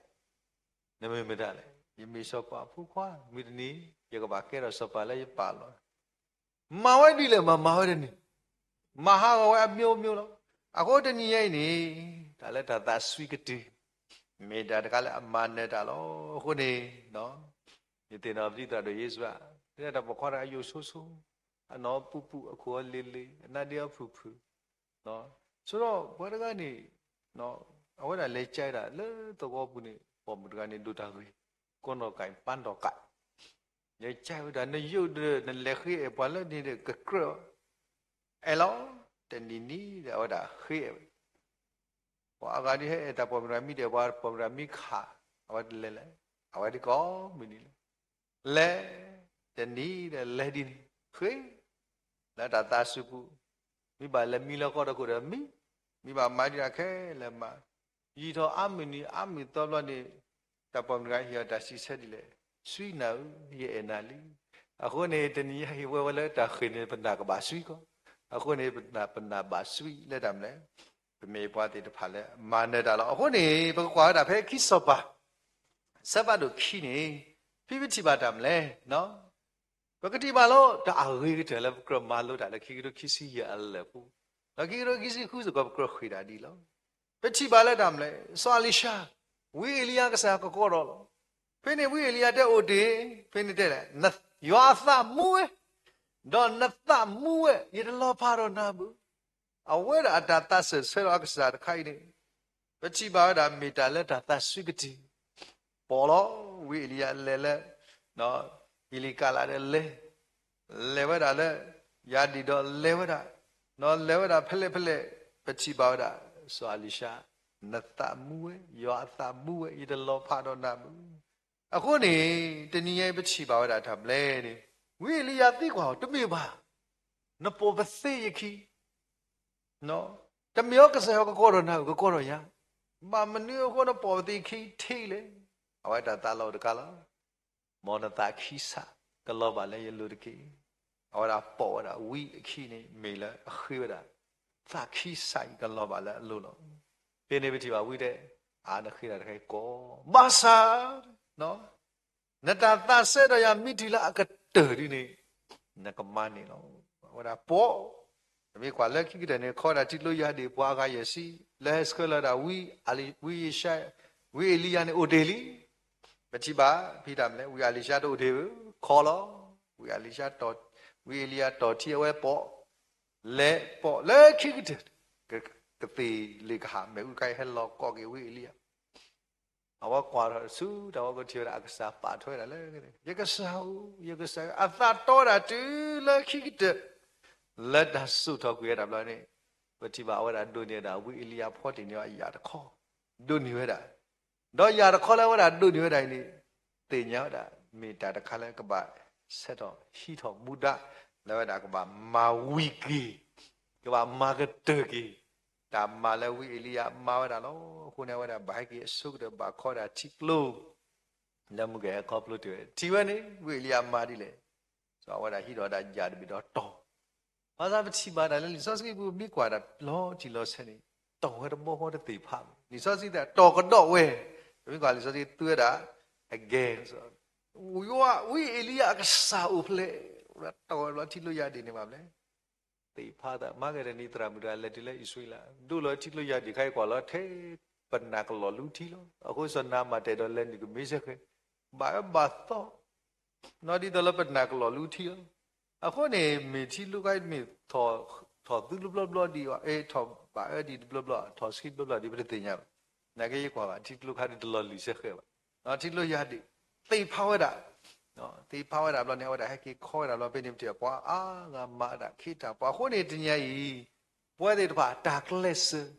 နမ့ၢ်မတၤလဲၣ်, ယမ့ၢ်စီၤပၤအဖိခွါ, မုၢ်တနံၤ ယကဘၣ်ကဲထီၣ်စီၤပၤလၢယပာ်လီၤ. မၤဝဲဒ်လဲၣ်မၤ မၤဝဲဒ်န့ၣ်, မၤဟးဂီၤဝဲအမျိုးမျိုးလီၤ. အဃိတနံၤညါအံၤန့ၣ်, တၢ်လၢတၢ်သးစွံကတုၤ, မ့ၢ်တၢ်တခါလၢအမၤနၢၤတၢ်လီၤ. အဃိန့ၣ် ယသ့ၣ်နီၣ်ပဒံသရၣ်ဒိၣ်ယ့ၣ်ၡူးဧၢ, တၢ်ပိာ်ခွါတဂၤအယိာ်ဆိဆိ, အနီၢ်ပူၤပူၤ, အခိၣ်အီၤလ့ၤလ့ၤ, အနါဒ့အီၤဖုၣ်ဖုၣ်, ဆိဒီးပှၤတဂၤန့ၣ်, အဝဲဒၣ်လဲၤကၢဝဲဒၣ်လၢသဝီပူၤန့ၣ် ပိာ်မုၣ်တဂၤန့ၣ်ဒိၣ်တၢ်ဂ့ၤ, ကိးနီၢ်ကၣ်ပာ်နီၢ်ကၣ်, လဲၤကၢဝဲဒၣ် နယိၣ်ဒီး နလဲၤဃ့အဲၣ်ပှၤလၢန့ၣ်ဒီး ကကြၢး, အဲၣ်လီၤ, တနံၤနံၤဒီး အဝဲဒၣ်ဃ့အဲၣ်ဝဲ ပှၤအဂၤဒ်ဟဲအဲၣ်တၢ်ပိာ်မုၣ်တဂၤမံဒီး ပှၤပိာ်မုၣ်တဂၤမံခး, အဝဲတလဲၤလဲၣ်, အဝဲဒ်ကိးမုၢ်နံၤလဲၣ်, လဲၤ, တနံၤဒီးလဲၤဒ်န့ၣ်, ဃ့, လၢတၢ်သးစူၤပူၤ, မ့ၢ်ဘၣ်လဲၤမံလၢဃီတခိၣ်ဒီးမံ, မ့ၢ်ဘၣ်မၤဒ်န့ၣ်ခဲလၢာ်မၤ, ယံာ်ထီၣ်အါမုၢ်နံၤအါမုၢ်သီဘျီန့ၣ်, တၢ်ပိာ်မုၣ်တဂၤဟ့ၣ်အီၤတၢ်စံးဆၢဒ်လဲၣ်, ဆှံနၤဧၢ, ယအဲၣ်နၤလံ. အဃိန့ၣ် တနံၤအံၤဟ့ၣ်ဝဲဝဲလၢတၢ်ဃ့ၢ်န့ၣ် ပနာ်ကဘၣ်ဆှံကီး, အဃိန့ၣ် ပနာ် ပနာ်ဘၣ်ဆှံလၢတၢ်မနုၤလဲၣ်, ပမ့ၢ်ပှၤသ့ၣ်တဖၣ်လၢမၤနၢၤတၢ်လီၤ. အဃိန့ၣ် ပကကွၢ်ဝဲဒၣ်ဖဲခံစီၤပၤ ဆၢဖးဒိၣ်ခံန့ၣ်, ဖဲပထံၣ်ဘၣ်တၢ်မနုၤလဲၣ်, ပကထံၣ်ဘၣ်လီၤ တၢ်အဂ့ၤကတၢၢ်လၢပကြၢးမၤလိတၢ်လၢခံကထိခံဆံယဲၢ်အလၢာ်ပူၤ, ဒီးခံကထိခံဆံဃုစ့ၢ်ကီး ပကြၢးဃ့ၢ်တၢ်ဒ်အံၤလီၤ. ပထံၣ်ဘၣ်လၢတၢ်မနုၤလဲၣ်, စီၤအလံၤၡါ, ဝံအ့လံယၤကစၢ်ယွၤကကိးထီၣ်လီၤ. ဖဲန့ၣ်ဝံအ့လံယၤတဲအိၣ်တ့ၢ်, ဖဲန့ၣ်တဲလဲၣ်, ယွၤအသးမူဝဲ, ဒီးနသးမူဝဲ, ယတလီၤဖးဒီးနၤဘၣ်. အဝဲဒၣ်အတၢ်သးစၢၢ်ဆၢလီၤအကစၢ်တခါအံၤန့ၣ်, ပထံၣ်ဘၣ်ဝဲဒၣ်မ့ၢ်တၢ်လၢတၢ်သးစွံကတုၤ, ပိာ်လီၤ, ဝံအ့လံယၤလဲၤလၢ အ့လံကးလးဒီးလဲၤ, လဲၤဝဲဒၣ်လၢ ယၤဒံၣ်ဒီးလဲၤဝဲဒၣ်, ဒီးလဲၤဝဲဒၣ်ဖဲလဲၣ်ဖဲလဲၣ်, ပထံၣ်ဘၣ်ဝဲဒၣ် စီၤအလံၤၡါ, နသးမူဝဲ, ယွၤအသးမူဝဲ, ယတလီၤဖးဒီးနၤဘၣ်. အဃိန့ၣ် တနံၤညါအံၤပထံၣ်ဘၣ်ဝဲဒၣ်တၢ်မနုၤလဲၣ်န့ၣ်, ဝံအ့လံယၤသံကွၢ်အီၤ, တမ့ၢ်ဘၣ်, နပိာ်ပသ့ယခံ တမ့ၢ်အီၤကစၢ်ယွၤကကိးထီၣ်နၤဧၢ, ကကိးထီၣ်ယၤ, ဘၣ်မနုၤအဃိနပိာ်ပသ့ခံထံလဲၣ်. အဝဲတၢ်သးလီၤတခါလီၤ, မ်နသးခံစးကလီၤဘၣ်လၢယလိၤတက့ၢ်. အဝဲဒၣ်ပိာ်ဝဲဒၣ်ဝံအခံန့ၣ် မ့ၢ်လၢအဃ့ဝဲဒၣ် သးခံစးအံၤကလီၤဘၣ်လၢအလိၤလီၤ. ဖဲန့ၣ်ပထံၣ်ဘၣ်ဝံတဲ, အါနဃ့တၢ်တခါအံၤကီး, ဘၣ်ဆၣ် နတၢ်သးစဲဒီးယၤမ့ၢ်တုၤလၢအကတၢၢ်ဒ်န့ၣ်, နကမၤန့ၢ်လီၤ. အဝဲဒၣ်ပိာ်, ပမ့ၢ်ကွၢ်လၢခံကတၢၢ်န့ၣ် ခီဒၣ်ထံကျိယၤဒံၣ်ပှၤအဂၤယဲၢ်ဆံ, လၢဟဲဆှၢလီၤဒၣ်ဝံအ့လံယၤန့ၣ်အိၣ်တ့ၢ်လံ. ပထံၣ်ဘၣ်ဖဲတၢ်မနုၤလဲၣ်, ဝံအ့လံယၤတအိၣ်တ့ၢ်ဘၣ်, ခီလီၤ. ဝံအ့လံယၤ, ဝံအ့လံယၤတီၢ်ထံအဝဲပိာ်, လဲၤပိာ်လၢခံကတၢၢ်, ကသ့ၣ်လ့ၣ်ကဟၣ်မ့ၣ်အူတခါအံၤဟဲလီၤကိးက့ၤဝံအ့လံယၤ အဝဲကွၢ်ထီၣ်ဆူတၢ်ဝီကထံၣ်ဝဲဒၣ်အကစၢ်ပာ်ထွဲဒၣ်လၢ, ယကစၢ်ဧၢ, ယကစၢ်ဧၢ, အသးတီဝဲဒၣ်တုၤလၢခံကတၢၢ်, လၢတၢ်စိာ်ထီၣ်ကွံာ်ဝဲဒၣ်ဘျီန့ၣ်, ပထံၣ်ဘၣ်အဝဲဒၣ်ဒိးန့ၢ်ဝဲဒၣ် ဝံအ့လံယၤဖီတ့ၢ်န့ၢ်အယၣ်တခီ, ဒိးန့ၢ်ဝဲဒၣ်, ဒီးယၣ်တခီလၢအဝဲဒၣ်ဒိးန့ၢ်ဝဲဒၣ်အံၤန့ၣ်, သ့ၣ်ညါဝဲဒၣ် မ့ၢ်တၢ်တခါလၢကဘၣ်ဆဲးထီၣ်ဟံးထီၣ်မူဒါ, လၢဝဲဒၣ်ကဘၣ်မၤဝံၤက့ၤ, ကဘၣ်မၤကတၢၢ်က့ၤ, တၢ်မၤလၢဝံအ့လံယၤမၤဝဲဒၣ်လီၤ. အဃိန့ၣ် အဝဲဒၣ်ဘၣ်ဟဲက့ၤအဆိကတၢၢ်ဘၣ်ခီဒၣ်ထံကျိ လၢမုၢ်ကဟဲခီဖျိတ့ၢ်ဝဲ, ထံၣ်ဝဲန့ၣ် ဝံအ့လံယၤမၤဒ်လဲၣ်, စီၤအဝဲဒၣ်ဟံးထီၣ်ဝဲဒၣ်ယၣ်တဘ့ၣ်ဒီးတီၢ်, ဘၣ်ဆၣ်ပထံၣ်ဘၣ်ဒၣ်လၢလံာ်စီဆှံပူၤ မ့ၢ်ကွၢ်ဒၣ်လီၤတံၢ်လီၤဆဲးန့ၣ်, တီၢ်ဝဲတဘီဃီတသ့ၣ်ဖးဘၣ်. လံာ်စီဆှံတဲတီၢ်ကဒီးဝဲ, ပမ့ၢ်ကွၢ်လံာ်စီဆှံသူဝဲဒၣ်, again, ယွၤဝံအ့လံယၤအကစၢ်အိၣ်ဖျဲၣ်, တီၢ်ဝဲဘျီထံကျိယၣ်ဒ့ၣ်န့ၣ်ဘၣ်မလဲၣ် သ့ၣ်ဖးသး မၤကဲတနံၤသရၣ်မုၣ်တဂၤလဲၤတုၤလၢအံၣ်စရ့လး, ဒိၣ်လီၤထံကျိယၣ်ဒ့ၣ်ခါအံၤကွၢ်လီၤထဲ, ပနၢ်ကလီၢ်လူထံလီၤ. အဃိစီၤနၤမၢ်တဲဒီးလဲၤနုာ်ကမ့ၢ်စ့ၢ်ကီး, ဘၣ်အၢဘၣ်သီ, နီၢ်ဒ်သိးလၢပနၢ်ကလီၢ်လူထံလီၤ. အဃိန့ၣ် မ့ၢ်ထံကျိခါမ့ၢ်ထီၣ်သူတဘျီဘျီဒံး, ထီၣ်ဘၣ်အၢဒံးတဘျီဘျီ, ထီၣ်ဆှံတဘျီဘျီဒံး ပတသ့ၣ်ညါဘၣ်. နာ်က့ယကွၢ်ဘၣ် ထံကျိခါဒ်တလီၤလုာ်စ့ၢ်ကီးဘၣ်. ထံကျိယၣ်ဒ့ၣ် သ့ၣ်ဖးဝဲဒၣ်, သ့ၣ်ဖးဝဲဒၣ်ဘျီန့ၣ် အဝဲဒၣ်ဟဲက့ၤခီဝဲဒၣ်ဘျီဖဲန့ၣ်ပထံၣ် ပှၤအါဂၤမၤဒၣ်ခ့တၢ်ပှၤအဃိန့ၣ် တနံၤညါအံၤ, ပဝဲသ့ၣ်တဖၣ်တၢ်ကျဲးစၢး,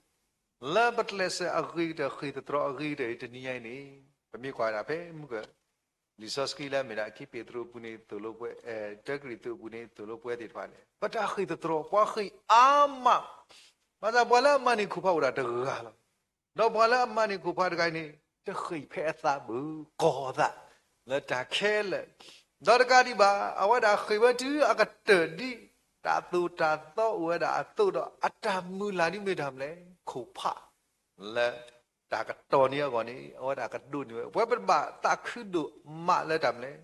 လၢပကျဲးစၢးအဂ့ၤကတၢၢ် ဃ့ၢ်သတြီၤအဂ့ၤကတၢၢ်အံၤ တနံၤညါအံၤန့ၣ်, ပမ့ၢ်ကွၢ်ဝဲဒၣ်ဖဲမုၢ်က လံာ်စီဆှံလၢအမ့ၢ်ဒၣ် ခံပ့းတရူးအပူၤန့ၣ်သိၣ်လိပှဲ, တၢကရံၣ်သူးအပူၤန့ၣ်သိၣ်လိပှဲသ့ၣ်တဖၣ်န့ၣ် ပတၢ်ဃ့ၢ်သတြီၤ ပှၤဃ့ၢ်အါမး, ဘၣ်ဆၣ်ပှၤလၢအမၤန့ၢ်ခိၣ်ဖးအိၣ်ဒၣ်တဂၤလီၤ. ဒီးပှၤလၢအမၤန့ၢ်ခိၣ်ဖးတဂၤအံၤန့ၣ် တဃ့ၢ်ဖဲအသးဘၣ်, ကီၤအသး လၢတၢ်ခဲလၢာ်, ဒီးတကးဒံးဘၣ် အဝဲဒၣ်ဃ့ၢ်ဝဲတုၤအကတၢၢ်ဒ် တၢ်သိၣ်တၢ်သီအိၣ်ဝဲဒၣ်အသိးဒီး အတၢ်မုၢ်လၢ်ဒ်မ့ၢ်တၢ်မနုၤလဲၣ် ခိၣ်ဖး လၢတၢ်ကတီၤန့ၢ်အဂီၢ်န့ၣ် အဝဲဒၣ်ကဒိးန့ၢ်ဝဲ, ပဝဲပတဘၣ်သးခုဒိၣ်မးလၢတၢ်မနုၤလဲၣ်,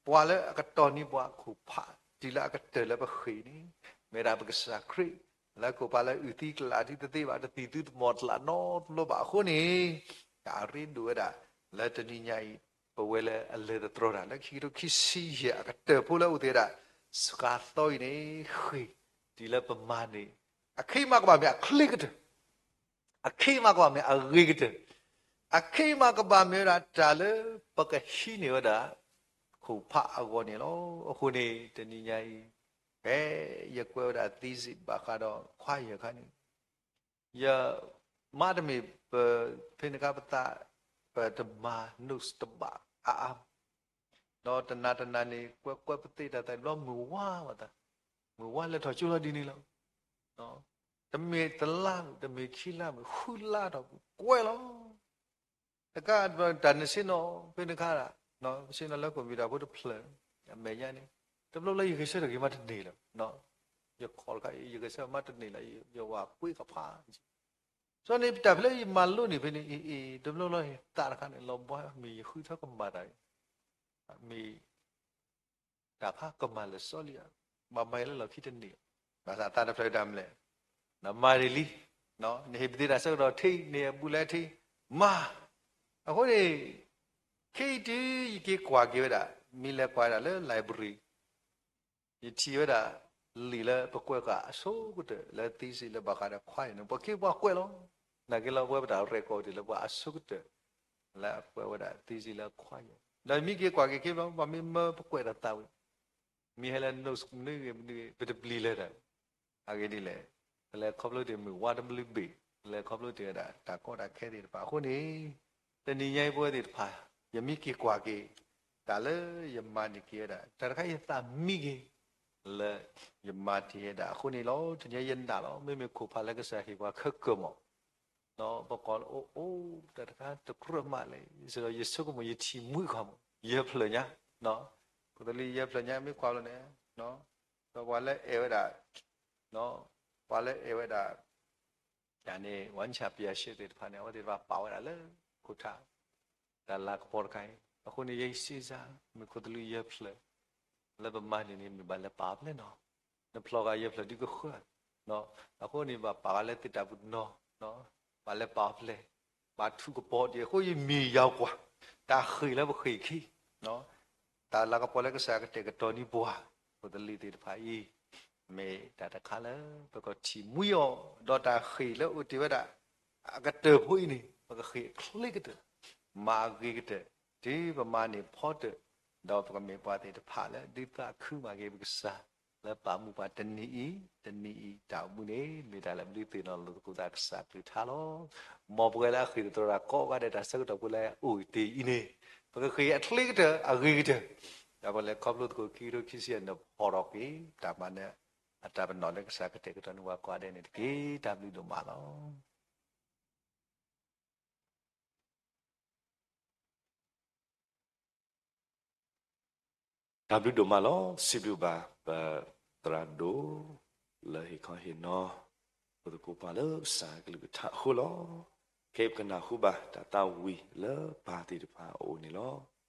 ပှၤလၢအကတီၤန့ၢ်ပှၤခိၣ်ဖး တုၤလၢအကတၢၢ်လၢပဃ့ၢ်န့ၣ် မ့ၢ်ဒၣ်ပကစၢ်ခရံာ်, လၢခိၣ်ဖးလၢအုၣ်သံကျးဒ်တသ့ဘၣ်, တသံၣ်သူသမီၣ်ကျးနီတဘျီဘၣ်အဃိန့ၣ်, တၢ်အရ့ဒိၣ်ဝဲဒၣ် လၢတနံၤညါအံၤ ပဝဲလၢအလဲၤသတြီၤတၢ်လၢခံကထိခံဆံယဲၢ်အကတၢၢ်ဖိလၢအိၣ်သ့ၣ်ဝဲဒၣ် စှၤသီအံၤန့ၣ် ဃ့ၢ် တုၤလၢပမၤန့ၣ် အခံမးကဘၣ်မ့ၢ်အချ့ကတၢၢ် အခံမးကဘၣ်မ့ၢ်အဂ့ၤကတၢၢ်, အခံမးကဘၣ်မ့ၢ်ဝဲဒၣ်တၢ်လၢပကဟံးန့ၢ်ဝဲဒၣ် ခိၣ်ဖးအဂီၢ်န့ၣ်လီၤ. အဃိန့ၣ် တနံၤညါအံၤ ဖဲယကွဲးဝဲဒၣ် thesis ဘၣ်ဃးဒီး choir အခါန့ၣ် ယမၤတမ့ၢ်ပ ဖဲန့ၣ်အခါပသး ပတမၤ notes တဘၣ်အါအါ ဒီးတနၤတနၤန့ၣ် ကွဲးကွဲးပသ့တၢ်သးဘျီ မုၢ်ဝါဘၣ်သး, မုၢ်ဝါလဲၤထီၣ်ကၠိလီၤဒ်န့ၣ်လီၤ. တမ့ၢ်တလါမုၢ် တမ့ၢ်ခံလါမုၢ် ဃုလါထီၣ်ကွဲးလီၤ. တကး တၢ်နဆ့ၣ်နီၤ ဖဲန့ၣ်အခါ ပဆ့ၣ်နီၤလၢ computer ဖိတဖျၢၣ် အမဲာ်ညါန့ၣ် တဘျီဘျီယဂဲၤဆၢထၢၣ်ဂ့ၤမးတန့ၢ်လီၤ. ယခီၣ်တခါ ယဂဲၤဆၢထၢၣ်မးတန့ၢ်လီၤ ယဝၤကွ့ကဖး စီၤန့ၣ် တၢ်ဖဲလၢယမၤလိန့ၣ်ဖဲန့ၣ် အ့ အ့ တဘျီဘျီသးတခါန့ၣ် လီၤဘှါမ့ၢ်ယဃုထၢကမၤတၢ် မ့ၢ် တၢ်ဖးကမၤလၢာ်စီလံဧါ, ဘၣ်မၤယဲလၢလီၢ်ခံတန့ၢ်, ဘၣ်ဆၣ်သးတဖျၢၣ်တၢ်မလဲၣ်, နမၤန့ၢ်လံ, နဟ့ၣ်ပသ့တၢ်ဆၢကတီၢ်ထံ နဟ့ၣ်အဘူးလဲထံ, မၤ, အဃိန့ၣ် ခဲအံၤတုၤယက့ၤကွၢ်က့ၤဝဲဒၣ် မ့ၢ်လဲၤကွၢ်ဒၣ်လၢ library ယထံၣ်ဝဲဒၣ် လံာ်လၢပကွဲးဃာ်အဆိကတၢၢ်လၢ thesis လၢဘၣ်ဃးဒီး choir န့ၣ် ပှၤက့ၤပှၤကွဲးလီၤ. နာ်က့လီၤ ပဝဲပတၢ် record ဒံးလၢပှၤအဆိကတၢၢ် လၢအကွဲးဝဲဒၣ် thesis လၢ choir ဒီးမ့ၢ်က့ၤကွၢ်က့ၤခဲဘျီ ပှၤမ့ၢ်မၢပကွဲးတၢ်သးဝံၣ် မ့ၢ်ဟဲလၢ notes မနုၤဂ့ၤမနုၤဂ့ၤ ပတပျံၤလၢၤတၢ် အဂ့ၢ်ဒ်လဲၣ်, ပလဲၤခီဖျိတ့ၢ်မုၢ်ဝါတဘျုးဘ့ၣ်, ပလဲၤခီဖျိတ့ၢ်ဝဲဒၣ် တၢ်ကီတၢ်ခဲသ့ၣ်တဖၣ်အဃိန့ၣ်, တနံၤညါအံၤပဝဲသ့ၣ်တဖၣ် ယမ့ၢ်က့ၤကွၢ်က့ၤ တၢ်လၢယမၤန့ၢ်က့ၤဝဲဒၣ် တၢ်တခါယသးမံက့ၤ လၢယမၤတ့ၢ်ဝဲဒၣ်အဃိန့ၣ်လီၤ. တနံၤညါယနာ်လီၤ မ့မ့ၢ်ခိၣ်ဖးလၢကစၢ်ဟ့ၣ်ပှၤခဲကၢၢ်မး ပကိးလၢအိၣ်အိၣ် တၢ်တခါတကြၢးမးလဲၣ် စ့ၢ်ကီး ယဆိကမိၣ်ယထံၣ်မှံခီမး ယဲၢ်ဖျၢၣ်ညါ, ခိၣ်သလုးယဲၢ်ဖျၢၣ်ညါ မ့ၢ်ကွၢ်လီၤန့ၣ်, ဒီးပှၤလၢအဲၣ်ဝဲဒၣ်, ပှၤလၢအဲၣ်ဝဲဒၣ် တၢ်န့ၣ် ဝါဆၣ်ပယၤရှဲ သ့ၣ်တဖၣ်န့ၣ် အဝဲသ့ၣ်တဖၣ်ပာ်ဝဲဒၣ်လၢခိၣ်ထး တၢ်လၤကပီၤတခါအံၤ, အဃိန့ၣ် ယဲယစ့စါ မ့ၢ်ခိၣ်သလုးယဲၢ်ဖျၢၣ် လၢပမၤန့ၢ်န့ၣ် မ့ၢ်ဘၣ်လဲၤပာ်အီၤဖျဲၣ်နီၤ, နဖျီၣ်ဃာ်ယဲၢ်ဖျၢၣ်ဒ်ကဃၢၤ, အဃိန့ၣ် ဘၣ်ပာ်ဃာ်လၢသ့ၣ်တၢ်ပနီၤ, ဘၣ်လဲၤပာ်အီၤဖျဲၣ်, ဘၣ်ထူးကပီၤဒံး အဃိယမ့ၢ်ယၤကွၢ်, တၢ်ဃ့ၢ်လၢပဃ့ၢ်ခံ တၢ်လၤကပီၤလၢကစၢ်ကတဲာ်ကတီၤန့ၢ်ပှၤ ခိၣ်သလုးသ့ၣ်တဖၣ်အံၤ, မ့ၢ်တၢ်တခါလၢပကထံၣ်မှံအီၤ, ဒီးတၢ်ဃ့ၢ်လၢအိၣ်တ့ၢ်ဝဲဒၣ် အကတၢၢ်ဖိအံၤန့ၣ် ပကဃ့ၢ်အချ့ကတၢၢ်, မၤအဂ့ၤကတၢၢ်, တုၤပမၤန့ၢ်ဖီတၢၣ်, ဒီးပကမ့ၢ်ပှၤသ့ၣ်တဖၣ်လၢဒုးသးခုမးက့ၤပကစၢ် လၢပာ်မူပှၤတနံၤအံၤ တနံၤအံၤ တၢ်အိၣ်မူန့ၣ် မ့ၢ်တၢ်လၢပဒုးသ့ၣ်နီၣ်လိာ်သကိးသးကစၢ်ကလုၢ်ကထါလီၤ. မ်ပဝဲလၢအဃ့ၢ်သတြီၤတၢ်ကိးဂၤဒဲးတၢ်ဆၢကတီၢ်ဖိလၢအအိၣ်တ့ၢ်အံၤန့ၣ် ပကဃ့ၢ်အချ့ကတၢၢ်အဂ့ၤကတၢၢ်, ဒီးပလဲၤခီဖျိသကိးခံကထိခံဆံယဲၢ်န့ၣ် ဖီၣ်ထီၣ်က့ၤ တၢ်မၤနၢၤ အတၢ်ပနီၣ်လၢကစၢ်ကတဲာ်ကတီၤန့ၢ်ပှၤကိးဂၤဒဲးန့ၣ်တက့ၢ်. တၢ်ဘျုးဒိၣ်မးလီၤ. တၢ်ဘျုးဒိၣ်မးလီၤ. စံးဘျုးဘၣ် ပသရၣ်ဒိၣ် လၢဟ့ၣ်ခီဟ့ၣ်နီၤ ပသကိးပှၤလၢကစၢ်ကလုၢ်ကထါအဃိလီၤ. ခဲအံၤပကနၢ်ဟူဘၣ်တၢ်သးဝံၣ်လၢပၢ်သ့ၣ်တဖၣ်အအိၣ်န့ၣ်လီၤ.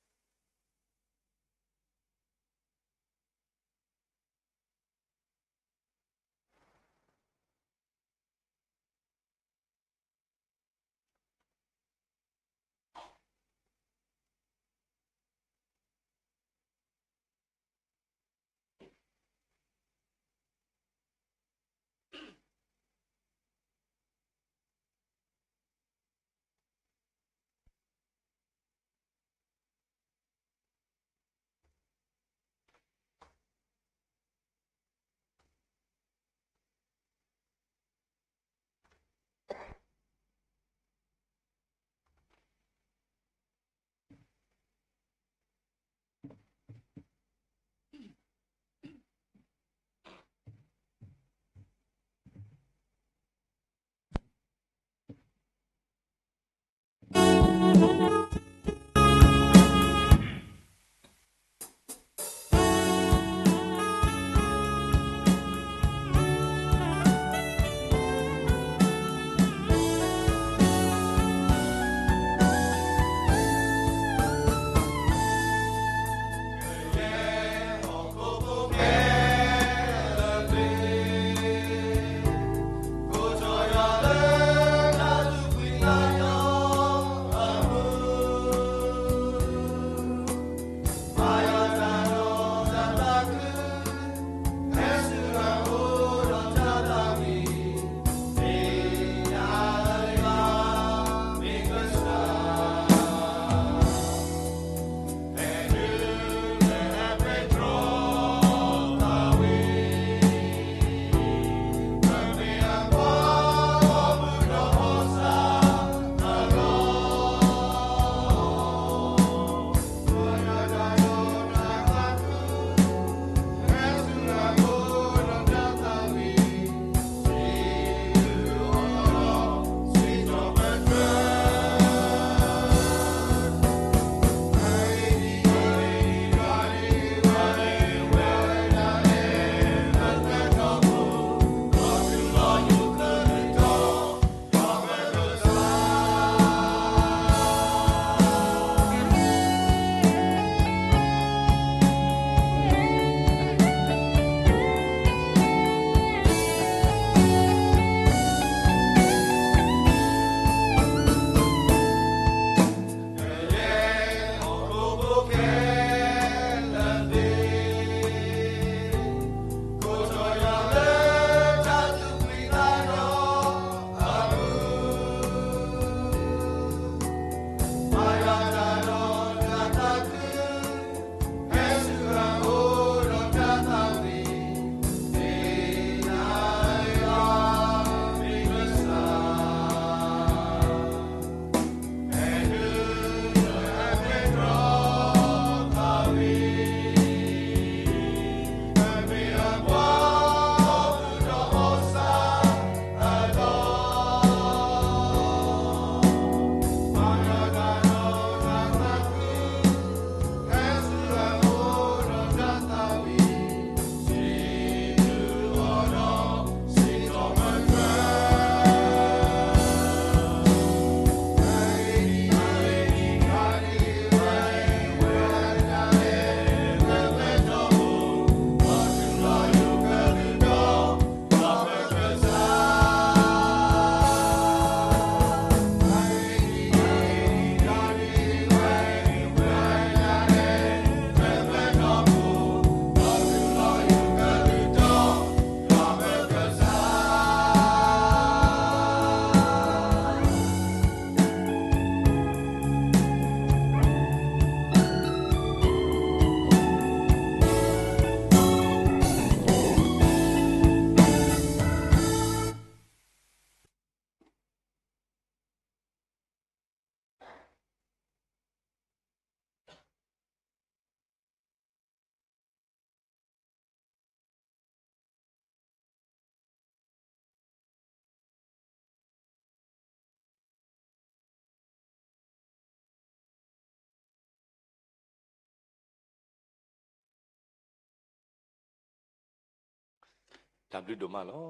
တၢ်ဘျုးဒိၣ်မးလီၤ.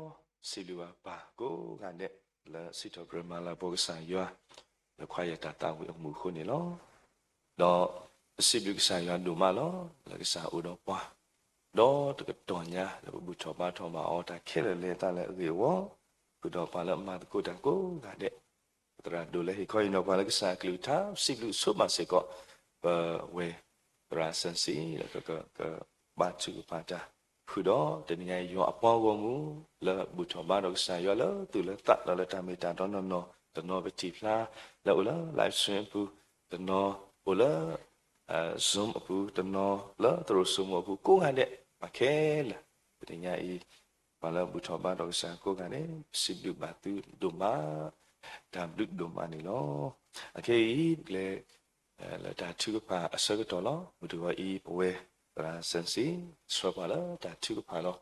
စံးဘျုးဘၣ်ပၢ်ကိးဂၤဒဲး လၢစံးထီၣ်ပတြၢၤမၤလၤကပီၤကစၢ်ယွၤ လၢခွါယတၢ်သးဝံၣ်အမူးအဃိန့ၣ်လီၤ. ဒီးပစံးဘျုးကစၢ်ယွၤဒိၣ်မးလီၤ လၢကစၢ်အိၣ်ဒီးပှၤ ဒီးတကတီၢ်ညါလၢပဘူၣ်ထီၣ်ဘါထီၣ်ဘၣ်အီၤတၢ်ခဲလၢာ်လၢအသးလၢအဂ့ၢ်အဝီ, ဃုာ်ဒီးပှၤလၢအမၤသကိးတၢ်ကိးဂၤဒဲး, ပသရၣ်ဒိၣ်လၢဟ့ၣ်ခီဟ့ၣ်နီၤပှၤလၢကစၢ်အကလုၢ်ကထါ ပစံးဘျုးဆိဘၣ်စ့ၢ်ကီး ပဝဲသရၣ်စၢၣ်စံၣ် လၢကကဘါထုကဖၣ်တၢ် ဃုာ်ဒီးတနံၤညါအံၤယွၤအပှၤဂီၢ်မုၢ် လၢဘူၣ်ထီၣ်ဘါထီၣ်ကစၢ်ယွၤလၢသူၣ်လၢသးဒီးလၢတၢ်မ့ၢ်တၢ်တီနီၢ်နီၢ်, တနီၤပထံၣ်ဖျါ လၢအိၣ်လၢ live stream အပူၤ, တနီၤအိၣ်လၢ Zoom အပူၤ, တနီၤလၢသရိာ်စိမိၤအပူၤ ကိးဂၤဒဲး ပှၤခဲလၢာ် တနံၤညါအံၤ ပှၤလၢဘူၣ်ထီၣ်ဘါထီၣ်ကစၢ်ကိးဂၤဒဲး ပစံးဘျုးဘၣ်သုဒိၣ်မး, တၢ်ဘျုးဒိၣ်မးန့ၣ်လီၤ. အခဲအံၤ ပကလဲၤ လၢတၢ်ထုကဖၣ်အဆၢကတီၢ်လီၤ. မုၢ်တဂီၤအံၤ ပဝဲသရၣ်စၢၣ်စံၣ် ဆှၢပှၤလၢတၢ်ထုကဖၣ်လီၤ.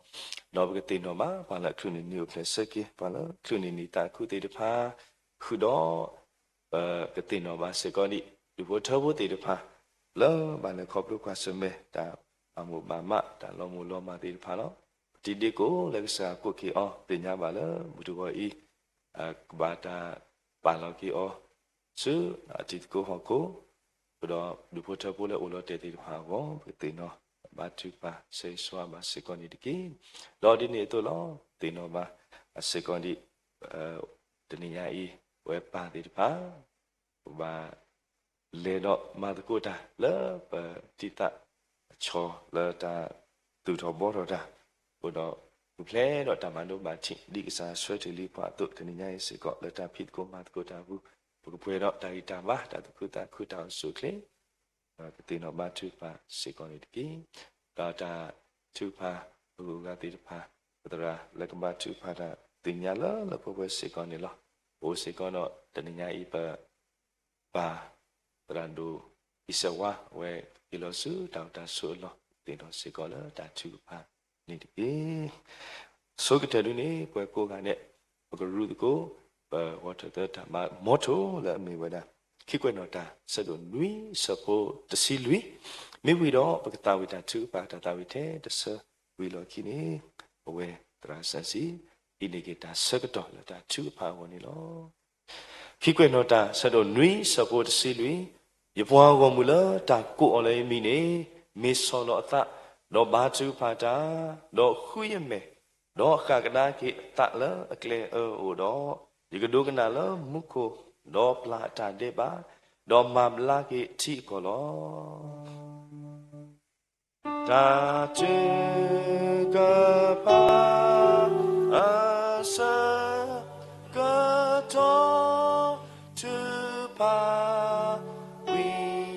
ဒီးပကသ့ၣ်နီၣ်ဘၣ် ပှၤလၢအချုးန့ၢ်နံၤအိၣ်ဖျဲၣ်ဆၢက့ၤ, ပှၤလၢချုးန့ၢ်နံၤသးခုသ့ၣ်တဖၣ်, ဃုာ်ဒီး ပကသ့ၣ်နီၣ်ဘၣ်စ့ၢ်ကီးဒံး ဒူၣ်ဖိထၢဖိသ့ၣ်တဖၣ် လၢဘၣ်လဲၤခီဖျိကွၢ်ဆၢၣ်မဲာ် တၢ်ဘၣ်မိၣ်ဘၣ်မး တၢ်လီၤမိၢ်လီၤမၢ်သ့ၣ်တဖၣ်လီၤ. ပတံၤဒ့ကိးလၢကစၢ်ကိးက့ၤအီၤ သ့ၣ်ညါဘၣ်လၢမုၢ်တဂီၤအံၤ ကဘၣ်တၢ်ပာ်လီၤက့ၤအီၤ ဆူအတံၤသကိးဟီၣ်ခိၣ်, ဃုာ်ဒီးဒူၣ်ဖိထၢဖိလၢအိၣ်လီၤတဲာ်သ့ၣ်တဖၣ်အဂီၢ် ပကသ့ၣ်နီၣ်ဘါထုကဖၣ် ဆၢဂ့ၤဆၢဝါဘၣ်စ့ၢ်ကီးန့ၣ်တက့ၢ်. ဒီးဒ်န့ၣ်အသိးလီၤ သ့ၣ်နီၣ်ဘၣ်စ့ၢ်ကီးဒံး တနံၤညါအံၤ ပဝဲပၢ်သ့ၣ်တဖၣ် ပဘၣ် လဲၤဒီးမၤသကိးတၢ်လၢပတံၤသကိး အဆီၣ်လၢတၢ်သူၣ်ထီၣ်ဘှီထီၣ်တၢ်, အိၣ်ဒီးပူၤဖျဲးဒီးတၢ်မၤဒိဘၣ်ထံး ဒ်ကစၢ်ဆှၢတ့ၢ်လံပှၤအသိး တနံၤညါအံၤစ့ၢ်ကီး လၢတၢ်ဖံးသကိးမၤသကိးတၢ်အပူၤ ပကပှဲၤဒီးတၢ်ဂံၢ်တၢ်ဘါ တၢ်သူၣ်ခုသးခု တၢ်အိၣ်ဆူၣ်အိၣ်ချ့ ကသ့ၣ်နီၣ်ဘါထုကဖၣ်စ့ၢ်ကီးန့ၣ်တက့ၢ်. ဒီးတၢ်ထုကဖၣ်အဂုၤအဂၤသ့ၣ်တဖၣ် ပသရၣ်လၢကဘါထုကဖၣ်တၢ်သ့ၣ်ညါလၢလၢပှဲၤပှဲၤစ့ၢ်ကီးန့ၣ်လီၤ. ပအိၣ်စ့ၢ်ကီးဒီးတနံၤညါအံၤ ပ ပၢ်သရၣ်ဒိၣ်အံၤစဲးဝါ အဝဲက့ၤလီၤဆူတၢ်အိၣ်တၢ်ဆိးအလီၢ် သ့ၣ်နီၣ်စ့ၢ်ကီးလၢတၢ်ထုကဖၣ်န့ၣ်တက့ၢ်. ဆိကတၢၢ်ဒုန့ၣ် ပှၤကိးဂၤဒဲး ပကရူၢ်သကိး ပဝီၤထၢၣ်သၢတၢ်မၤမီထိၣ်လၢအမ့ၢ်ဝဲဒၣ် ခံကွဲးနီၣ်တၢ် ဆၢဒိၣ်နွံဆၢဖိတဆံလွံၢ်, မ့ၢ်ဝံၤဒီးပကသးဝံၣ်တၢ်ထုကဖၣ် တၢ်သးဝံၣ်ထဲတဆၢဝံၤလီၢ်ခံန့ၣ် ပဝဲသရၣ်စၢၣ်စံၣ် အံၤန့ၣ်က့ၤတၢ်ဆၢကတီၢ်လၢတၢ်ထုကဖၣ်အဂီၢ်န့ၣ်လီၤ. ခံကွဲးနီၣ်တၢ် ဆၢဒိၣ်နွံဆၢဖိတဆံလွံၢ်, ယပှၤဂီၢ်မုၢ်လၢတၢ်ကိးအီၤလၢယမံၤန့ၣ် မ့ၢ်ဆီၣ်လီၤအသး, ဒီးဘါထုကဖၣ်တၢ်, ဒီးဃုယမဲာ်, ဒီးဃၣ်ကဒါက့ၤအသးလၢအကျဲအၢအအိၣ်ဒီး, ယကဒိကနၣ်လၢမူခိၣ်, ဒီးပျၢ်အတၢ်ဒဲးဘး, ဒီးမၤဘျါက့ၤထံအကီၢ်လီၤ. တၢ်ထုကဖၣ်အဆၢကတီၢ် ထုကဖၣ်ဝံၤ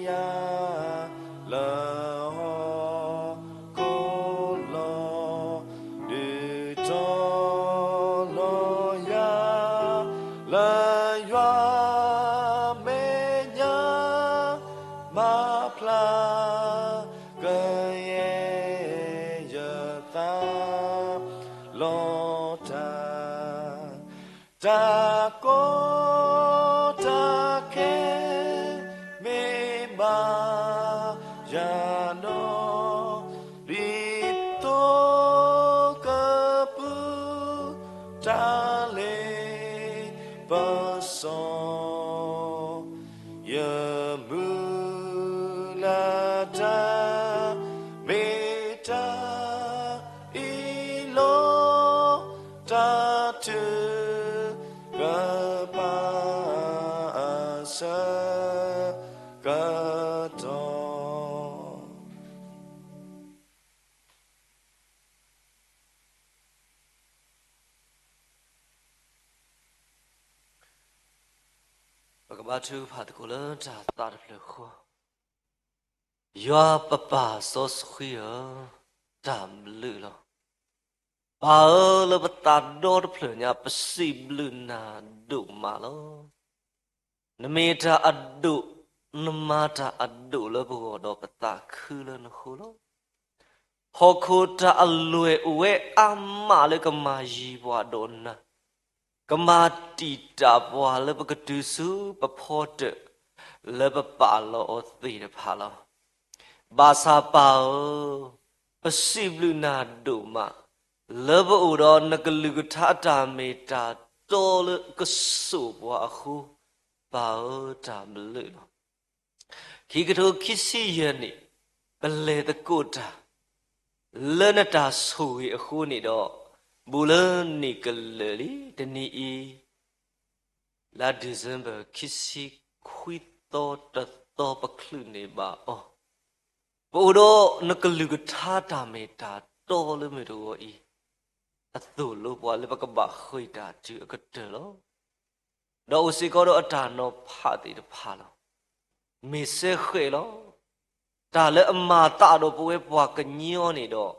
ယၤ လၢဟီၣ်ခိၣ်လီၤ, ဒုးတီၤလီၤယၤ လၢယွၤမဲာ်ညါ မၤဖျါ ကယဲၢ်ယသး လီၤတၢ်, တၢ်ကီတၢ်ခဲ မ့ၢ်မၤယၤနီၢ်, ဒ်သိကပူၤ တၢ်လ့ပစီ ယမုၢ်လၢ်တၢ် မ့ၢ်တၢ်အံၤလီၤ, တၢ်ထုကဖၣ်အဆၢကတီၢ်. ပကဘါထုကဖၣ်သကိးလၢတၢ်သးတဖျၢၣ်ဃီ, ယွၤပပၢ်စီဆှံဧၢ, တၢ်ဘျုးလီၤ. ပၢ်ဧၢ, လၢပသးဒီတဖျၢၣ်ညါ ပစံးဘျုးနၤဒိၣ်မးလီၤ. နမ့ၢ်တၢ်အဒိၣ်, နမၤတၢ်အဒိၣ်လၢပဂီၢ်ဒီးပသးခုလၢနဃိလီၤ. ဟီၣ်ခိၣ်တၢ်အလွဲၢ်အိၣ်ဝဲအါမးလၢကမၤယံၤပှၤဒီးနၤ, ကမၤတံာ်တာ်ပှၤလၢပကတုၤဆူပဖီတၢၣ် လၢပပာ်လီၤအီၤသ့ၣ်တဖၣ်လီၤ. ဘၣ်ဆၣ်ပၢ်ဧၢ, ပစံးဘျုးနၤဒိၣ်မး လၢပအိၣ်ဒီးနကလုၢ်ကထါအတၢ်မ့ၢ်တၢ်တီလၢကစိာ်ပှၤအဃိ, ပၢ်ဧၢတၢ်ဘျုးလီၤ. ခံကထိခံဆံယဲၢ်နံၣ်, ပလဲၤသကိးတၢ် လၢနတၢ်ဆိၣ်ဂ့ၤအဃိန့ၣ်ဒီး, ဘူးလၢနံၣ်ကလၢာ်လံ တနံၤအံၤ လါ December ခံဆံခွံသီတသီပချုးန့ၢ်ဘၣ်အီၤ, ပအိၣ်ဒီးနကလုၢ်ကထါတၢ်မ့ၢ်တၢ်တီလၢမုၢ်တဂီၤအံၤ, အသိၣ်လိပှၤလၢပကဘၣ်ဃ့ၢ်တၢ်တုၤအကတၢၢ်လီၤ. ဒီးအိၣ်စ့ၢ်ကီးဒီးအတၢ်နီၤဖးသ့ၣ်တဖၣ်လီၤ. မ့ၢ်စဲဃဲးလီၤ. တၢ်လၢအမၤသးဒီးပဝဲပှၤကညီန့ၣ်ဒီး,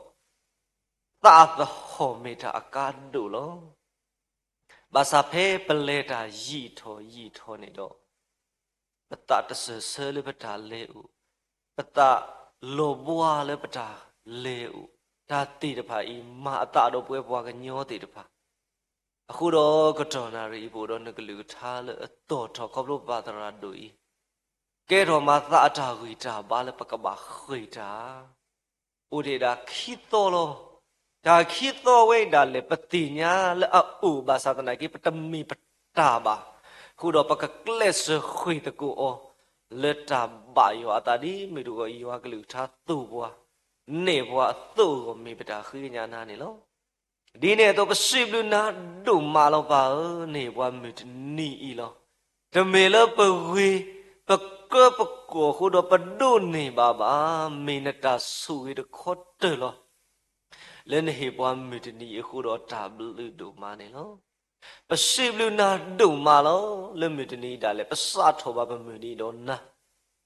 သးသဟီၣ်မ့ၢ်တၢ်အကါဒိၣ်လီၤ. ဘၣ်ဆၣ်ဖဲပလဲၤတၢ်ယံာ်ထီၣ်ယံာ်ထီၣ်န့ၣ်ဒီး, ပသးတစၢၢ်ဆၢလၢပတၢ်လဲၤအိၣ်, ပသးလီၤဘှါလၢပတၢ်လဲၤအိၣ်, တၢ်သ့ၣ်တဖၣ်အံၤ မၤအသးဒီးပဝဲပှၤကညီသ့ၣ်တဖၣ်, အဃိဒီးကတီၢ်နၣ်ရံၣ်အံၤ ပအိၣ်ဒီးနကလုၢ်ကထါလၢအသီၣ်ထီၣ်ခီဖျိပၢ်သရၣ်ဒိၣ်အံၤ, ကဲထီၣ်မၤသးအတၢ်ဂံၢ်တၢ်ဘါလၢပကဘၣ်ဃ့ၢ်တၢ်, အိၣ်ဒံးဒၣ်ခံသီလီၤ. တၢ်ခံသီဝဲအံၤဒၣ်လဲာ် ပသ့ၣ်ညါလၢအအိၣ်ဘၣ်ဆၣ်သနာ်က့ ပတမ့ၢ်ပတၢ်ဘၣ်, အဃိဒီးပကကျဲးစၢးဃ့ၢ်သကိးအီၤ, လၢတၢ်ဘၣ်ယွၤအသးဒ်မုၢ်တဂီၤအံၤ ယွၤကလုၢ်ကထါသိၣ်ပှၤ, နဲၣ်ပှၤအသိးအဂီၢ် မ့ၢ်ပတၢ်ဃ့ကညးနၤန့ၣ်လီၤ. ဒ်န့ၣ်အသိး ပစံးဘျုးနၤဒိၣ်မးလီၤပၢ်ဧၢ, နဟ့ၣ်ပှၤမုၢ်တနံၤအံၤလီၤ. တမ့ၢ်လၢပဂ့ၤ, ပကၢပကိၢ်အဃိဒီးပဒိးန့ၢ်ဘၣ်ဘၣ်, မ့ၢ်နတၢ်ဆိၣ်ဂ့ၤတခီတၢၢ်လီၤ. လၢနဟ့ၣ်ပှၤမုၢ်တနံၤအံၤအဃိဒီးတၢ်ဘျုးဒိၣ်မးန့ၣ်လီၤ. ပစံးဘျုးနၤဒိၣ်မးလီၤ. လၢမုၢ်တနံၤအံၤဒၣ်လဲာ် ပစးထီၣ်ဘၣ်ပမုၢ်နံၤဒီးနၤ,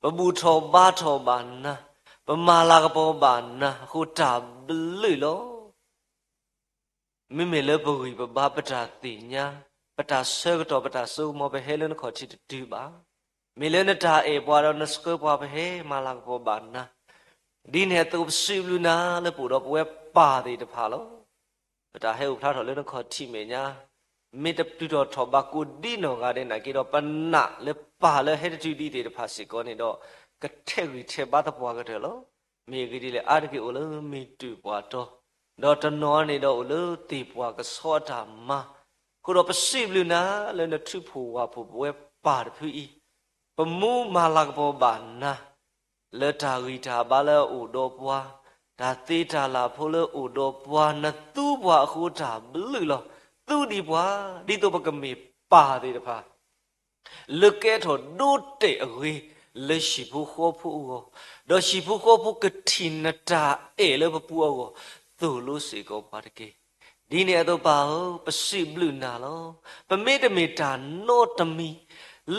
ပဘူၣ်ထီၣ်ဘါထီၣ်ဘၣ်နၤ, ပမၤလၤကပီၤဘၣ်နၤအဃိတၢ်ဘျုးလီၤ. မ့မ့ၢ်လၢပဂံၢ်ပဘါ ပတၢ်သ့ၣ်ညါ, ပတၢ်ဆၢကတီၢ် ပတၢ်စိကမီၤ ပဟဲလၢနခီၣ်ထံးတတုၤဘၣ်. မ့ၢ်လၢနတၢ်အဲၣ်ပှၤဒီးနဆှၢပှၤ ပဟဲမၤလၤကပီၤဘၣ်နၤ. ဒ်န့ၣ်အသိး ပစံးဘျုးနၤလၢပအိၣ်ဒီးပဝဲပၢ်သ့ၣ်တဖၣ်လီၤ. ပတၢ်ဟဲအိၣ်ဖျါထီၣ်လၢနခီၣ်ထံးမဲာ်ညါ, မ့ၢ်တတုၤထီၣ်ထီၣ်ဘးကိးဒ်နီၢ်ဂၤဒဲးနာ်က့ဒီး ပနာ်လၢပၢ်လၢဟဲတတုၤဒံးသ့ၣ်တဖၣ်စ့ၢ်ကီးန့ၣ်ဒီး ကထဲးဂံၢ်ထဲးဘါသပှၢ်ကတၢၢ်လီၤ. မ့ၢ်အဂ့ၢ်ဒ်လဲၣ် အါတက့ၢ်အိၣ်လၢမ့ၢ်တုၤပှၤတီ, ဒီးတနီၤန့ၣ်ဒီးအိၣ်လၢသ့ၣ်ပှၢ်ကဆှီအတၢ်မၤ, အဃိဒီးပစံးဘျုးနၤလၢနထုးဖှိၣ်ဝၢ်ဖှိၣ်ပဝဲပၢ်တဖုအံၤ, ပမူမၤလၤကပီၤဘၣ်နၤ, လၢတၢ်ဂံၢ်တၢ်ဘါလၢအအိၣ်ဒီးပှၤ, တၢ်သ့တၢ်လၤဖိလၢအအိၣ်ဒီးပှၤ နသူပှၤအဃိတၢ်ဘျုးလီၤ. သူဒံးပှၤ ဒ်သိးပကမ့ၢ်ပၢ်သ့ၣ်တဖၣ် လၢကဲထီၣ်ဒိတဲာ်အဂ့ၤ လၢဟံၣ်ဖိဃီဖိအဂီၢ်, ဒီးဟံၣ်ဖိဃီဖိကထံၣ်နတၢ်အဲၣ်လၢပပူၤအဂီၢ်, သိၣ်လိစ့ၢ်ကီးပှၤတက့ၢ်. ဒ်န့ၣ်အသိးပၢ်ဧၢ, ပစံးဘျုးနၤလီၤ. ပမ့တမ့ၢ်တၢ်နီတမံၤ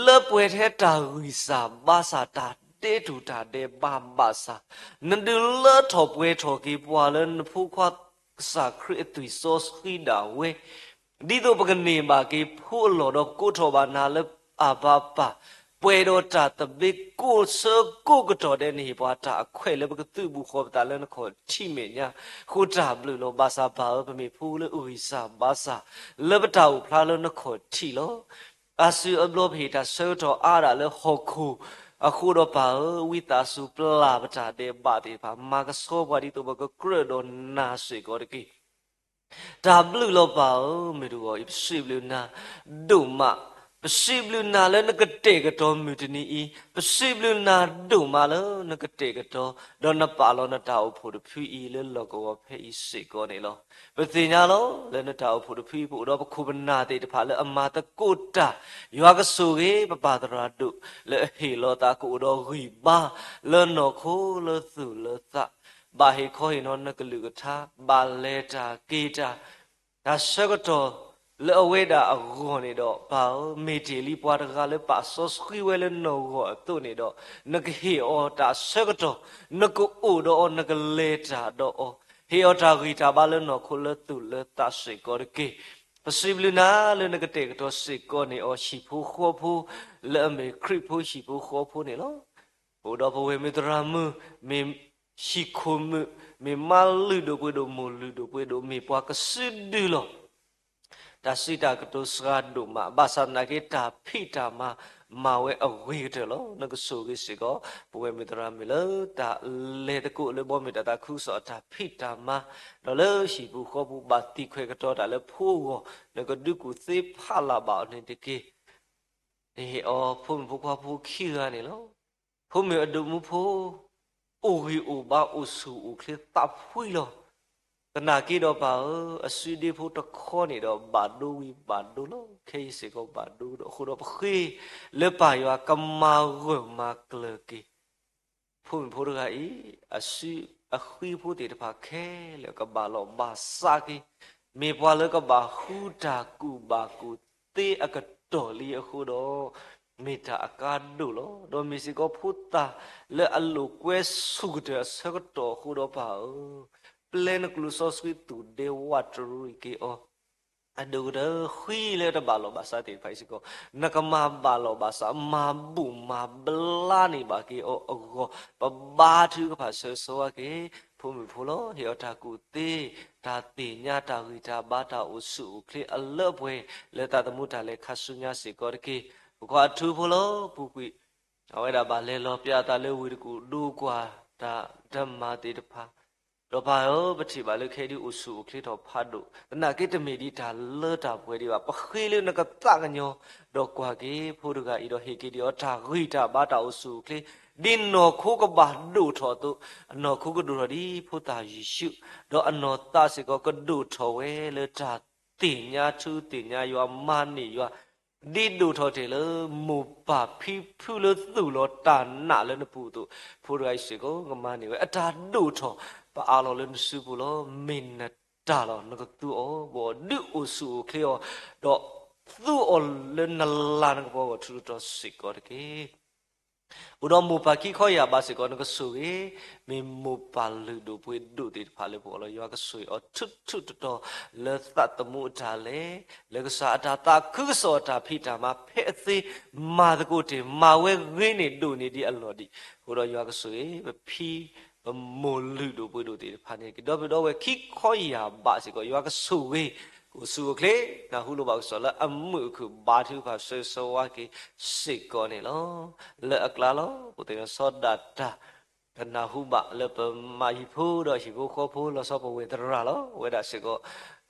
လၢပှဲၤထဲတၢ်ဂံၢ်စၢ်ဘါစၢ် တၢ်ဒဲတူၢ်တၢ်ဒဲးဘးဘၣ်ဆၣ်, နဒုးလၢထီၣ်ပှဲၤထီၣ်က့ၤပှၤလၢနဖိခွါကစၢ်ခရံာ်အသွံၣ်စီဆှံဒၣ်ဝဲ, ဒ်သိးပကန့ၢ်ဘၣ်က့ၤဖိအလီၢ် ဒီးကိးထီၣ်ဘၣ်နၤလၢအဘၣ်ပၢ်, ပှဲၤဒီးတၢ်သဘျ့ကိးဆၢကိးကတီၢ်ဒဲး နဟ့ၣ်ပှၤတၢ်အခွဲးလၢပကသုးဘူးဃီၤပသးလၢနခီၣ်ထံးမဲာ်ညါ, ဃိတၢ်ဘျုးလီၤ. ဘၣ်ဆၣ်ပၢ်ဧၢ, ပမ့ၢ်ဖိလၢအဂံၢ်စၢ်ဘါစၢ် လၢပတၢ်အိၣ်ဖျါလၢနခီၣ်ထံးလီၤ. အါစုအါဘျီပဟ့ၣ်တၢ်ဆၢကတီၢ်အါဒၣ်လၢဟီၣ်ခိၣ်အဃိဒီးပၢ်ဧၢ, ဝံသးစူၤပျၢ်ပတၢ်ဒဲးဘးသ့ၣ်တဖၣ်, မၤကဆှီပှၤဒ်သိးပကကြၢးဒီးနၤစ့ၢ်ကီးတက့ၢ်. တၢ်ဘျုးလီၤပၢ်ဧၢ, မုၢ်တဂီၤအံၤ ပစံးဘျုးနၤဒိၣ်မး, ပစံးဘျုးနၤလၢနကတဲာ်ကတီၤမုၢ်တနံၤအံၤ, ပစံးဘျုးနၤဒိၣ်မးလၢနကတဲာ်ကတီၤ, ဒီးနပာ်လီၤနတၢ်အိၣ်ဖှိၣ်တဖုအံၤလၢလီၢ်ကဝီၤဖဲအံၤစ့ၢ်ကီးန့ၣ်လီၤ. ပသ့ၣ်ညါလီၤ လၢနတၢ်အိၣ်ဖှိၣ်တဖုအံၤ ပအိၣ်ဒီးပခိၣ်ပနၢ်သ့ၣ်တဖၣ်လၢအမၤသကိးတၢ်, ယွၤကဆိၣ်ဂ့ၤပပၢ်သရၣ်ဒိၣ် လၢအဟ့ၣ်လီၤသးကအိၣ်ဒီးဂံၢ်ဘါ လၢနီၢ်ခိလၢသူၣ်လၢသး, ဘၣ်ဟ့ၣ်ခီဟ့ၣ်နီၤနကလုၢ်ကထါ, ဘၣ်လဲၤတၢ်က့ၤတၢ်, တၢ်ဆၢကတီၢ်လၢအဝဲဒၣ်အဂီၢ်န့ၣ်ဒီး ပၢ်ဧၢ, မ့ၢ်တ့ၢ်လံပှၤတဂၤလၢပာ်စီဆှံဝဲလၢနီၢ်ဂီၢ်အသိးန့ၣ်ဒီး, နကဟ့ၣ်အီၤတၢ်ဆၢကတီၢ်, နကအိၣ်ဒီးအီၤ, နကလဲၤတၢ်ဒီးအီၤ, ဟ့ၣ်အီၤတၢ်ဂံၢ်တၢ်ဘါလၢနီၢ်ခိလၢသူၣ်လၢသးစ့ၢ်ကီးတက့ၢ်. ပစံးဘျုးနၤလၢနကတဲာ်ကတီၤစ့ၢ်ကီးန့ၢ်အီၤ ဟံၣ်ဖိဃီဖိ လၢအမ့ၢ်ခရံာ်ဖိဟံၣ်ဖိဃီဖိန့ၣ်လီၤ. အိၣ်ဒီးပဝဲၢ်မုၣ်သရၣ်မုၣ်, မ့ၢ်ဟံၣ်ခိၣ်မုၣ်, မ့ၢ်မါလုၢ်ဒိၣ်ပှ့ၤဒိၣ်, မိၢ်လုၢ်ဒိၣ်ပှ့ၤဒိၣ်, မ့ၢ်ပှၤကစုဒုလီၤ. တၢ်စံးတၢ်ကတိၤစှၤဒိၣ်မး, ဘၣ်ဆၣ်သနာ်က့ တၢ်ဖံးတၢ်မၤ မၤဝဲအဂ့ၤကတၢၢ်လီၤ. နကဆိၣ်ဂ့ၤစ့ၢ်ကီး ပဝဲမုၢ်သရၣ်မုၣ်လၢတၢ်လဲၤသကိးလၢဘီမုၢ်တၢ်သးခုကစီၣ်အတၢ်ဖံးတၢ်မၤ, ဒီးလၢဟံၣ်ပူၤဃီပူၤဘၣ်သံခွဲးကတီၤတၢ်လၢဖိအဂီၢ် နကဒုးကူၣ်သ့ဖးလၢ်ဘၣ်အီၤန့ၣ်တက့ၢ်. နဟ့ၣ်အီၤဖိမုၣ်ဖိခွါဖိခံဂၤန့ၣ်လီၤ. ဖိမုၣ်အဒိၣ်မူဖိ အိၣ်ဂံၢ်အိၣ်ဘါအိၣ်ဆူၣ်အိၣ်ချ့သးဖှံလီၤ. သနာ်က့ဒီးပၢ်ဧၢ, အစုဒ့ဖိတခီန့ၣ်ဒီးဘၣ်ဒိဝံၤဘၣ်ဒိလီၤ. ခဲအံၤစ့ၢ်ကီးဘၣ်ဒိဒီးအဃိဒီး ပဃ့လၢပၢ်ယွၤကမၤဂၢၢ်မၤကျၢၤက့ၤ ဖိမုၣ်ဖိတဂၤအံၤ အစုအဃံဖိသ့ၣ်တဖၣ်ခဲလၢာ်ကဘၣ်လီၢ်ဘၣ်စးက့ၤ, မ့ၢ်ပှၤလၢကဘၣ်ဃုတၢ်ကူၣ်ဘၣ်ကူၣ်သ့အကတီၢ်လံအဃိဒီး မ့ၢ်တၢ်အကါဒိၣ်လီၤ. ဒီးမ့ၢ်စ့ၢ်ကီးဖိသၣ်လၢအလိာ်ကွဲဆူၣ်ကတၢၢ်အဆၢကတီၢ်အဃိဒီးပၢ်ဧၢ, ပျဲနကျိၣ်စီဆှံသူၣ်ဒဲဝးတရံးက့ၤအီၤ အဒိၣ်ကတၢၢ်ဃံလၢတဘၣ်လီၢ်ဘၣ်စးသ့ၣ်တဖၣ်အံၤစ့ၢ်ကီး, နကမၤဘၣ်လီၢ်ဘၣ်စး မၤဘူၣ်မၤဘျါန့ၢ်ဘၣ်က့ၤအီၤအဂီၢ်, ပဘါထုကဖၣ်ဆၢဂ့ၤဆၢဝါက့ၤ ဖိမုၣ်ဖိလီၤ. ဟ့ၣ်အီၤတၢ်ကူၣ်သ့, တၢ်သ့ၣ်ညါ, တၢ်ဂံၢ်တၢ်ဘါ, တၢ်အိၣ်ဆူၣ်အိၣ်ချ့အလၢအပှဲၤ လၢသးသမူတၢ်လဲၤခါဆူညါစ့ၢ်ကီးတက့ၢ်. ပကွၢ်အထူဖိလီၤ. ပူၤကွံာ် အဝဲဒၣ်ဘၣ်လဲၤလီၤပၠးအသးလၢဝ့ၢ်တကူၣ် ဒိကွၢ်တၢ်တမၤသ့ၣ်တဖၣ် ဒီးပၢ်ဧၢ, ပထံၣ်ဘၣ်လၢခဲအံၤဒုးအိၣ်ဆူၣ်အိၣ်ချ့ထီၣ်ဖးဒိၣ်, သနာ်က့တမ့ၢ်ဒ်တၢ်လၢတၢ်ပှဲၤဒံးဘၣ်. ပဃ့လၢနကသးကညီၤ, ဒီးကွၢ်က့ၤဖိတဂၤအံၤဒီးဟ့ၣ်က့ၤဒံးအီၤတၢ်ဂံၢ်တၢ်ဘါတၢ်အိၣ်ဆူၣ်အိၣ်ချ့, ဒ်နီၢ်ခိကဘၣ်ဒိၣ်ထီၣ်အသိး, အနီၢ်ခိကဒိၣ်ထီၣ်ဒ်ဖိသၣ်ယ့ၣ်ၡူး, ဒီးအနီၢ်သးစ့ၢ်ကီးကဒိၣ်ထီၣ်ဝဲလၢတၢ်သ့ၣ်ညါထူသ့ၣ်ညါယွၤ မၤန့ၢ်ယွၤ ဒ်ဒိၣ်ထီၣ်တ့ၢ်လၢမိၢ်ပၢ်ဖံဖုလၢသူၣ်လီၤတၢ်နာ်လၢနပူၤအသိး, ဖိတဂၤအံၤစ့ၢ်ကီး ကမၤန့ၢ်ဝဲအတၢ်ဒိၣ်ထီၣ်, ပအးလီၤလၢနစုပူၤလီၤ. မ့ၢ်နတၢ်လီၤ. နကသူအီၤဘၣ်အီၤ ဒုးအိၣ်ဆူၣ်အိၣ်ချ့အီၤ, ဒီးသူအီၤလၢနလၤနကပီၤအဂီၢ်ထူးထီၣ်စ့ၢ်ကီးတက့ၢ်. အိၣ်ဒီးမိၢ်ပၢ်ခံခီယာ်ဘးစ့ၢ်ကီး နကဆိၣ်ဂ့ၤ, မ့ၢ်မိၢ်ပၢ်လုၢ်ဒိၣ်ပှ့ၤဒိၣ်သ့ၣ်တဖၣ်လၢပဂီၢ်လီၤ. ယွၤကဆိၣ်ဂ့ၤအီၤထူးထူးတီၤတီၤလၢသးသမူအတၢ်လဲၤ, လၢကစၢ်အတၢ်သးခုကစီၣ်အတၢ်ဖံးတၢ်မၤ ဖဲအသ့မၤသကိးတ့ၢ် မၤဝဲဂ့ၤန့ၢ်ဒိၣ်န့ၢ်ဒံးအလီၢ်ဒံး, အဃိဒီးယွၤကဆိၣ်ဂ့ၤ ပဖံပမိၢ်လုၢ်ဒိၣ်ပှ့ၤဒိၣ်သ့ၣ်တဖၣ်န့ၣ် ကဒီပုၢ်ဒီဝဲၢ်ခံခီယာ်ဘးစ့ၢ်ကီး ယွၤကဆိၣ်ဂ့ၤ, ကအိၣ်ဆူၣ်အိၣ်ချ့, နၢ်ဟူလိာ်ဘၣ်ကစီၣ်လၢအမုာ်အခုၣ် ဘါထုကဖၣ်ဆၢဂ့ၤဆၢဝါက့ၤစ့ၢ်ကီးန့ၣ်လီၤ. လၢအကျါလီၤ. ပသ့ၣ်နီၣ်ထီဒါတၢ် ကနၢ်ဟူဘၣ်လၢပမၤဟံၣ်ဖိဒီးဟံၣ်ဖိဃီဖိ လီၤဆီပဝဲၢ်သရၣ်လီၤ. အဝဲဒၣ်စ့ၢ်ကီး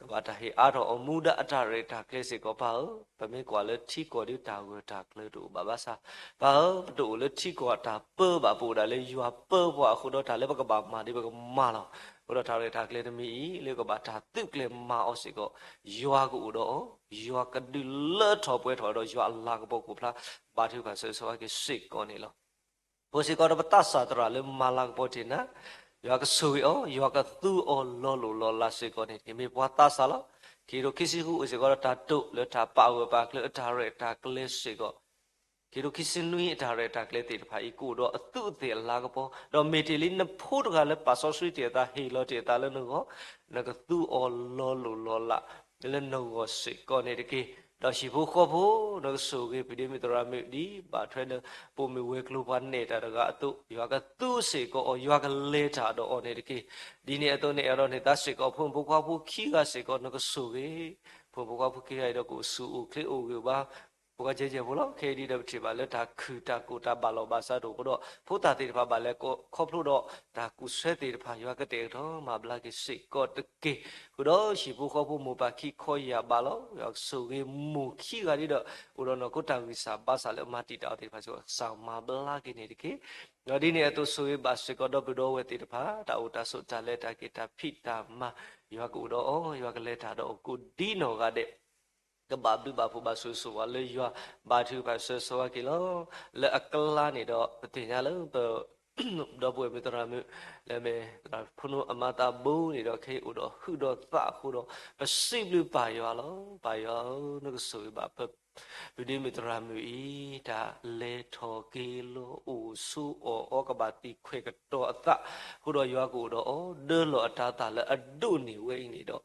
ကဘၣ်တၢ်ဟ့ၣ်အါထီၣ်အီၤမူဒါအတၢ်ရဲၣ်တၢ်ကျဲၤစ့ၢ်ကီး ပၢ်ဧၢ, ပမ့ၢ်ကွၢ်လၢထံကီၢ်ဒီးတၢ်ဂၢၢ်တၢ်ကျၢၤတအိၣ်ဘၣ်ဘၣ်ဆၣ်, ပၢ်ဧၢ, ပတအိၣ်လၢထံကီၢ်တၢ်ပၢဘၣ် ပအိၣ်ဒၣ်လၢယွၤပၢပှၤအဃိဒီး တၢ်လၢပကဘၣ်မၤဒီးပကမၤလီၤ. အဃိဒီးတၢ်ရဲၣ်တၢ်ကျဲၤတမံၤအံၤ လၢကဘၣ်တၢ်သုးကျဲၤမၤအီၤစ့ၢ်ကီး ယွၤကအိၣ်ဒီးအီၤ, ယွၤကဒုးလၢထီၣ်ပှဲၤထီၣ်ဒီးယွၤအလၤကပီၤခိၣ်ဖျါ ဘါထုကဖၣ်ဆၢဂ့ၤဆၢဝါက့ၤစ့ၢ်ကီးန့ၣ်လီၤ. ပစ့ၢ်ကီးဒီးပသးစၢ်သရၣ်လၢမၤလၤကပီၤတ့ၢ်နၤ, ယွၤကဆိၣ်ဂ့ၤအီၤ, ယွၤကသူအီၤလီၤလိၢ်လီၤလးစ့ၢ်ကီးန့ၣ်တက့ၢ်. မ့ၢ်ပှၤသးစၢ်လီၤ. ခံကထိခံဆံဃုအိၣ်စ့ၢ်ကီးဒီးတၢ်တိာ်လၢတၢ်ပာ်ဂၢၢ်ပာ်ကျၢၤအတၢ်ရဲၣ်တၢ်ကျဲၤစ့ၢ်ကီး, ခံကထိခံဆံနွံအတၢ်ရဲၣ်တၢ်ကျဲၤသ့ၣ်တဖၣ်အံၤ ကအိၣ်ဒီးအသူးအသ့ၣ်အလၤကပီၤ, ဒီးမ့ၢ်တ့ၢ်လံနဖိတဂၤလၢပာ်စီဆှံတ့ၢ်အသး ဟ့ၣ်လီၤတ့ၢ်အသးလၢနဂီၢ်, နကသူအီၤလီၤလိၢ်လီၤလး လၢနဂီၢ်စ့ၢ်ကီးန့ၣ်တက့ၢ်. ဒီးဟံၣ်ဖိဃီဖိ နကဆိၣ်ဂ့ၤဖံးဒ့မုၣ်သရၣ်မုၣ် ဒ်ဘၣ်ထွဲလၢ ပိာ်မုၣ်ဝဲၤကျိၤပှၤနဲၣ်တၢ်တဂၤအသိး, ယွၤကသူစ့ၢ်ကီးအီၤ, ယွၤကလဲၤတၢ်ဒီးအီၤန့ၣ်တက့ၢ်. ဒ်န့ၣ်အသိးန့ၣ် အဲၣ်ဒိးန့ၢ်သါစ့ၢ်ကီး ဖိမုၣ်ဖိခွါဖိခံဂၤစ့ၢ်ကီး နကဆိၣ်ဂ့ၤ ဖိမုၣ်ဖိခွါဖိခံဂၤအံၤဒီး ကအိၣ်ဆူၣ်အိၣ်ချ့အိၣ်ဂံၢ်အိၣ်ဘါ ဖိခွါကဲကဲဖိလီၤ. ခဲအံၤဒ်ဒီးပထံၣ်ဘၣ်လၢတၢ်ခုၣ်တၢ်ကိၢ်တၢ်ဘၣ်လီၢ်ဘၣ်စးတအိၣ်အဃိဒီး ဖိသၣ်သ့ၣ်တဖၣ်ဘၣ်လဲၤခီဖျိဒီး တၢ်ကူၣ်ဆဲသ့ၣ်တဖၣ် ယွၤကတဲာ်ကတီၤမၤဘျါက့ၤစ့ၢ်ကီးတက့ၢ်. ဃုာ်ဒီးဟံၣ်ဖိဃီဖိမိၢ်ပၢ်ခံခီယာ်ဘးလီၤ. ယွၤကဆိၣ်ဂ့ၤမိၢ်ခံဂၤဒ်ဒီး အိၣ်ဒီးနီၢ်ခိတၢ်ဂံၢ်စၢ်ဘါစၢ်လၢအမၤတံာ်တာ်အီၤသ့ၣ်တဖၣ်စ့ၢ်ကီး ကစၢ်မၤဘျါက့ၤန့ၣ်တက့ၢ်. ဒီးဒ်န့ၣ်အသိးဆိၣ်ဂ့ၤဘၣ်စ့ၢ်ကီးဒီပုၢ်ဒီဝဲၢ်သ့ၣ်တဖၣ် တၢ်အိၣ်တၢ်ဆိးတၢ်လဲၤတၢ်က့ၤတၢ်ဖံးတၢ်မၤ ယွၤကအိၣ်ဒီးအီၤ ယွၤကလဲၤတၢ်ဒီးအီၤကိးဒ်နီၢ်ဂၤဒဲး ကဘၣ်ဘျုးဘၣ်ဖှိၣ်ဘၣ်ဆိၣ်ဂ့ၤဆိၣ်ဝါလၢယွၤ ဘါထုကဖၣ်ဆၢဂ့ၤဆၢဝါက့ၤလီၤ. လၢအကျါန့ၣ်ဒီး ပသ့ၣ်ညါလၢပ ဒီပုၢ်ဝဲၢ်မုၣ်သရၣ်မုၣ် လၢမ့ၢ်သရၣ်ဖိနီအမါသးဘိန့ၣ်ဒီး ခဲအံၤအိၣ်ဒီးဟုးဒီးသးအဃိဒီး ပစံးဘျုးပၢ်ယွၤလီၤ. ပၢ်ယွၤဧၢ, နကဆိၣ်ဂ့ၤဘၣ်ပ ဖုဒ့မုၣ်သရၣ်မုၣ်အံၤ တၢ်လဲၤထီၣ်က့ၤလီၤ အိၣ်ဆိးအီၣ်အီကဘၣ်သံခွဲးကတီၤအသး အဃိဒီးယွၤကအိၣ်ဒီးအီၤ ဒၢလီၤအတၤသၣ်လၢအဒိးန့ၢ်ဝဲအံၤန့ၣ်ဒီး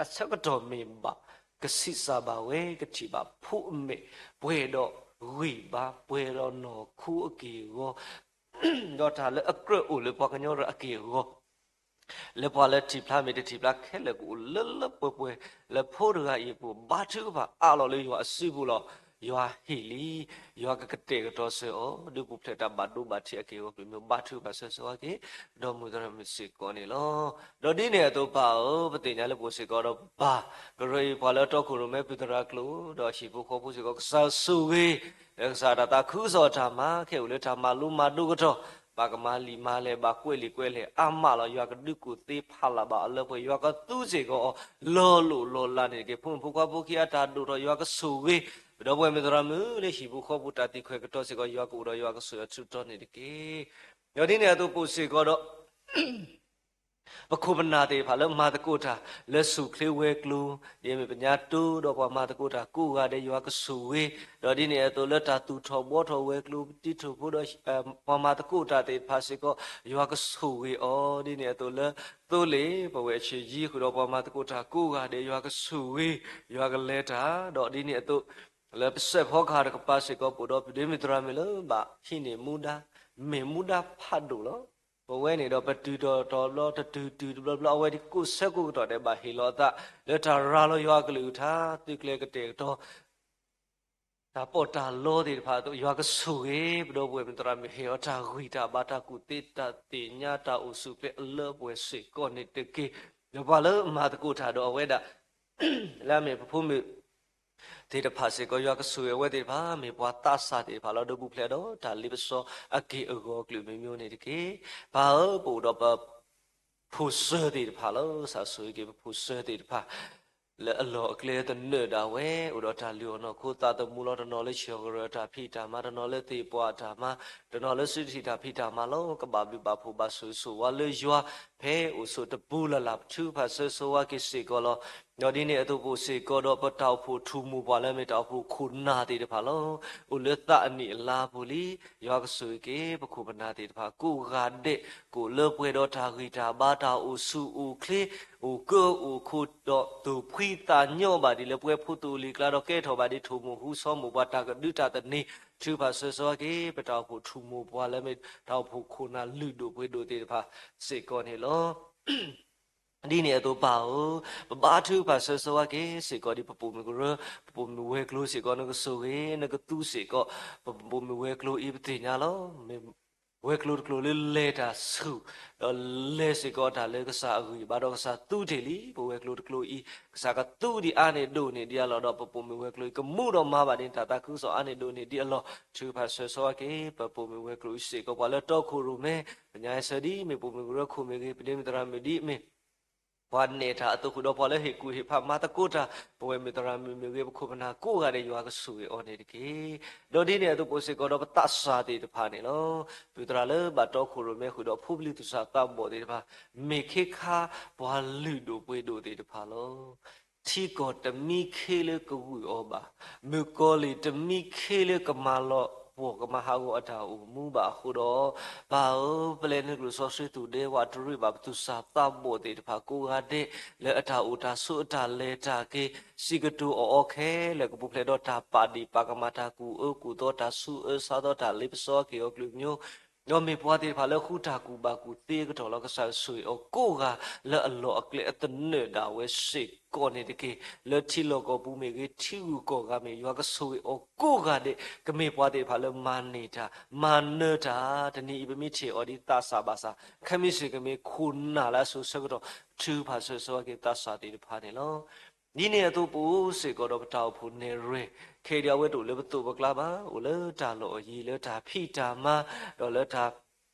အဆၢကတီၢ်မ့ၢ်ဘၣ် ကဆံးစၢ်ဘၣ်ဝဲ ကထံၣ်ဘၣ်ဖိအမဲာ် ပှဲၤဒီးဂံၢ်ဘါ ပှဲၤဒီးနီၢ်ခိအက့ၢ်အဂီၤ ဒီးတၢ်လၢအကြၢးအိၣ်လၢပှၤကညီတဂၤအက့ၢ်အဂီၤ လၢပှၤလၢထံၣ်ဖျါမ့ၢ်တထံၣ်ဖျါခဲလၢာ်ကအိၣ်လၢလၢပှဲၤပှဲၤ လၢဖိတဂၤအံၤအပူၤ ဘါထုကဖၣ်အးလီၤလၢယွၤအစုပူၤလီၤ. ယွၤဟ့ၣ်လံ, ယွၤကကတဲာ်ကတီၤစၢၤအီၤ, ဒုးပူၤဖျဲးတၢ်ဘၣ်ဒိဘၣ်ထံးအက့ၢ်အဂီၤကလုာ်မ့ၢ်ဘါထုကဖၣ်ဆၢဂ့ၤဆၢဝါက့ၤ ပဒီပုၢ်ဝဲၢ်မုၣ်သရၣ်မုၣ်စ့ၢ်ကီးန့ၣ်လီၤ. ဒီးဒ်န့ၣ်အသိးပၢ်ဧၢ, ပသ့ၣ်ညါလၢပအိၣ်စ့ၢ်ကီးဒီးပၢ်ကရၢအံၤ ပှၤလၢတီခိၣ်ရိၣ်မဲပုၢ်သရၣ်ကျိာ် ဒီးဟံၣ်ဖိဃီဖိစ့ၢ်ကီး ကစၢ်ဆိၣ်ဂ့ၤ လၢကစၢ်တၢ်သးခုကစီၣ်အတၢ်မၤ ခဲအံၤအိၣ်လၢတၢ်မၤလိမၤဒိကတီၢ် ဘၣ်ကမၤလံာ်မၤလဲၢ် ဘၣ်ကွဲးလံာ်ကွဲးလဲၢ်အါမးလီၤ. ယွၤကဒုးကူၣ်သ့ဖးလၢ်ဘၣ်အလၢပှဲၤ, ယွၤကသူစ့ၢ်ကီးအီၤ လီၤလိၢ်လီၤလးန့ၣ်တက့ၢ်. ဖိမုၣ်ဖိခွါဖိခံအတၢ်ဒိၣ်ထီၣ် ယွၤကဆိၣ်ဂ့ၤ ပဒီပုၢ်ဝဲၢ်မုၣ်သရၣ်မုၣ်လၢဟံၣ်ဖိဃီဖိတၢ်သံကွၢ်ကတီၢ်စ့ၢ်ကီး ယွၤကအိၣ်ဒီးယွၤကဆိၣ်ဂ့ၤအီၤထူးထီၣ်န့ၣ်တက့ၢ်. ဒီးဒ်န့ၣ်အသိးပအိၣ်စ့ၢ်ကီးဒီး ပခိၣ်ပနၢ်သ့ၣ်တဖၣ်လၢမၤသကိးတၢ် လၢဆူၣ်ချ့ဝဲၤကျိၤ ဒ်အမ့ၢ်ပညါတိဒီးပှၤမၤသကိးတၢ်ကိးဂၤဒဲး ယွၤကဆိၣ်ဂ့ၤ, ဒီးဒ်န့ၣ်အသိးလၢတၢ်သူၣ်ထီၣ်ဘှီထီၣ်ဝဲၤကျိၤ ပတံၤထိၣ်ဖိဒီး ပှၤမၤသကိးတၢ်သ့ၣ်တဖၣ်စ့ၢ်ကီး ယွၤကဆိၣ်ဂ့ၤအီၤ, ဒ်န့ၣ်အသိးလၢသိလ့ၣ် ပဝဲအဆံးယံၤဃုာ်ဒီးပှၤမၤသကိးတၢ်ကိးဂၤဒဲး ယွၤကဆိၣ်ဂ့ၤ ယွၤကလဲၤတၢ်, ဒီးဒ်န့ၣ်အသိး လၢပစဲးဖီကဟၣ်တကပၤစ့ၢ်ကီး ပအိၣ်ဒီးပဒီပုၢ်ဝဲၢ်မုၣ်သရၣ်မုၣ်လၢဘၣ်ဟံးန့ၢ်မူဒါ မ့ၢ်မူဒါဖးဒိၣ်လီၤ. ပဝဲန့ၣ်ဒီးပတုၤထီၣ်တဘျီ တတုၤတုၤတဘျီဘျီ အဝဲဒၣ်ကိးဆၢကိးကတီၢ်ဒဲး ဘၣ်ဟ့ၣ်လီၤအသး လၢတၢ်ရၤလီၤယွၤအကလုၢ်ကထါ သုးကျဲၤကတဲာ်ကတီၤ တၢ်ပီးတၢ်လီသ့ၣ်တဖၣ်အသိး ယွၤကဆိၣ်ဂ့ၤ ပဒီပုၢ်ဝဲၢ်မုၣ်သရၣ်မုၣ် ဟ့ၣ်အီၤတၢ်ဂံၢ်တၢ်ဘါ တၢ်ကူၣ်သ့ တၢ်သ့ၣ်ညါ တၢ်အိၣ်ဆူၣ်ချ့အလၢပှဲၤစ့ၢ်ကီးန့ၣ်တက့ၢ်. ဒီးပှၤလၢမၤသကိးတၢ်ဒီးအဝဲဒၣ် လၢအမ့ၢ်ပဖိမုၣ်သ့ၣ်တဖၣ်စ့ၢ်ကီး ယွၤကဆိၣ်ဂ့ၤအဝဲသ့ၣ်တဖၣ် မ့ၢ်ပှၤသးစၢ်သ့ၣ်တဖၣ်လီၤ. ဒီးပူၤဖျဲးဒီးတၢ်လ့ပစီအက့ၢ်အဂီၤကလုာ်မံၤမံၤန့ၣ်တက့ၢ်. ပၢ်ဧၢ, ပအိၣ်ဒီးပ ဖိၣ်စၢၤသ့ၣ်တဖၣ်လီၤ. ကစၢ်ဆိၣ်ဂ့ၤက့ၤပဖိၣ်စၢၤသ့ၣ်တဖၣ် လၢအလီၢ်အကျဲသနၢၣ်ဒၣ်ဝဲ အိၣ်ဒီးတၢ်လုၢ်အီၣ်နီၢ်ခိသးသမူလီၤ. တနီၤလၢဆှၢကရၢၢ်တၢ်ဖံးတၢ်မၤ, တနီၤလၢသ့ၣ်ပှၢ်တၢ်မၤ, တနီၤလၢစုတထံၣ်တၢ်ဖံးတၢ်မၤလီၤ. ကဘၣ်ဘျုးဘၣ်ဖှိၣ်ဘၣ်ဆိၣ်ဂ့ၤဆိၣ်ဝါလၢယွၤ ဖဲအိၣ်ဆိးတပူၤလၢ်လၢ် ပထုကဖၣ်ဆၢဂ့ၤဆၢဝါက့ၤစ့ၢ်ကီးလီၤ. ဒီးဒ်န့ၣ်အသိးပအိၣ်စ့ၢ်ကီးဒီး ပတၢ်အိၣ်ဖှိၣ်ထူၣ်မိၢ်ပှၢ်လၢအမ့ၢ်တၢ်အိၣ်ဖှိၣ်ခိၣ်နၢ်သ့ၣ်တဖၣ်လီၤ. အိၣ်လၢသးအနံၣ်အလါပူၤလံ. ယွၤကဆိၣ်ဂ့ၤက့ၤ ပခိၣ်ပနၢ်သ့ၣ်တဖၣ်ကိးဂၤဒဲး ကအိၣ်လၢပှဲၤဒီးတၢ်ဂံၢ်တၢ်ဘါ တၢ်အိၣ်ဆူၣ်အိၣ်ချ့ အိၣ်ကၢအိၣ်ခိၣ်ဒီး သူၣ်ဖှံသးညီဘၣ်ဒ်လၢပှဲၤဖိသ့ၣ်လံၤကျါဒီး ကဲထီၣ်ဘၣ်ဒ်ထိၣ်မိၢ်ဟူဆီမိၢ်ပှၢ် တၢ်ကဒုတၢ်သန့ၤ ထုကဖၣ်ဆၢဂ့ၤဆၢဝါက့ၤ ပတၢ်အိၣ်ဖှိၣ်ထူၣ်မိၢ်ပှၢ်လၢအမ့ၢ် တၢ်အိၣ်ဖှိၣ်ခိၣ်နၢ်လုၢ်ဒိၣ်ပှ့ၤဒိၣ်သ့ၣ်တဖၣ်စ့ၢ်ကီးန့ၣ်လီၤ. ဒ်န့ၣ်အသိးပၢ်ဧၢ, ပဘါထုကဖၣ်ဆၢဂ့ၤဆၢဝါက့ၤစ့ၢ်ကီးဒ်ပပိာ်မုၣ်ကရၢ, ပပိာ်မုၣ်ဝဲၤကျိၤစ့ၢ်ကီး နကဆိၣ်ဂ့ၤ နကသူစ့ၢ်ကီး ပပိာ်မုၣ်ဝဲၤကျိၤအံၤ ပသ့ၣ်ညါလီၤ. မ့ၢ်ဝဲၤကျိၤတကျိၤလၢလဲၤတၢ်ဆူၣ် ဒီးလဲၤစ့ၢ်ကီးတၢ်လၢကစၢ်အဂံၢ်ဘါဒီးကစၢ်သူတ့ၢ်လံ. ပဝဲၤကျိၤတကျိၤအံၤ ကစၢ်ကသူဒံးအါန့ၢ်ဒိၣ်န့ၢ်ဒံးအလီၢ်ဒီး ပပိာ်မုၣ်ဝဲၤကျိၤအံၤ ကမူဒီးမၤဘၣ်ဒ်န့ၣ် တၢ်သးခုကစီၣ်အါန့ၢ်ဒိၣ်န့ၢ်ဒံးအလီၢ် ထုကဖၣ်ဆၢဂ့ၤဆၢဝါက့ၤ ပပိာ်မုၣ်ဝဲၤကျိၤအံၤစ့ၢ်ကီး ပှၤလၢတီခိၣ်ရိၣ်မဲ ပညါအဆၢဒ်မ့ၢ်ပိာ်မုၣ်ကရၢခိၣ်မ့ၢ်ဂ့ၤ ပဒီပုၢ်ဝဲၢ်မုၣ်သရၣ်မုၣ်ဒ်မ့ၢ် ပှၤနဲၣ်တၢ်အသိးဃုာ်ဒီး ပှၤလၢဟ့ၣ်ကူၣ်ဟ့ၣ်ဖးမၤသကိးတၢ် ပဝဲမုၣ်သရၣ်မုၣ်မ့ၢ်ဂ့ၤ ပခိၣ်ပနၢ်ကိးဂၤဒဲး ယွၤကဆိၣ်ဂ့ၤအီၤန့ၣ်တက့ၢ်. ဒီးဒ်န့ၣ်အသိးပအိၣ်စ့ၢ်ကီးဒီးပသးစၢ်သ့ၣ်တဖၣ်န့ၣ်လီၤ. ပုၢ်သရၣ်လၢဘၣ်တီခိၣ်ရိၣ်မဲဃုာ်ဒီးဖိပလံၤသူၣ်စၢ်သးဘီၣ်သ့ၣ်တဖၣ် မ့ၢ်ခ့ခါပှၤလုၢ်ဒိၣ်ပှ့ၤဒိၣ်သ့ၣ်တဖၣ်လီၤ. ထံကီၢ်တမံခ့လၢကဂုာ်အီၤဘၣ်, မုၣ်ကီၤလံၢ်တမံခ့လၢကမၤလီၤပှီၢ်ကမၤဟးဂီၤအတၢ်အိၣ်မူဘၣ်အဃိဒီး, ပၢ်ဧၢ, ပလဲၤနုာ်ကျိၣ်စီဆှံသူၣ်ဒဲဝးတရံးဘၣ် ပသူၣ်စၢ်သးဘီၣ်သ့ၣ်တဖၣ်ကိးဂၤဒဲး လၢအတၢ်အိၣ်တၢ်ဆိးအတၢ်လဲၤတၢ်က့ၤ စံးကတိၤအီၣ်အီခဲလၢာ် ကပူၤဖျဲးဒီးတၢ်ပာ်ဒ့ၣ်ပာ်ကမၣ် တၢ်ကူၣ်အၢကူၣ်သီ တၢ်ဆူးအၢဆါသီ တၢ်လ့ပစီက့ၤအီၤကလုာ်ကညီ ဒီးမ့ၢ်ပှၤသ့ၣ်တဖၣ်လၢဃုတၢ်ကူၣ်ဘၣ်ကူၣ်သ့အကတီၢ်လီၤ. ကစၢ်ဆိၣ်ဂ့ၤအီၤကိးဂၤလၢအလီၢ်အကျဲအသနၢၣ်ဒၣ်ဝဲစ့ၢ်ကီးန့ၣ်တက့ၢ်. လၢထံလီၢ်ကီၢ်ပူၤမ့ၢ်ဂ့ၤ ထံဂုၤကီၢ်ဂၤမ့ၢ် ယွၤကဆိၣ်ဂ့ၤအီၤကိးဂၤဒဲး ကမ့ၢ်ပှၤသ့ၣ်တဖၣ်လၢမၤန့ၢ်တၢ် မၤနၢၤတၢ်, တနံၤအံၤပမ့ၢ်ထံၣ်အီၤဒ်သးစၢ်ဘၣ်ဆၣ် ခဲမုၢ်ဆ့ၣ်ကမ့ၢ်ခိၣ်နၢ်လၢအစိၤဆၢကတီၢ် ထုကဖၣ်ဆၢဂ့ၤဆၢဝါက့ၤသးစၢ်သ့ၣ်တဖၣ်န့ၣ်လီၤ. ဒ်န့ၣ်အသိးပအိၣ်စ့ၢ်ကီးဒီးပတၢ်အိၣ်ဖှိၣ်နဲၣ်ရွဲၣ် ခဲအံၤဒ်အဝဲတအိၣ်လၢပသိးပကျါဘၣ်, အိၣ်လၢတၢ်လီၢ်အယံၤ လၢတၢ်ဖံးတၢ်မၤ ဒီးလၢတၢ်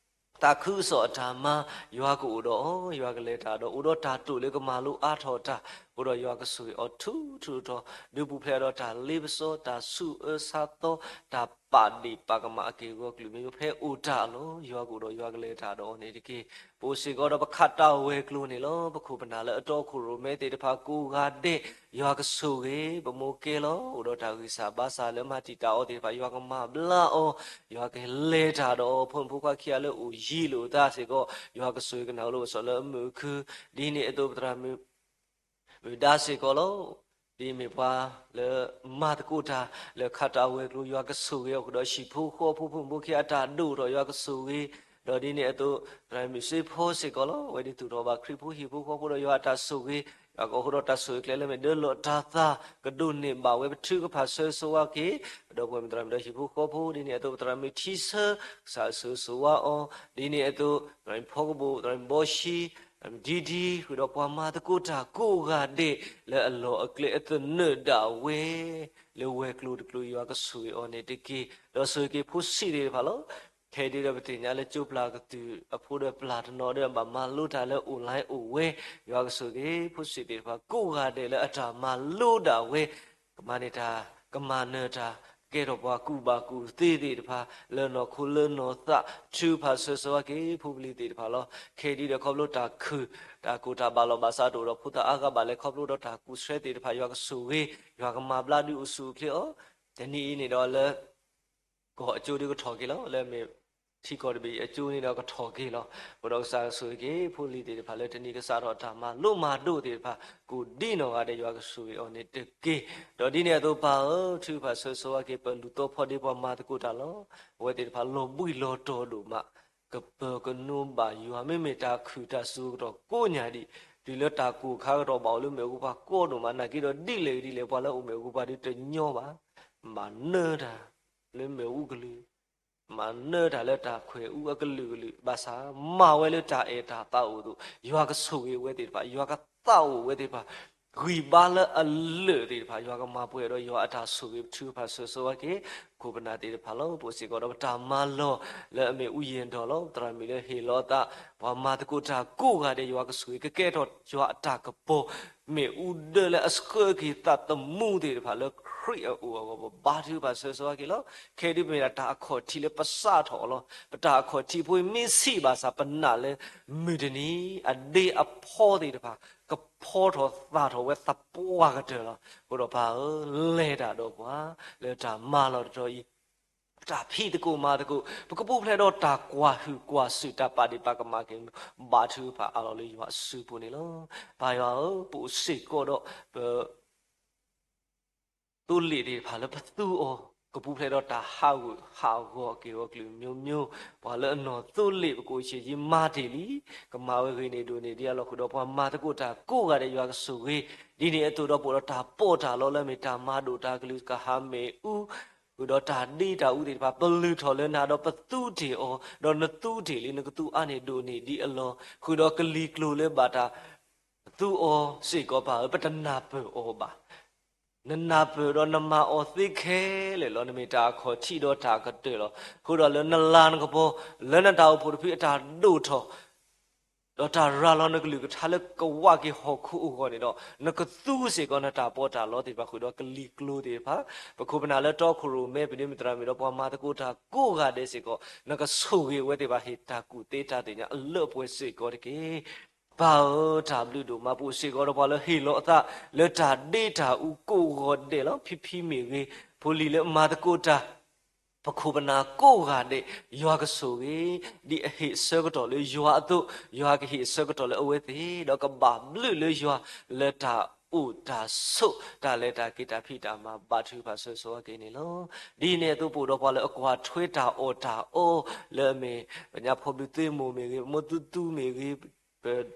သးခုကစီၣ်အတၢ်မၤ, ယွၤကအိၣ်ဒီးအီၤ, ယွၤကလဲၤတၢ်ဒီး အိၣ်ဒီးတၢ်တိာ်လၢကမၤလိအါထီၣ်တၢ်, အဃိဒီးယွၤကဆိၣ်ဂ့ၤအီၤထူထူထီထီ, ဒုးပူၤဖျဲးဒီးတၢ်လ့ပစီ တၢ်ဆူးအၢဆါသီ, တၢ်ပာ်ဒ့ၣ်ပာ်ကမၣ်အက့ၢ်အဂီၤကလုာ်မ့ၢ် ဖဲအိၣ်တၢ်အလီၢ် ယွၤကအိၣ်ဒီးယွၤကလဲၤတၢ်ဒီးအီၤန့ၣ်တက့ၢ်. ပအိၣ်စ့ၢ်ကီးဒီးပခးတၢ်ဝဲၤကျိၤန့ၣ်လီၤ. ပခိၣ်ပနၢ်လၢအတီခိၣ်ရိၣ်မဲသ့ၣ်တဖၣ်ကိးဂၤဒဲး ယွၤကဆိၣ်ဂ့ၤ, ပမိၢ်ကဲလီၤ အိၣ်ဒီးတၢ်ဂံၢ်စၢ်ဘါစၢ်လၢမၤတံာ်တာ်အီၤသ့ၣ်တဖၣ် ယွၤကမၤဘျါအီၤ, ယွၤကလဲၤတၢ်ဒီးအီၤ, ဖိမုၣ်ဖိခွါခံဂၤလၢအိၣ်ယံၤလိာ်အသးစ့ၢ်ကီး ယွၤကဆိၣ်ဂ့ၤကနၣ်လိာ်ကစီၣ်လၢအမုာ်အခု, ဒ်န့ၣ်အသိးပသရၣ်မုၣ် မုၢ်ဒါစ့ၢ်ကီးလီၤ. ဒ်မ့ၢ်ပှၤလၢမၤသကိးတၢ်လၢခးတၢ်ဝဲၤကျိၤ ယွၤကဆိၣ်ဂ့ၤအီၤဃုာ်ဒီး ဟံၣ်ဖိဃီဖိ ဖိမုၣ်ဖိခံဂၤအတၢ်ဒိၣ်ထီၣ် ယွၤကဆိၣ်ဂ့ၤ, ဒီးဒ်န့ၣ်အသိး သရၣ်မုၣ်စ့ဖီစ့ၢ်ကီးလီၤ. အဝဲဒၣ်သူၣ်ထီၣ်ဘၣ်ခရံာ်ဖိဟံၣ်ဖိဃီဖိဒီး ယွၤအတၢ်ဆိၣ်ဂ့ၤ, ယွၤ တၢ်ကအိးထီၣ်တၢ်ဆိၣ်ဂ့ၤကျဲလၢမ့ၢ်ဒၢလီၤတၢ်သး ကဒိးန့ၢ်ဘၣ်ဝဲပထုကဖၣ်ဆၢဂ့ၤဆၢဝါက့ၤ ပဒီပုၢ်ဝဲၢ်မ့ၢ်သရၣ်မုၣ်ဒီးဟံၣ်ဖိဃီဖိ ဒ်န့ၣ်အသိးပသရၣ်မုၣ်ထံဆၢ ကစၢ်အဆိၣ်ဂ့ၤဆိၣ်ဝါအီၤ ဒ်န့ၣ်အသိး သရၣ်မုၣ်ဖီကဘိၣ် သရၣ်မုၣ်ဘီၡံ ဒ်ဒ် ဃုာ်ဒီးပှၤမၤသကိးတၢ်ကိးဂၤဒဲး လၢအလီၢ်အကျဲအသနၢၣ်ဒၣ်ဝဲ လၢဝဲၤကျိၤတကျိၤ ယွၤကဆိၣ်ဂ့ၤအီၤန့ၣ်တက့ၢ်. ဒီးဆိၣ်ဂ့ၤက့ၤဖိစံးသ့ၣ်တဖၣ်လီၤ. ခဲအံၤဒီးပသ့ၣ်ညါလၢကၠိပျၢ်ကတုၢ်အဖိဒီးပျၢ်တနီၤဒီးဘၣ်မၤလိတၢ်လၢ online အိၣ်ဝဲ, ယွၤကဆိၣ်ဂ့ၤဖိစံးသ့ၣ်တဖၣ် ကိးဂၤဒဲးလၢအတၢ်မၤလိဒၣ်ဝဲ ကမၤန့ၢ်တၢ် ကမၤနၢၤတၢ် ကကဲထီၣ်ပှၤကူၣ်ဘၣ်ကူၣ်သ့သ့ၣ်တဖၣ် လၢနီၢ်ခိလၢနီၢ်သး ထုကဖၣ်ဆၢဂ့ၤဆၢဝါက့ၤ ဖိပလံၤသ့ၣ်တဖၣ်လီၤ. ခဲအံၤဒီးခီဖျိတၢ်ခုၣ် တၢ်ကိၢ်တၢ်ဘၣ်လီၢ်ဘၣ်စးတအိၣ်ဒီးဖိသၣ်အါဂၤဘၣ်လဲၣ် ခီဖျိဒီးတၢ်ကူၣ်ဆှၢသ့ၣ်တဖၣ် ယွၤကဆိၣ်ဂ့ၤ ယွၤကမၤဘျါဒုးအိၣ်ဆူၣ်အိၣ်ချ့အီၤ, တနံၤအံၤန့ၣ်ဒီးလၢ ကီၢ်အကၠိဒုးကထီၣ်က့ၤလီၤ. လၢမ့ၢ်ထံကီၢ်တဘ့ၣ်အကၠိန့ၣ်ဒီးကထီၣ်က့ၤလီၤ. ဃိဒီးကစၢ်ဆိၣ်ဂ့ၤက့ၤ ဖိလံၤသ့ၣ်တဖၣ်လၢတနံၤကစးထီၣ် တၢ်မၤလိမၤဒိးသ့ၣ်တဖၣ် ကိးဒ်နီၢ်ဂၤဒဲး ယွၤကဆိၣ်ဂ့ၤအီၤန့ၣ်တက့ၢ်. ဒီးဒ်န့ၣ်အသိးပၢ်ဧၢ ထုကဖၣ်ဆၢဂ့ၤဆၢဝါက့ၤ ပလူၤသီဖီဒ့ပှၤမၤသကိးတၢ်လီၤ. အဝဲသ့ၣ်တဖၣ်လီၤဘှံးလီၤတီၤဒိၣ်မး ကပၢၤကနိဘၣ်ယွၤ မ့မ့ၢ်တၢ်ခုၣ်တၢ်စူၤကတီၢ်ကိးညါဒံး, တုၤလၢတၢ်ကိၢ်ခါကတီၢ်ဘၣ်အိၣ်လၢမ့ၣ်အူကပၤကိးဒိၣ်မး နာ်က့ဒီးဒ်လဲၣ်ဂ့ၤဒ်လဲၣ် ပှၤလၢအိၣ်မ့ၣ်အူကပၤဒုးတညီဘၣ်, မၤနၢၤတၢ်လၢမ့ၣ်အူကလုာ်, မၤနၢၤတၢ်လၢတၢ်ခွဲးအူအကလုာ်ကလုာ် ဘၣ်ဆၣ်မၤဝဲလၢတၢ်အဲၣ်တၢ်သးအိၣ်အသိး ယွၤကဆိၣ်ဂ့ၤဝဲသ့ၣ်တဖၣ် ယွၤကသးအိၣ်ဝဲသ့ၣ်တဖၣ် ဂံၢ်ဘါလၢအလၢာ်သ့ၣ်တဖၣ် ယွၤကမၤပှဲၤဒီးယွၤအတၢ်ဆိၣ်ဂ့ၤ ထုကဖၣ်ဆၢဂ့ၤဆၢဝါက့ၤ ပခိၣ်ပနၢ်သ့ၣ်တဖၣ်လီၤ. ပအိၣ်စ့ၢ်ကီးဒီးပတၢ်မၤလီၢ်လၢအမ့ၢ်အူယံၤဒီးလီၤ. သရၣ်မုၣ်လၢဟ့ၣ်လီၤအသး ပှၤမၤသကိးတၢ်ကိးဂၤဒဲး ယွၤကဆိၣ်ဂ့ၤ ကကဲထီၣ်ယွၤအတၢ်ကပီၤ မ့ၣ်အူဒၢလၢအဆှၢက့ၤသးသမူသ့ၣ်တဖၣ်လၢခရံာ်အအိၣ်အဂီၢ် ပဘါထုကဖၣ်ဆၢဂ့ၤဆၢဝါက့ၤလီၤ. ခဲအံၤဒုးပမ့ၢ်ဒၣ်တၢ်အခီၣ်ထံးလၢပစးထီၣ်အီၤလီၤ. ပတၢ်အခီၣ်ထံးဖိမ့ၢ်ဆံးဘၣ်ဆၣ် ပနာ်လၢမုၢ်တနံၤ အဒ့အဖီသ့ၣ်တဖၣ် ကဖီထီၣ်သၣ်ထီၣ်ဝဲသပှၢ်ကတၢၢ်လီၤ. အဃိဒီးပၢ်ဧၢ လဲၤတၢ်ဒီးပှၤ လၢတၢ်မၤလီၢ်တတီၤအံၤ ပတၢ်ဖံးသကိးမၤသကိး ပကပူၤဖျဲးဒီးတၢ်ကွၢ်ဟုၣ်ကွၢ်စူၣ် တၢ်ပာ်ဒ့ၣ်ပာ်ကမၣ်က့ၤ ဘါထုကဖၣ်အးလီၤလၢယွၤအစုပူၤန့ၣ်လီၤ. ပၢ်ယွၤဧၢ ပအိၣ်စ့ၢ်ကီးဒီးပ သိလ့ၣ်သ့ၣ်တဖၣ်လၢပသူအီၤ ကပူၤဖျဲးဒီးတၢ်ဟးဂူာ်ဟးဂီၤက့ၤအီၤကလုာ်မျိုးမျိုး, ပှၤလၢအနီၢ်သိလ့ၣ် ပကိးဆံးက့ၤမၤတ့ၢ်လံ, ကမၤဝဲဂ့ၤန့ၢ်ဒိၣ်န့ၢ်ဒံးအလီၢ်ဃုာ်ဒီး ပှၤမၤသကိးတၢ်ကိးဂၤဒဲး ယွၤကဆိၣ်ဂ့ၤ, ဒ်န့ၣ်အသိးဒီးပအိၣ်ဒီးတၢ်ပီးတၢ်လီလၢအမ့ၢ်တၢ်မၤဒိၣ်တၢ်ကလုၢ်ကဟးမ့ၣ်အူ ဃုာ်ဒီးတၢ်ဒ့တၢ်အူသ့ၣ်တဖၣ် ပလုၢ်ထီၣ်လၢနၤဒီးပသူတ့ၢ်အီၤ, ဒီးနသူတ့ၢ်လံ နကသူအါန့ၢ်ဒိၣ်န့ၢ်ဒံးအလီၢ်, ဃုာ်ဒီးကလံၤကျိၤလၢဘၣ်တၢ် သူအီၤစ့ၢ်ကီးပၢ်ဧၢ ပတနၢ်ပၢၢ်အီၤဘၣ်. နနၢ်ပၢၢ်ဒီးနမၤအီၤသ့ခဲလၢာ်လီၤ. နမ့ၢ်တၢ်အခီၣ်ထံးဒီးတၢ်ကတၢၢ်လီၤ. ဃုာ်ဒီးလၢနလၤနကပီၤ လၢနတၢ်အိၣ်ဖှိၣ်တဖုအတၢ်ဒိၣ်ထီၣ် ဒီးတၢ်ရၤလီၤနကလုၢ်ကထါလၢကဝးက့ၤဟီၣ်ခိၣ်အဂီၢ်န့ၣ်ဒီး နကသူစ့ၢ်ကီးနတၢ်ပီးတၢ်လီသ့ၣ်တဖၣ် ဃုာ်ဒီးကလံၤကျိၤသ့ၣ်တဖၣ်, ပခိၣ်ပနၢ်လၢတီခိၣ်ရိၣ်မဲ ပဒိၣ်မုၣ်သရၣ်မုၣ်ဒီးပှၤမၤသကိးတၢ်ကိးဂၤဒဲးစ့ၢ်ကီး နကဆိၣ်ဂ့ၤအဝဲသ့ၣ်တဖၣ် ဟ့ၣ်တၢ်ကူၣ်သ့တၢ်သ့ၣ်ညါအလၢအပှဲၤစ့ၢ်ကီးတက့ၢ်. ပၢ်ဧၢ တၢ်ဘျုးဒိၣ်မး ပအိၣ်စ့ၢ်ကီးဒီးပှၤလၢဟ့ၣ်လီၤအသး လၢတၢ်ဒ့တၢ်အူကိးဂၤဒဲးလီၤ. ဖံဖံမ့ၢ်ဂ့ၤ, ဖိလံၤလၢမၤသကိးတၢ် ပခိၣ်ပနၢ်ကိးဂၤဒဲး ယွၤကဆိၣ်ဂ့ၤ, ဒ်အဟ့ၣ်အဆၢကတီၢ်လၢယွၤအသိး ယွၤကဟ့ၣ်အဆၢကတီၢ်လၢအဝဲသ့ၣ်, ဒီးကဘၣ်ဘျုးလၢယွၤ လၢတၢ်အိၣ်တၢ်ဆိး တၢ်လဲၤတၢ်က့ၤ တၢ်ဖံးတၢ်မၤ ဘါထုကဖၣ်ဆၢဂ့ၤဆၢဝါက့ၤန့ၣ်လီၤ. ဒ်န့ၣ်အသိးပအိၣ်ဒီးပှၤလၢအကွၢ်ထွဲတၢ်အီၣ်တၢ်အီ လၢအမ့ၢ် ပညါဖီဘျုးသ့မိၢ်မ့ၢ်ဂ့ၤ, ပမိၢ်သူသူမ့ၢ်ဂ့ၤ,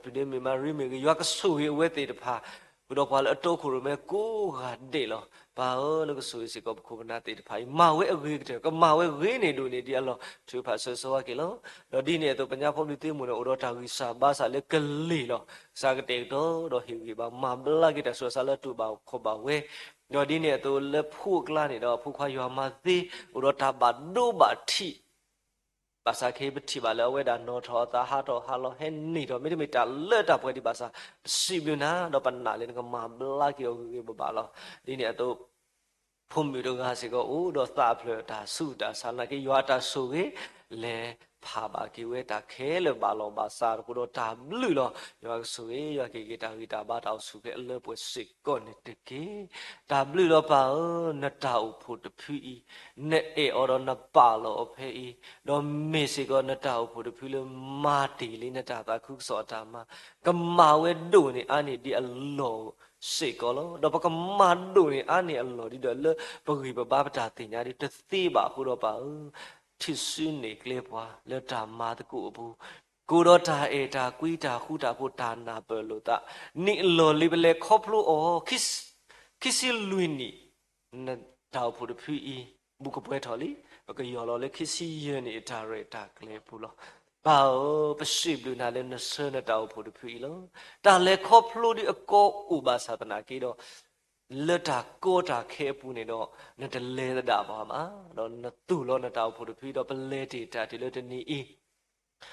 ပဒ့မုၣ်မၤရံမ့ၢ်ဂ့ၤ, ယွၤကဆိၣ်ဂ့ၤအဝဲသ့ၣ်တဖၣ် ဃုာ်ဒီးပှၤလၢအတီခိၣ်ရိၣ်မဲကိးဂၤဒဲးလီၤ. ပၢ်ဧၢ နကဆိၣ်ဂ့ၤစ့ၢ်ကီးပခိၣ်ပနၢ်သ့ၣ်တဖၣ်အံၤ မၤဝဲအဂ့ၤကတၢၢ် ကမၤဝဲဂ့ၤန့ၢ်ဒိၣ်န့ၢ်ဒံးအလီၢ် ထုကဖၣ်ဆၢဂ့ၤဆၢဝါက့ၤလီၤ. ဒီးဒ်န့ၣ်အသိး ပညါဖီဘျုးသ့မိၢ်န့ၣ် အိၣ်ဒီးတၢ်ဂံၢ်စၢ်ဘါစၢ်လၢကလ့ၢ်လီၤ. ကစၢ်ကတဲာ်ကတီၤဒီးဟ့ၣ်ဂံၢ်ဘါမၤဘျါက့ၤတၢ်ဆူးတၢ်ဆါလၢတူၢ်ဘၣ်ခီၣ်ဘၣ်ဝဲ, ဒီးဒ်န့ၣ်အသိးလၢဖိအကျါန့ၣ်ဒီး ဖိခွါယွၤမၤသ့ အိၣ်ဒီးတၢ်ဘၣ်ဒိဘၣ်ထံး ဘၣ်ဆၣ်ခဲအံၤပထံၣ်ဘၣ်လၢအဝဲဒၣ်နီၣ်ထီၣ်အသးဟးထီၣ်ဟးလီၤဟဲန့ၢ်ထီၣ် မ့တမ့ၢ်တၢ်လၢတၢ်ပှဲၤဒံးဘၣ်ဆၣ် ပစံးဘျုးနၤ ဒီးပနာ်လၢနကမၤဘျါက့ၤအီၤဂ့ၤဂ့ၤဘၣ်ဘၣ်လီၤ. ဒ်န့ၣ်အသိး ဖိမုၣ်တဂၤစ့ၢ်ကီးအိၣ်ဒီးသးဖျၢၣ်တၢ်ဆူးတၢ်ဆါ နာ်က့ယွၤအတၢ်ဆိၣ်ဂ့ၤ လဲၤဖးဘၣ်က့ၤဝဲတၢ်ခဲလၢာ်ဘၣ်လီၤဘၣ်စးတဃိဒီးတၢ်ဘျုးလီၤ. ယွၤကဆိၣ်ဂ့ၤ ယွၤကဟ့ၣ်က့ၤတၢ်ဂံၢ်တၢ်ဘါတၢ်အိၣ်ဆူၣ်ချ့အလၢပှဲၤစ့ၢ်ကီးန့ၣ်တက့ၢ်. တၢ်ဘျုးလီၤပၢ်ဧၢ, နတၢ်အိၣ်ဖှိၣ်တဖုအံၤ နအဲၣ်အီၤဒီးနပာ်လီၤအီၤဖဲအံၤ, ဒီးမ့ၢ်စ့ၢ်ကီးနတၢ်အိၣ်ဖှိၣ်တဖုလၢမၤတ့ၢ်လံနတၢ်သးခုကစီၣ်အတၢ်မၤ, ကမၤဝဲဒိၣ်န့ၢ်အါန့ၢ်ဒံးအလီၢ်စ့ၢ်ကီးလီၤ. ဒီးပကမၤဒိၣ်န့ၢ်အါန့ၢ်အလီၢ်ဒ်ဒီးလၢပဂံၢ်ပဘါပတၢ်သ့ၣ်ညါဒ်တသ့ဘၣ်အဃိဒီးပၢ်ဧၢ, ထံၣ်ဆူန့ၢ်ကျဲပှၤလၢတၢ်မၤသကိးအပူၤ ကအိၣ်ဒီးတၢ်အဲၣ်တၢ်ကွံ တၢ်ဃူတၢ်ဖိး တၢ်နၢ်ပၢၢ်လိာ်သး, နံၣ်အလီၢ်လံၤပလဲၤခီဖျိအီၤ ခံဆံလွံၢ်နံၣ်, နတၢ်အိၣ်ဖှိၣ်တဖုအံၤ ဘူးကပှဲၤထီၣ်လံ, ပကယီၢ်လီၤလၢခံဆံယဲၢ်နံၣ်အတၢ်ရဲၣ်တၢ်ကျဲၤအပူၤလီၤ. ပၢ်ဧၢ, ပစံးဘျုးနၤလၢနဆှၢနတၢ်အိၣ်ဖှိၣ်တဖုအံၤလီၤ. တၢ်လဲၤခီဖျိဒ်အကီအိၣ်ဘၣ်ဆၣ်သနာ်က့ဒီး လၢတၢ်ကီတၢ်ခဲအပူၤန့ၣ်ဒီး နတလဲၤသဒၣ်ပှၤဘၣ်, ဒီးနသူၣ်လီၤနတၢ်အိၣ်ဖှိၣ်တဖုအံၤဒီး ပလဲၤတ့ၢ်တၢ်တုၤလၢတနံၤအံၤ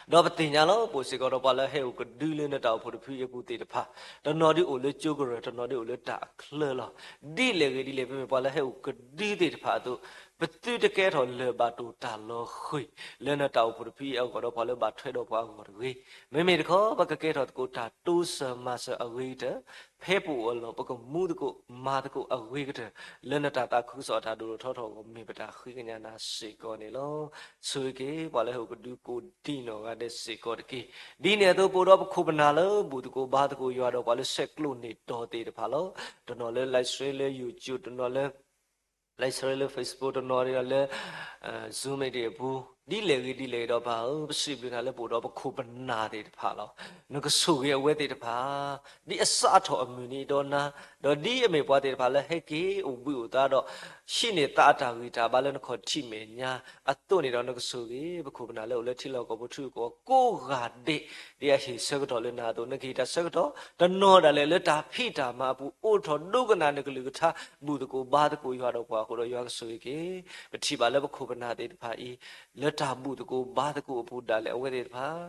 ဒီးပသ့ၣ်ညါလီၤ ပအိၣ်စ့ၢ်ကီးဒီးပှၤလၢဟဲအိၣ်ကဒုလၢနတၢ်အိၣ်ဖှိၣ်တဖုအံၤအပူၤသ့ၣ်တဖၣ်, တနီၤဒ်အိၣ်လၢကၠိကရၢၢ်, တနီၤဒ်အိၣ်လၢတၢ်အချၢလီၤ. ဒ်လဲၣ်ဂ့ၤဒ်လဲၣ် ပမ့ၢ်ပှၤလၢဟဲအိၣ်ကဒုသ့ၣ်တဖၣ်အသိး, ပသုတကဲထီၣ်လၢၢ်ဘၣ်တိၢ်တၢ်လီၤဃံၤ လၢနတၢ်အိၣ်ဖှိၣ်တဖုအံၤအဂီၢ်ဒီးပှၤလၢဘၣ်ထွဲဒီးပှၤအဂီၢ်တဂ့ၤ. မ့မ့ၢ်တခီ ပကကဲထီၣ်သကိးတၢ်တိစၢၤမၤစၢၤအဂ့ၤကတၢၢ်, ဖဲပအိၣ်အလီၢ် ပကမူသကိးမၤသကိးအဂ့ၤကတၢၢ်, လၢနတၢ်သးခုကစီၣ်အတၢ်ဒိၣ်ထီၣ်ထီထီၣ်အဂီၢ် မ့ၢ်ပတၢ်ဃ့ကညးနၤစ့ၢ်ကီးန့ၣ်လီၤ. ဆိၣ်ဂ့ၤက့ၤ ပှၤလၢဟဲအိၣ်ကဒုကိးဒံနီၢ်ဂၤဒဲးစ့ၢ်ကီးတက့ၢ်. ဒ်န့ၣ်အသိး ပအိၣ်ဒီးပခိၣ်ပနၢ်လၢဘူၣ်သကိးဘါသကိးယွၤဒီးပှၤလၢဆဲးကျိးန့ၢ်တီၤသ့ၣ်တဖၣ်လီၤ. တနီၤလၢ live stream လၢ YouTube, တနီၤလၢ live stream လၢ Facebook, တနီၤဒ်လၢ Zoom meeting အပူၤ, ဒ်လဲၣ်ဂ့ၤဒ်လဲၣ်ဂ့ၤဒီးပၢ်ဧၢ, ပစံးဘျုးနၤလၢပအိၣ်ဒီးပခိၣ်ပနၢ်သ့ၣ်တဖၣ်လီၤ. နကဆိၣ်ဂ့ၤအဝဲသ့ၣ်တဖၣ် ဒ်အစးထီၣ်အမုၢ်နံၤဒီးနၤ, ဒီးဒ်အမ့ၢ်ပှၤသ့ၣ်တဖၣ်လၢဟဲက့ၤအိၣ်ဘှံးအိၣ်သါဒီး ဟံးန့ၢ်သးအတၢ်ဂံၢ်တၢ်ဘါလၢနခီၣ်ထံးမဲာ်ညါအသိးန့ၣ်ဒီး နကဆိၣ်ဂ့ၤ ပခိၣ်ပနၢ်လၢအိၣ်လၢထံလီၢ်ကီၢ်ပူၤထံဂုၤကီၢ်ဂၤကိးဂၤဒဲး, ဒ်အဟ့ၣ်ဆၢကတီၢ်လၢနၤအသိး နကဟ့ၣ်တၢ်ဆၢကတီၢ်, တနီၤဒၣ်လဲာ်လၢတၢ်ဖံးတၢ်မၤအပူၤ အိးထီၣ်ဒိကနၣ်နကလုၢ်ကထါ ဘူၣ်သကိးဘါသကိးယွၤဒီးပှၤအဃိဒီး ယွၤကဆိၣ်ဂ့ၤက့ၤ ပထံၣ်ဘၣ်လၢပခိၣ်ပနၢ်သ့ၣ်တဖၣ်အံၤ လၢတၢ်ဘူၣ်သကိးဘါသကိးအပူၤဒၣ်လဲာ် အဝဲသ့ၣ်တဖၣ်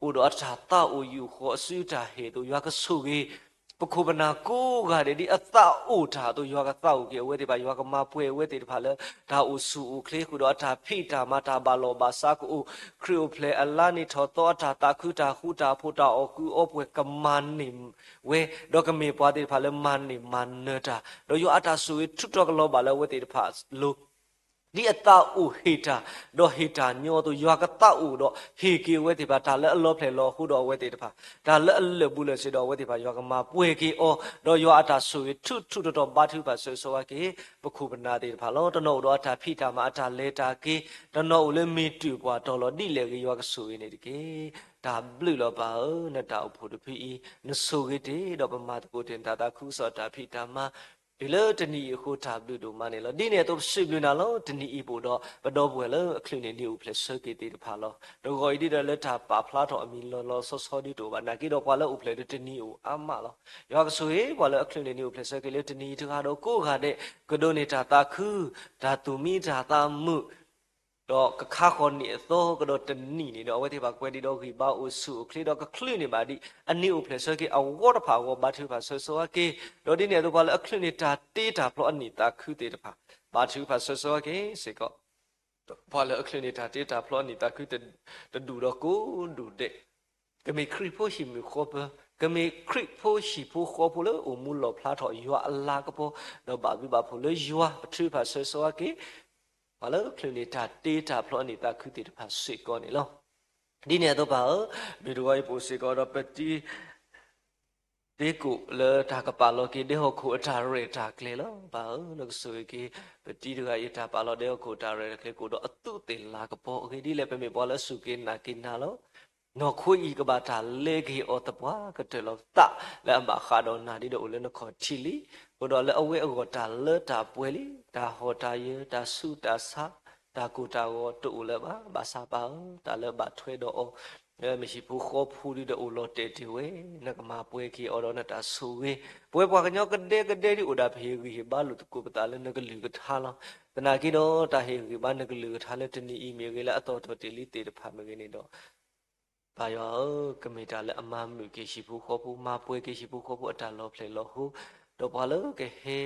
အိၣ်ဒီးအတၢ်သးအိၣ်ယူာ်ဃီၤအစုတၢ်ဟ့ၣ်အသိး ယွၤကဆိၣ်ဂ့ၤ ပခိၣ်ပနၢ်ကိးဂၤဒဲး ဒ်အသးအိၣ်တၢ်အသိး ယွၤကသးအိၣ်က့ၤအဝဲသ့ၣ်တဖၣ်, ယွၤကမၤပှဲၤအဝဲသ့ၣ်တဖၣ်လၢ တၢ်အိၣ်ဆူၣ်အိၣ်ချ့ဃုာ်ဒီးအတၢ်ဖံးတၢ်မၤတၢ်ဘၣ်လီၢ်ဘၣ်စးကအိၣ်, ခရံာ်အိၣ်ဖျဲၣ်အလါန့ၣ်ထီၣ်သီ အတၢ်သးခုတၢ်ဃူတၢ်ဖိး တၢ်အီၣ်ကုးအီပှဲၤကမၤန့ၢ်ဝဲ, ဒီးကမ့ၢ်ပှၤသ့ၣ်တဖၣ်လၢမၤန့ၢ်မၤနၢၤတၢ်, ဒီးယွၤအတၢ်ဆိၣ်ဂ့ၤထုးထီၣ်ကလီၤဘၣ်လၢအဝဲသ့ၣ်တဖၣ်အလိၤ ဒ်အသးအိၣ်ဟ့ၣ်တၢ်, ဒီးဟ့ၣ်တၢ်ညီအသိး ယွၤကသးအိၣ်ဒီးဟ့ၣ်က့ၤအဝဲသ့ၣ်တဖၣ် တၢ်လၢအလီၤဖျဲၣ်လီၤဃိဒီးအဝဲသ့ၣ်တဖၣ်, တၢ်လၢအလၢာ်ဘူးလၢာ်စ့ၢ်ဒီးအဝဲသ့ၣ်တဖၣ် ယွၤကမၤပှဲၤက့ၤအီၤ, ဒီးယွၤအတၢ်ဆိၣ်ဂ့ၤထူးထူးတီၤတီၤဘါထုကဖၣ်ဆၢဂ့ၤဆၢဝါက့ၤ ပခိၣ်ပနၢ်သ့ၣ်တဖၣ်လီၤ. တနီၤအိၣ်ဒီးအတၢ်ဖံးတၢ်မၤအတၢ်လဲၤတၢ်က့ၤ, တနီၤအိၣ်လၢမ့ၢ်တုာ်ပှၤတီၤလီၤ ဒ်လဲၣ်ဂ့ၤ ယွၤကဆိၣ်ဂ့ၤန့ၣ်တက့ၢ်. တၢ်ဘျုးလီၤပၢ်ဧၢ, နတၢ်အိၣ်ဖှိၣ်တဖုအံၤ နဆိၣ်ဂ့ၤတ့ၢ်ဒီးပမၤသကိးတ့ၢ်နတၢ်သးခုကစီၣ်တၢ်ဖံးတၢ်မၤ တုၤလၢတနံၤအံၤအဃိ တၢ်ဘျုးဒိၣ်မးန့ၣ်လီၤ. ဒ်န့ၣ်အသိးပစံးဘျုးနၤလီၤ. တနံၤအံၤပအိၣ်ဒီးပဒီပုၢ်ဝဲၢ်လၢအချုးန့ၢ်နံၣ်အိၣ်ဖျဲၣ်ဆၢက့ၤသ့ၣ်တဖၣ်လီၤ. တဂီၤအံၤဒ်ဒီးလၢတၢ်ပာ်ဖျါထီၣ်အမံၤလီၤလီၤဆီဆီဒ်တအိၣ်ဘၣ် နာ်က့ဒီးပှၤလၢအိၣ်ဖျဲၣ်ဒီးတနံၤအိၣ်အါမးလီၤ. ယွၤကဆိၣ်ဂ့ၤပှၤလၢအချုးန့ၢ်နံၣ်အိၣ်ဖျဲၣ်ဆၢက့ၤလၢတနံၤအံၤတဂၤဒီးကိးဂၤဒဲး ကဒိးန့ၢ်တၢ်သးခု တၢ်သူၣ်မံတၢ်သးမုာ် ဒီးကခါဃီၤနံၣ်အသီကဒီးတနံၣ်န့ၣ်ဒီး အဝဲသ့ၣ်တဖၣ်ကွဲးဒံးဒီးဂံၢ်ဘါအိၣ်ဆူၣ်အိၣ်ချ့ဒီးကချုးန့ၢ်ဘၣ်ဒံး အနံၣ်အိၣ်ဖျဲၣ်ဆၢက့ၤအဂီၢ်တဖၣ်အဂီၢ် ဘါထုကဖၣ်ဆၢဂ့ၤဆၢဝါက့ၤ, ဒီးဒ်န့ၣ်အသိးပှၤလၢအချုးန့ၢ်တၢ်တ့တၢ်ဖျီအနံၣ်သးခုသ့ၣ်တဖၣ် ဘါထုကဖၣ်ဆၢဂ့ၤဆၢဝါက့ၤစ့ၢ်ကီး ပှၤလၢအချုးန့ၢ်တၢ်တ့တၢ်ဖျီအနံၣ်သးခု တဒူၣ်ဒီးကိးဒူၣ်ဒဲး, ကမ့ၢ်ခရံာ်ဖိဟံၣ်မုာ်ဃီပၢၤ, ကမ့ၢ်ခရံာ်ဖိဟံၣ်ဖိဃီဖိလၢအိၣ်မူလီၣ်ဖျါထီၣ်ယွၤအလၤကပီၤ, ဒီးဘၣ်ဘျုးဘၣ်ဖှိၣ်လၢယွၤ ဘါထုကဖၣ်ဆၢဂ့ၤဆၢဝါက့ၤ ပှၤလၢအချုးန့ၢ်တၢ်တ့တၢ်ဖျီအနံၣ်သးခုသ့ၣ်တဖၣ်စ့ၢ်ကီးန့ၣ်လီၤ. ဒ်န့ၣ်အသိးပၢ်ဧၢ, မုၢ်တဂီၤအံၤပအိၣ်စ့ၢ်ကီးဒီးပတံၤ သ့ကိးလၢတၢ်ကပာ်လီၤက့ၤဒဲဟီၣ်ခိၣ်အတၢ်ရဲၣ်တၢ်ကျဲၤလီၤ. ပၢ်ဧၢ, နကဆိၣ်ဂ့ၤက့ၤ ပတံၤတဂၤအံၤတၢ်ပာ်လီၤဒဲဟီၣ်ခိၣ်တၢ်ရဲၣ်တၢ်ကျဲၤ ကအိၣ်ဒီးအသူးသ့ၣ်လၤကပီၤ အဂ့ၢ်ဒ်လဲၣ် ပမ့ၢ်ပှၤလၢအစူၢ်က့ၤနာ်က့ၤနၤလီၤ. နီၢ်ခိအံၤကဘၣ်တၢ်လဲက့ၤအီၤသပှၢ်ကတၢၢ်လီၤ. သးလၢအဘၣ်ဃးဒီးနၤ ဒ်ဒီးအိၣ်လၢနခီၣ်ထံးလံ. အဃိဒီးလၢအဝဲအဂီၢ်တၢ်လၢတၢ်ပှဲၤလံ. တၢ်ဟီၣ်တၢ်ယၢၤ တၢ်ဆူးတၢ်ဆါ တၢ်ကိၢ်တၢ်ဂီၤတအိၣ်လၢၤဘၣ်. ဘၣ်ဆၣ်ပၢ်ဧၢ, တၢ်လၢဘၣ်ထွဲဒီးအီၤ လၢမ့ၢ်ဟံၣ်ဖိဃီဖိဒ်ဒီးအိၣ်လီၤတဲာ်တ့ၢ်ဝဲ, နကမၤပှဲၤက့ၤအီၤဒီးနတၢ်ဆိၣ်ဂ့ၤ, ပဝဲပှၤကညီကဒဲကဒဲဒ်အိၣ်ဒၣ်ပဟ့ၣ်ဂံၢ်ဟ့ၣ်ဘါလိာ်သကိးပသးလၢနကလုၢ်ကထါလီၤ. သနာ်က့ဒီးတၢ်ဟ့ၣ်ဂံၢ်ဟ့ၣ်ဘါနကလုၢ်ကထါလၢတနံၤအံၤမ့ၢ်ဂ့ၤ လၢအသီၣ်ထီၣ်တ့ၢ်လံသ့ၣ်တဖၣ်မ့ၢ်ဂ့ၤန့ၣ်ဒီး ပၢ်ယွၤဧၢ, ကမ့ၢ်တၢ်လၢအမၤမုာ်က့ၤဟံၣ်ဖိဃီဖိ, မၤပှဲၤက့ၤဟံၣ်ဖိဃီဖိအတၢ်လီၤဖျဲၣ်လီၤဟိ, ဒီးပှၤလၢကဟဲ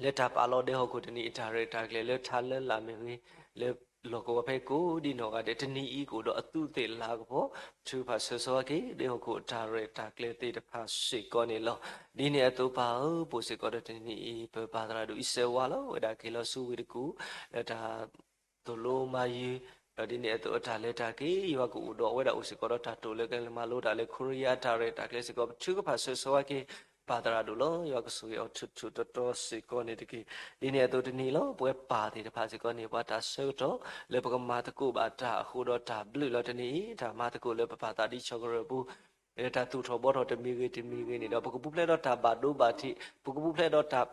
လၢတၢ်ပာ်လီၤဒဲဟီၣ်ခိၣ်တနံၤအတၢ်ရဲၣ်တၢ်ကျဲၤလၢထါလၢလာ်မ့ၢ်ဂ့ၤ, လၢလီၢ်ကဝီၤဖဲကိးဒ်နီၢ်ဂၤဒဲး တနံၤအံၤကအိၣ်ဒီးအသူးသ့ၣ်လၤကပီၤ, ထုကဖၣ်ဆၢဂ့ၤဆၢဝါက့ၤ ဒဲဟီၣ်ခိၣ်အတၢ်ရဲၣ်တၢ်ကျဲၤသ့ၣ်တဖၣ်စ့ၢ်ကီးန့ၣ်လီၤ. ဒ်န့ၣ်အသိးပၢ်ဧၢ, ပအိၣ်စ့ၢ်ကီးဒီးတနံၤအံၤ ပပၢ်သရၣ်ဒိၣ်အံၤစဲးဝါလီၤဝဲဒၣ်က့ၤလီၤဆူဝ့ၢ်တကူၣ်, လၢတၢ်သိၣ်လိမၤယုၤ, ဒီးဒ်န့ၣ်အသိးအတၢ်လဲၤတၢ်က့ၤ ယွၤကအိၣ်ဒီးအဝဲဒၣ်အိၣ်စ့ၢ်ကီးဒီးတၢ်တိာ်လၢကလဲၤမၤလိတၢ်လၢ ခိရံယါအတၢ်ရဲၣ်တၢ်ကျဲၤစ့ၢ်ကီး ပထုကဖၣ်ဆၢဂ့ၤဆၢဝါက့ၤ ပၢ်သရၣ်ဒိၣ်လီၤ. ယွၤကဆိၣ်ဂ့ၤအီၤထူးထူးတီတီစ့ၢ်ကီးန့ၣ်တက့ၢ်. ဒ်န့ၣ်အသိးတနံၤလီၤ ပဝဲပၢ်သ့ၣ်တဖၣ်စ့ၢ်ကီးန့ၣ် ပှၤတၢ်ဆၢကတီၢ်လၢပကမၤသကိးဘၣ်တၢ်အဃိဒီး တၢ်ဘျုးလီၤတနံၤအံၤ တၢ်မၤသကိးလၢပပၢ်သးဒ်ဆၢကရၢၢ်ပူၤ လၢတၢ်သူၣ်ထီၣ်ဘှီထီၣ်တမံၤဂ့ၤတမံၤဂ့ၤန့ၣ်ဒီး ပကပူၤဖျဲးဒီးတၢ်ဘၣ်ဒိဘၣ်ထံး, ပကပူၤဖျဲးဒီးတၢ်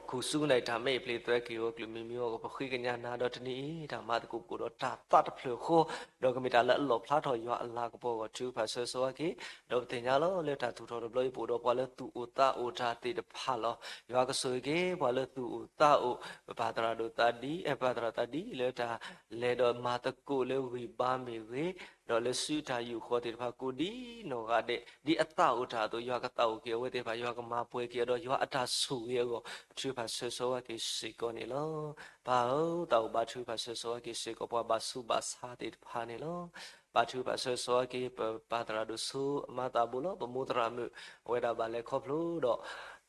ခူၣ်စူၢ်ကနၣ်အံၤတၢ်မဲအံၤပျ့ၤသွဲက့ၤအီၤ ကလုာ်မံၤမံၤအဂီၢ် ပဃ့ကညးနၤဒီးတနံၤအံၤ တၢ်မၤသကိးပကိးဒီးတၢ်သးတဖျၢၣ်ဃီ, ဒီးကမ့ၢ်တၢ်လၢအလီၣ်ဖျါထီၣ်ယွၤအလၤကပီၤအဂီၢ် ထုကဖၣ်ဆၢဂ့ၤဆၢဝါက့ၤ, ဒီးပသ့ၣ်ညါလီၤ လၢတၢ်သူၣ်ထီၣ်တဘျီအံၤ ပအိၣ်ဒီးပှၤလၢသူၣ်အိၣ်သးအိၣ်တၢ်သ့ၣ်တဖၣ်လီၤ. ယွၤကဆိၣ်ဂ့ၤက့ၤ ပှၤလၢသူၣ်အိၣ်သးအိၣ်, ပပၢ်သရၣ်ဒိၣ်သးဒ်, အဲ ပၢ်သရၣ်သးဒ် လၢတၢ်လဲၤဒီးမၤသကိးလၢဂံၢ်ဘါမ့ၢ်ဂ့ၤ, ဒီးလၢစုတၢ်ယူာ်ဃီသ့ၣ်တဖၣ်ကိးဒ်နီၢ်ဂၤဒဲး ဒ်အသးအိၣ်တၢ်အသိး ယွၤကသးအိၣ်က့ၤအဝဲသ့ၣ်တဖၣ်, ယွၤကမၤပှဲၤက့ၤအီၤဒီး ယွၤအတၢ်ဆိၣ်ဂ့ၤအဂီၢ် ထုကဖၣ်ဆၢဂ့ၤဆၢဝါက့ၤစ့ၢ်ကီးန့ၣ်လီၤ. ပၢ်ဧၢ, သးအိၣ်ဘါထုကဖၣ်ဆၢဂ့ၤဆၢဝါက့ၤစ့ၢ်ကီး ပှၤဘၣ်ဆူးဘၣ်ဆါသ့ၣ်တဖၣ်န့ၣ်လီၤ. ဘါထုကဖၣ်ဆၢဂ့ၤဆၢဝါက့ၤ ပပၢ်သရၣ်ဒိၣ်ဆိအမါသးဘိလီၤ. ပမိၢ်သရၣ်မုၣ် အဝဲဒၣ်ဘၣ်လဲၤခီဖျိဒီး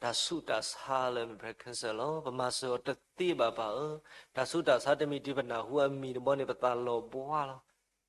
တၢ်ဆူးတၢ်ဆါလၢ breast cancer လီၤ. ပမၤစၢၤအီၤတသ့ဘၣ်ပၢ်ဧၢ, တၢ်ဆူးတၢ်ဆါတမံၤတုၤပနၢ်ဟူအမံၤတဘျီန့ၣ် ပသးလီၤဘှါလီၤ.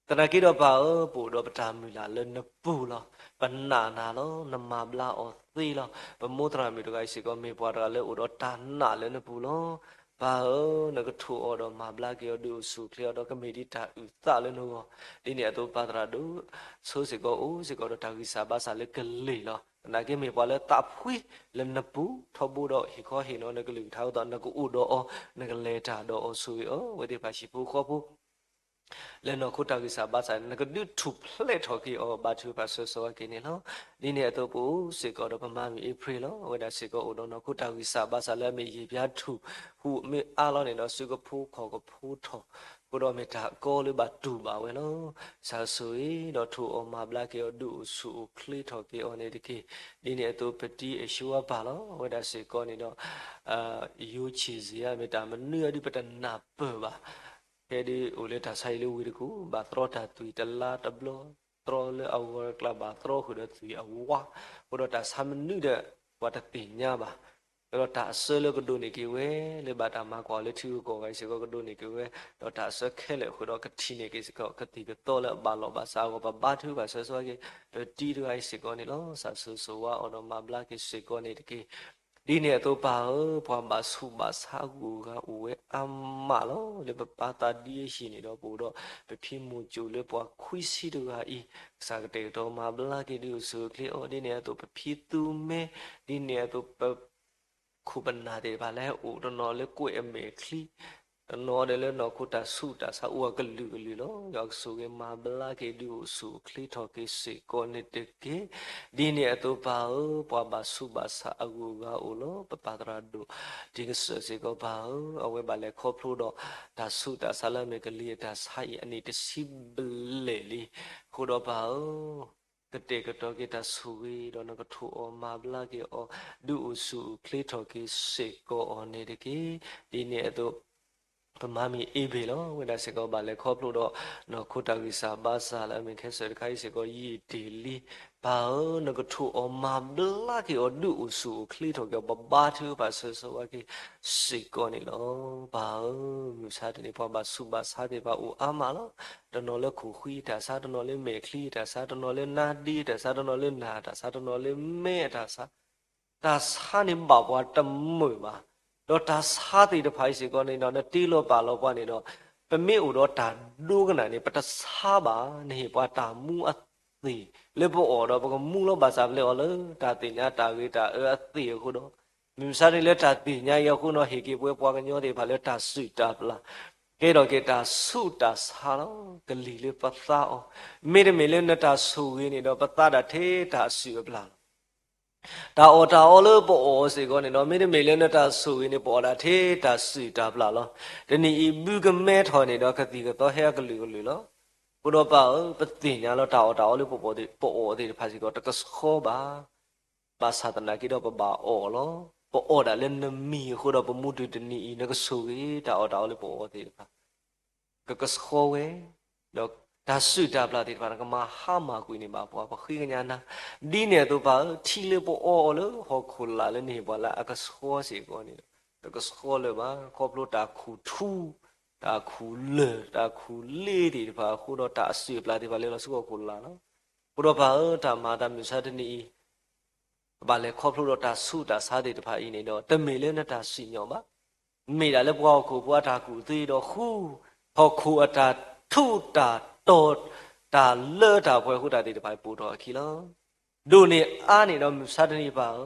သနာ်က့ဒီးပၢ်ဧၢ, ပအိၣ်ဒီးပတၢ်မုၢ်လၢ်လၢနပူၤလီၤ. ပနာ်နၤလီၤ. နမၤဘျါအီၤသ့လီၤ. ပမိၢ်သရၣ်မုၣ်တဂၤအံၤစ့ၢ်ကီး မ့ၢ်ပှၤတဂၤလၢအိၣ်ဒီးတၢ်နာ်လၢနပူၤလီၤ. ပၢ်ဧၢ, နကထိၣ်အီၤဒီးမၤဘျါက့ၤအီၤ ဒုးအိၣ်ဆူၣ်အိၣ်ချ့အီၤ ဒီးကမ့ၢ်ဒ်တၢ်အုၣ်သးလၢနဂီၢ်, ဒ်န့ၣ်အသိးပၢ်သရၣ်ဒိၣ်ဆိစ့ၢ်ကီး အိၣ်စ့ၢ်ကီးဒီးတၢ်ဂံၢ်စၢ်ဘါစၢ်လၢကလ့ၢ်လီၤ. သနာ်က့မ့ၢ်ပှၤလၢသးဖှံလၢနပူၤ ထီဘိဒီးဟ့ၣ်ခီဟ့ၣ်နီၤနကလုၢ်ကထါအသိး နကအိၣ်ဒီးအီၤ, နကလဲၤတၢ်ဒီးအီၤဆိၣ်ဂ့ၤအီၤ အဝဲသ့ၣ်တဖၣ်ဟံၣ်ဖိဃီဖိ လၢနီၢ်ခိတၢ်ဂံၢ်စၢ်ဘါစၢ်န့ၣ် နကဒုးထူၣ်ဖျဲးထီၣ်က့ၤအီၤ ဘါထုကဖၣ်ဆၢဂ့ၤဆၢဝါက့ၤန့ၣ်လီၤ. ဒ်န့ၣ်အသိးပအိၣ်စ့ၢ်ကီးဒီးပမါမုၣ်အ့ဖြ့ၣ်လီၤ. အဝဲဒၣ်စ့ၢ်ကီးအိၣ်ဒီးနီၢ်ခိတၢ်ဂံၢ်စၢ်ဘါစၢ်လၢအမ့ၢ်ယံာ်ပၠါထူၣ် ဟူးမ့ၢ်အါလီၤန့ၣ်ဒီး စုကဖိခီၣ်ကဖိထီၣ် အဃိဒီးမ့ၢ်တၢ်ကီလၢဘၣ်တူၢ်ဘၣ်ဝဲလီၤ. စၢ်ဆိၣ်ဂ့ၤဒီးထိၣ်အီၤမၤဘျါက့ၤအီၤ ဒုးအိၣ်ဆူၣ်အိၣ်ချ့ထီၣ်က့ၤအီၤန့ၣ်တက့ၢ်. ဒ်န့ၣ်အသိးပတံၤအၡိဝါပၢ်လီၤ. အဝဲဒၣ်စ့ၢ်ကီးန့ၣ်ဒီး ယိၤဆံၣ်စ့ဧါ မ့ၢ်တၢ်မနုၤအဒုးပတနၢ်ပၢၢ်ဘၣ် ဖဲဒုးအိၣ်လၢတၢ်ဆါဟံၣ်လၢဝ့ၢ်တကူၣ် ဘၣ်သရီတၢ်သွံၣ်တလါတဘျီ, သရီလၢအဂီၤကျါ ဘၣ်သရီဃုာ်ဒီးသွံၣ်အဝါ, အဃိဒီးတၢ်ဆါမနုၤဒီး ပှၤတသ့ၣ်ညါဘၣ်. ဒီးတၢ်အစၢလၢကဒိးန့ၢ်က့ၤဝဲ လၢဘၣ်တၢ်မၤကွၢ်လၢထံဂုၤကီၢ်ဂၤအံၤစ့ၢ်ကီး ကဒိးန့ၢ်က့ၤဝဲ, ဒီးတၢ်အစၢခဲလၢာ်ဃုာ်ဒီးကထံၣ်န့ၢ်က့ၤစ့ၢ်ကီး ကသံၣ်ကသီလၢအဘၣ်လီၢ်ဘၣ်စးအဂီၢ် ပဘါထုကဖၣ်ဆၢဂ့ၤဆၢဝါက့ၤ ပတံၤတဂၤအံၤစ့ၢ်ကီးန့ၣ်လီၤ. စၢ်ဆိၣ်ဂ့ၤဆိၣ်ဝါအီၤဒီးမၤဘျါက့ၤစ့ၢ်ကီးန့ၣ်တက့ၢ်. ဒ်န့ၣ်အသိးပၢ်ဧၢ, ပှၤဘၣ်ဆူးဘၣ်ဆါအဂုၤအဂၤအိၣ်ဝဲအါမးလီၤ. လၢပပၢ်သးဒ်အဟံၣ်န့ၣ်ဒီး ပအိၣ်ဒီး ပဖံမိၢ်ကၠိလၢပှၤခွံဆံတဂၤအံၤ, ကစၢ်ကတဲာ်ကတီၤမၤဘျါက့ၤ ဒုးအိၣ်ဆူၣ်အိၣ်ချ့အီၤ, ဒ်န့ၣ်အသိးပဖံသူမ့, ဒ်န့ၣ်အသိးပ ခိၣ်ပနၢ်သ့ၣ်တဖၣ်လၢဟဲအိၣ် တနီၤလၢကွဲးအမဲာ်ချံ, တနီၤဒီးလၢနီၢ်ခိတၢ်ဆူးတၢ်ဆါအိၣ်အကလုာ်ကလုာ်လီၤ. ယွၤကဆိၣ်ဂ့ၤမၤဘျါက့ၤ ဒုးအိၣ်ဆူၣ်အိၣ်ချ့ထီၣ်က့ၤစ့ၢ်ကီးန့ၣ်တက့ၢ်. ဒ်န့ၣ်အသိးပၢ်ဧၢ, ပှၤဘၣ်ဆူးဘၣ်ဆါအဂုၤအဂၤအိၣ်လီၤ. ပပၢ်သရၣ်ဒိၣ် ဒ်ကစၢ်စ့ၢ်ကီးပၢ်ဧၢ, အဝဲဘၣ်လဲၤခီဖျိဒီး တၢ်ဆူးတၢ်ဆါလၢအမ့ၢ်ကလံၤအတၢ်ဆါအံၤ အနံၣ်တဆံဘျဲၣ်လံ. အဃိဒီးပၢ်ဧၢ ကတဲာ်ကတီၤက့ၤတၢ်ဆိၣ်ဂ့ၤ ဒီးနကထိၣ်အီၤမၤဘျါက့ၤအီၤ ဒုးအိၣ်ဆူၣ်အိၣ်ချ့ထီၣ်က့ၤစ့ၢ်ကီးအီၤန့ၣ်တက့ၢ်. ဒ်န့ၣ်အသိး ပမါမ့ၢ်အ့ဘ့ၣ်လီၤ. အဝဲဒၣ်စ့ၢ်ကီးဘၣ်လဲၤခီဖျိဒီး နီၢ်ခိတၢ်ဂံၢ်စၢ်ဘါစၢ်လၢအမ့ၢ်ခဲစၢၣ်တခါအံၤစ့ၢ်ကီးယံာ်တ့ၢ်လံ. ပၢ်ဧၢ, နကထိၣ်အီၤမၤဘျါက့ၤအီၤ ဒုးအိၣ်ဆူၣ်အိၣ်ချ့ထီၣ်က့ၤအီၤ ပဘါထုကဖၣ်ဆၢဂ့ၤဆၢဝါက့ၤစ့ၢ်ကီးန့ၣ်လီၤ. ပၢ်ဧၢ, မုၢ်ဆါတနံၤပှၤဘၣ်ဆူးဘၣ်ဆါသ့ၣ်တဖၣ်အိၣ်အါမးလီၤ. တနီၤလၢခိၣ်ဃံအတၢ်ဆါ, တနီၤလၢမဲာ်ချံအတၢ်ဆါ, တနီၤလၢနါဒ့အတၢ်ဆါ, တနီၤလၢနၢ်အတၢ်ဆါ, တနီၤလၢမဲအတၢ်ဆါ, တၢ်ဆါန့ၣ်ဘၣ်ပှၤတမုာ်ဘၣ်. ဒီးတၢ်ဆါသ့ၣ်တဖၣ်အံၤစ့ၢ်ကီးန့ၣ်ဒီး နတ့လီၤပာ်လီၤပှၤန့ၣ်ဒီး ပမ့ၢ်အိၣ်ဒီးတၢ်ဒိကနၣ်န့ၣ် ပတဆါဘၣ်. နဟ့ၣ်ပှၤတၢ်မူအသ့ၣ်လၢပအီၣ်ဒီး ပကမူလီၤဘၣ်ဆၣ်ဖဲလဲၣ်အီၤလၢတၢ်သ့ၣ်ညါတၢ်ဂ့ၤတၢ်အၢအသ့ၣ်အဃိဒီး မုၢ်မဆါတနံၤလၢတၢ်သ့ၣ်ညါအံၤအဃိဒီး ဟ့ၣ်က့ၤပဝဲပှၤကညီသ့ၣ်တဖၣ်လၢတၢ်စုၣ်တၢ်ပျၢ်, ကဲထီၣ်က့ၤတၢ်ဆူးတၢ်ဆါလီၤ. ကလံၤလၢပသါအီၤ, မ့တမ့ၢ်လၢနတၢ်ဆိၣ်ဂ့ၤန့ၣ်ဒီး ပသါဒၣ်ထဲတၢ်စုၣ်အပျၢ်လီၤ. တၢ်အီၣ်တၢ်အီလၢပအီၣ်အီၤစ့ၢ်ကီးန့ၣ်ဒီး မ့တမ့ၢ်လၢနတၢ်ဆိၣ်ဂ့ၤန့ၣ် ပအီၣ်ဒၣ်ထဲတၢ်စုၣ်တၢ်ပျၢ်လီၤ. တနံၤအံၤဘုကမဲထီၣ်န့ၣ်ဒီး ကသံၣ်ကသီဟဲအကလုာ်ကလုာ်လီၤ. အဃိဒီးပၢ်ဧၢ, ပသ့ၣ်ညါလီၤတၢ်အီၣ်တၢ်အီလၢပအီၣ်သ့ၣ်တဖၣ်စ့ၢ်ကီး တကဆှီဘၣ်. ဘၣ်ဆၣ်သနာ်က့ဒီးပဘၣ်အီၣ်လီၤ. ပအီၣ်ဒၣ်လၢနမံၤအဃိဒီး ပမူတုၤတနံၤအံၤ နကဆိၣ်ဂ့ၤတၢ်အီၣ်တၢ်အီလၢပအီၣ်သ့ၣ်တဖၣ် ကကဆှီဝဲ, ဒီးတၢ်စုၣ်တၢ်ပျၢ်သ့ၣ်တဖၣ် နကမၤဟါမၢ်ကွံာ်န့ၢ်ဘၣ်ပှၤ ပဃ့ကညးနၤ. ဒ်န့ၣ်အသိးပၢ်ဧၢ, ထံလၢပအီအီၤလၢဟီၣ်ခိၣ်လာ်လၢနဟ့ၣ်ပှၤလၢအကဆှီစ့ၢ်ကီးန့ၣ်ဒီး တကဆှီလၢၤဘၣ်. ခီဖျိတၢ်ခူၣ်ထူ, တၢ်ခူၣ်လၢၢ်, တၢ်ခူၣ်လ့သ့ၣ်တဖၣ်အဃိဒီး တၢ်အစုၣ်အပျၢ်သ့ၣ်တဖၣ်လဲၤလီၤဆူဟီၣ်ခိၣ်လာ်လီၤ. အဃိဒီးပၢ်ဧၢ, တၢ်မၤတၢ်မုၢ်မဆါတနံၤအံၤ ပ ဘၣ်လဲၤခီဖျိဒီးတၢ်ဆူးတၢ်ဆါသ့ၣ်တဖၣ်အံၤန့ၣ်ဒီး တမ့ၢ်လၢနတၢ်စံၣ်ညီၣ်ဘၣ်. မ့ၢ်ဒၣ်လၢပှၤဟီၣ်ခိၣ်ဖိအတၢ်ကူၣ်သ့ဒီးဃူ, ဟီၣ်ခိၣ်အတၢ်ထူးတၢ်တီၤ, တၢ်လၢတၢ်ပှဲၤအဃိ တၢ်သ့ၣ်တဖၣ်ပိာ်ထီၣ်အခံလီၤ. ဒိၣ်န့ၢ်အါန့ၢ်ဒီးမုၢ်မဆါတနံၤပၢ်ဧၢ,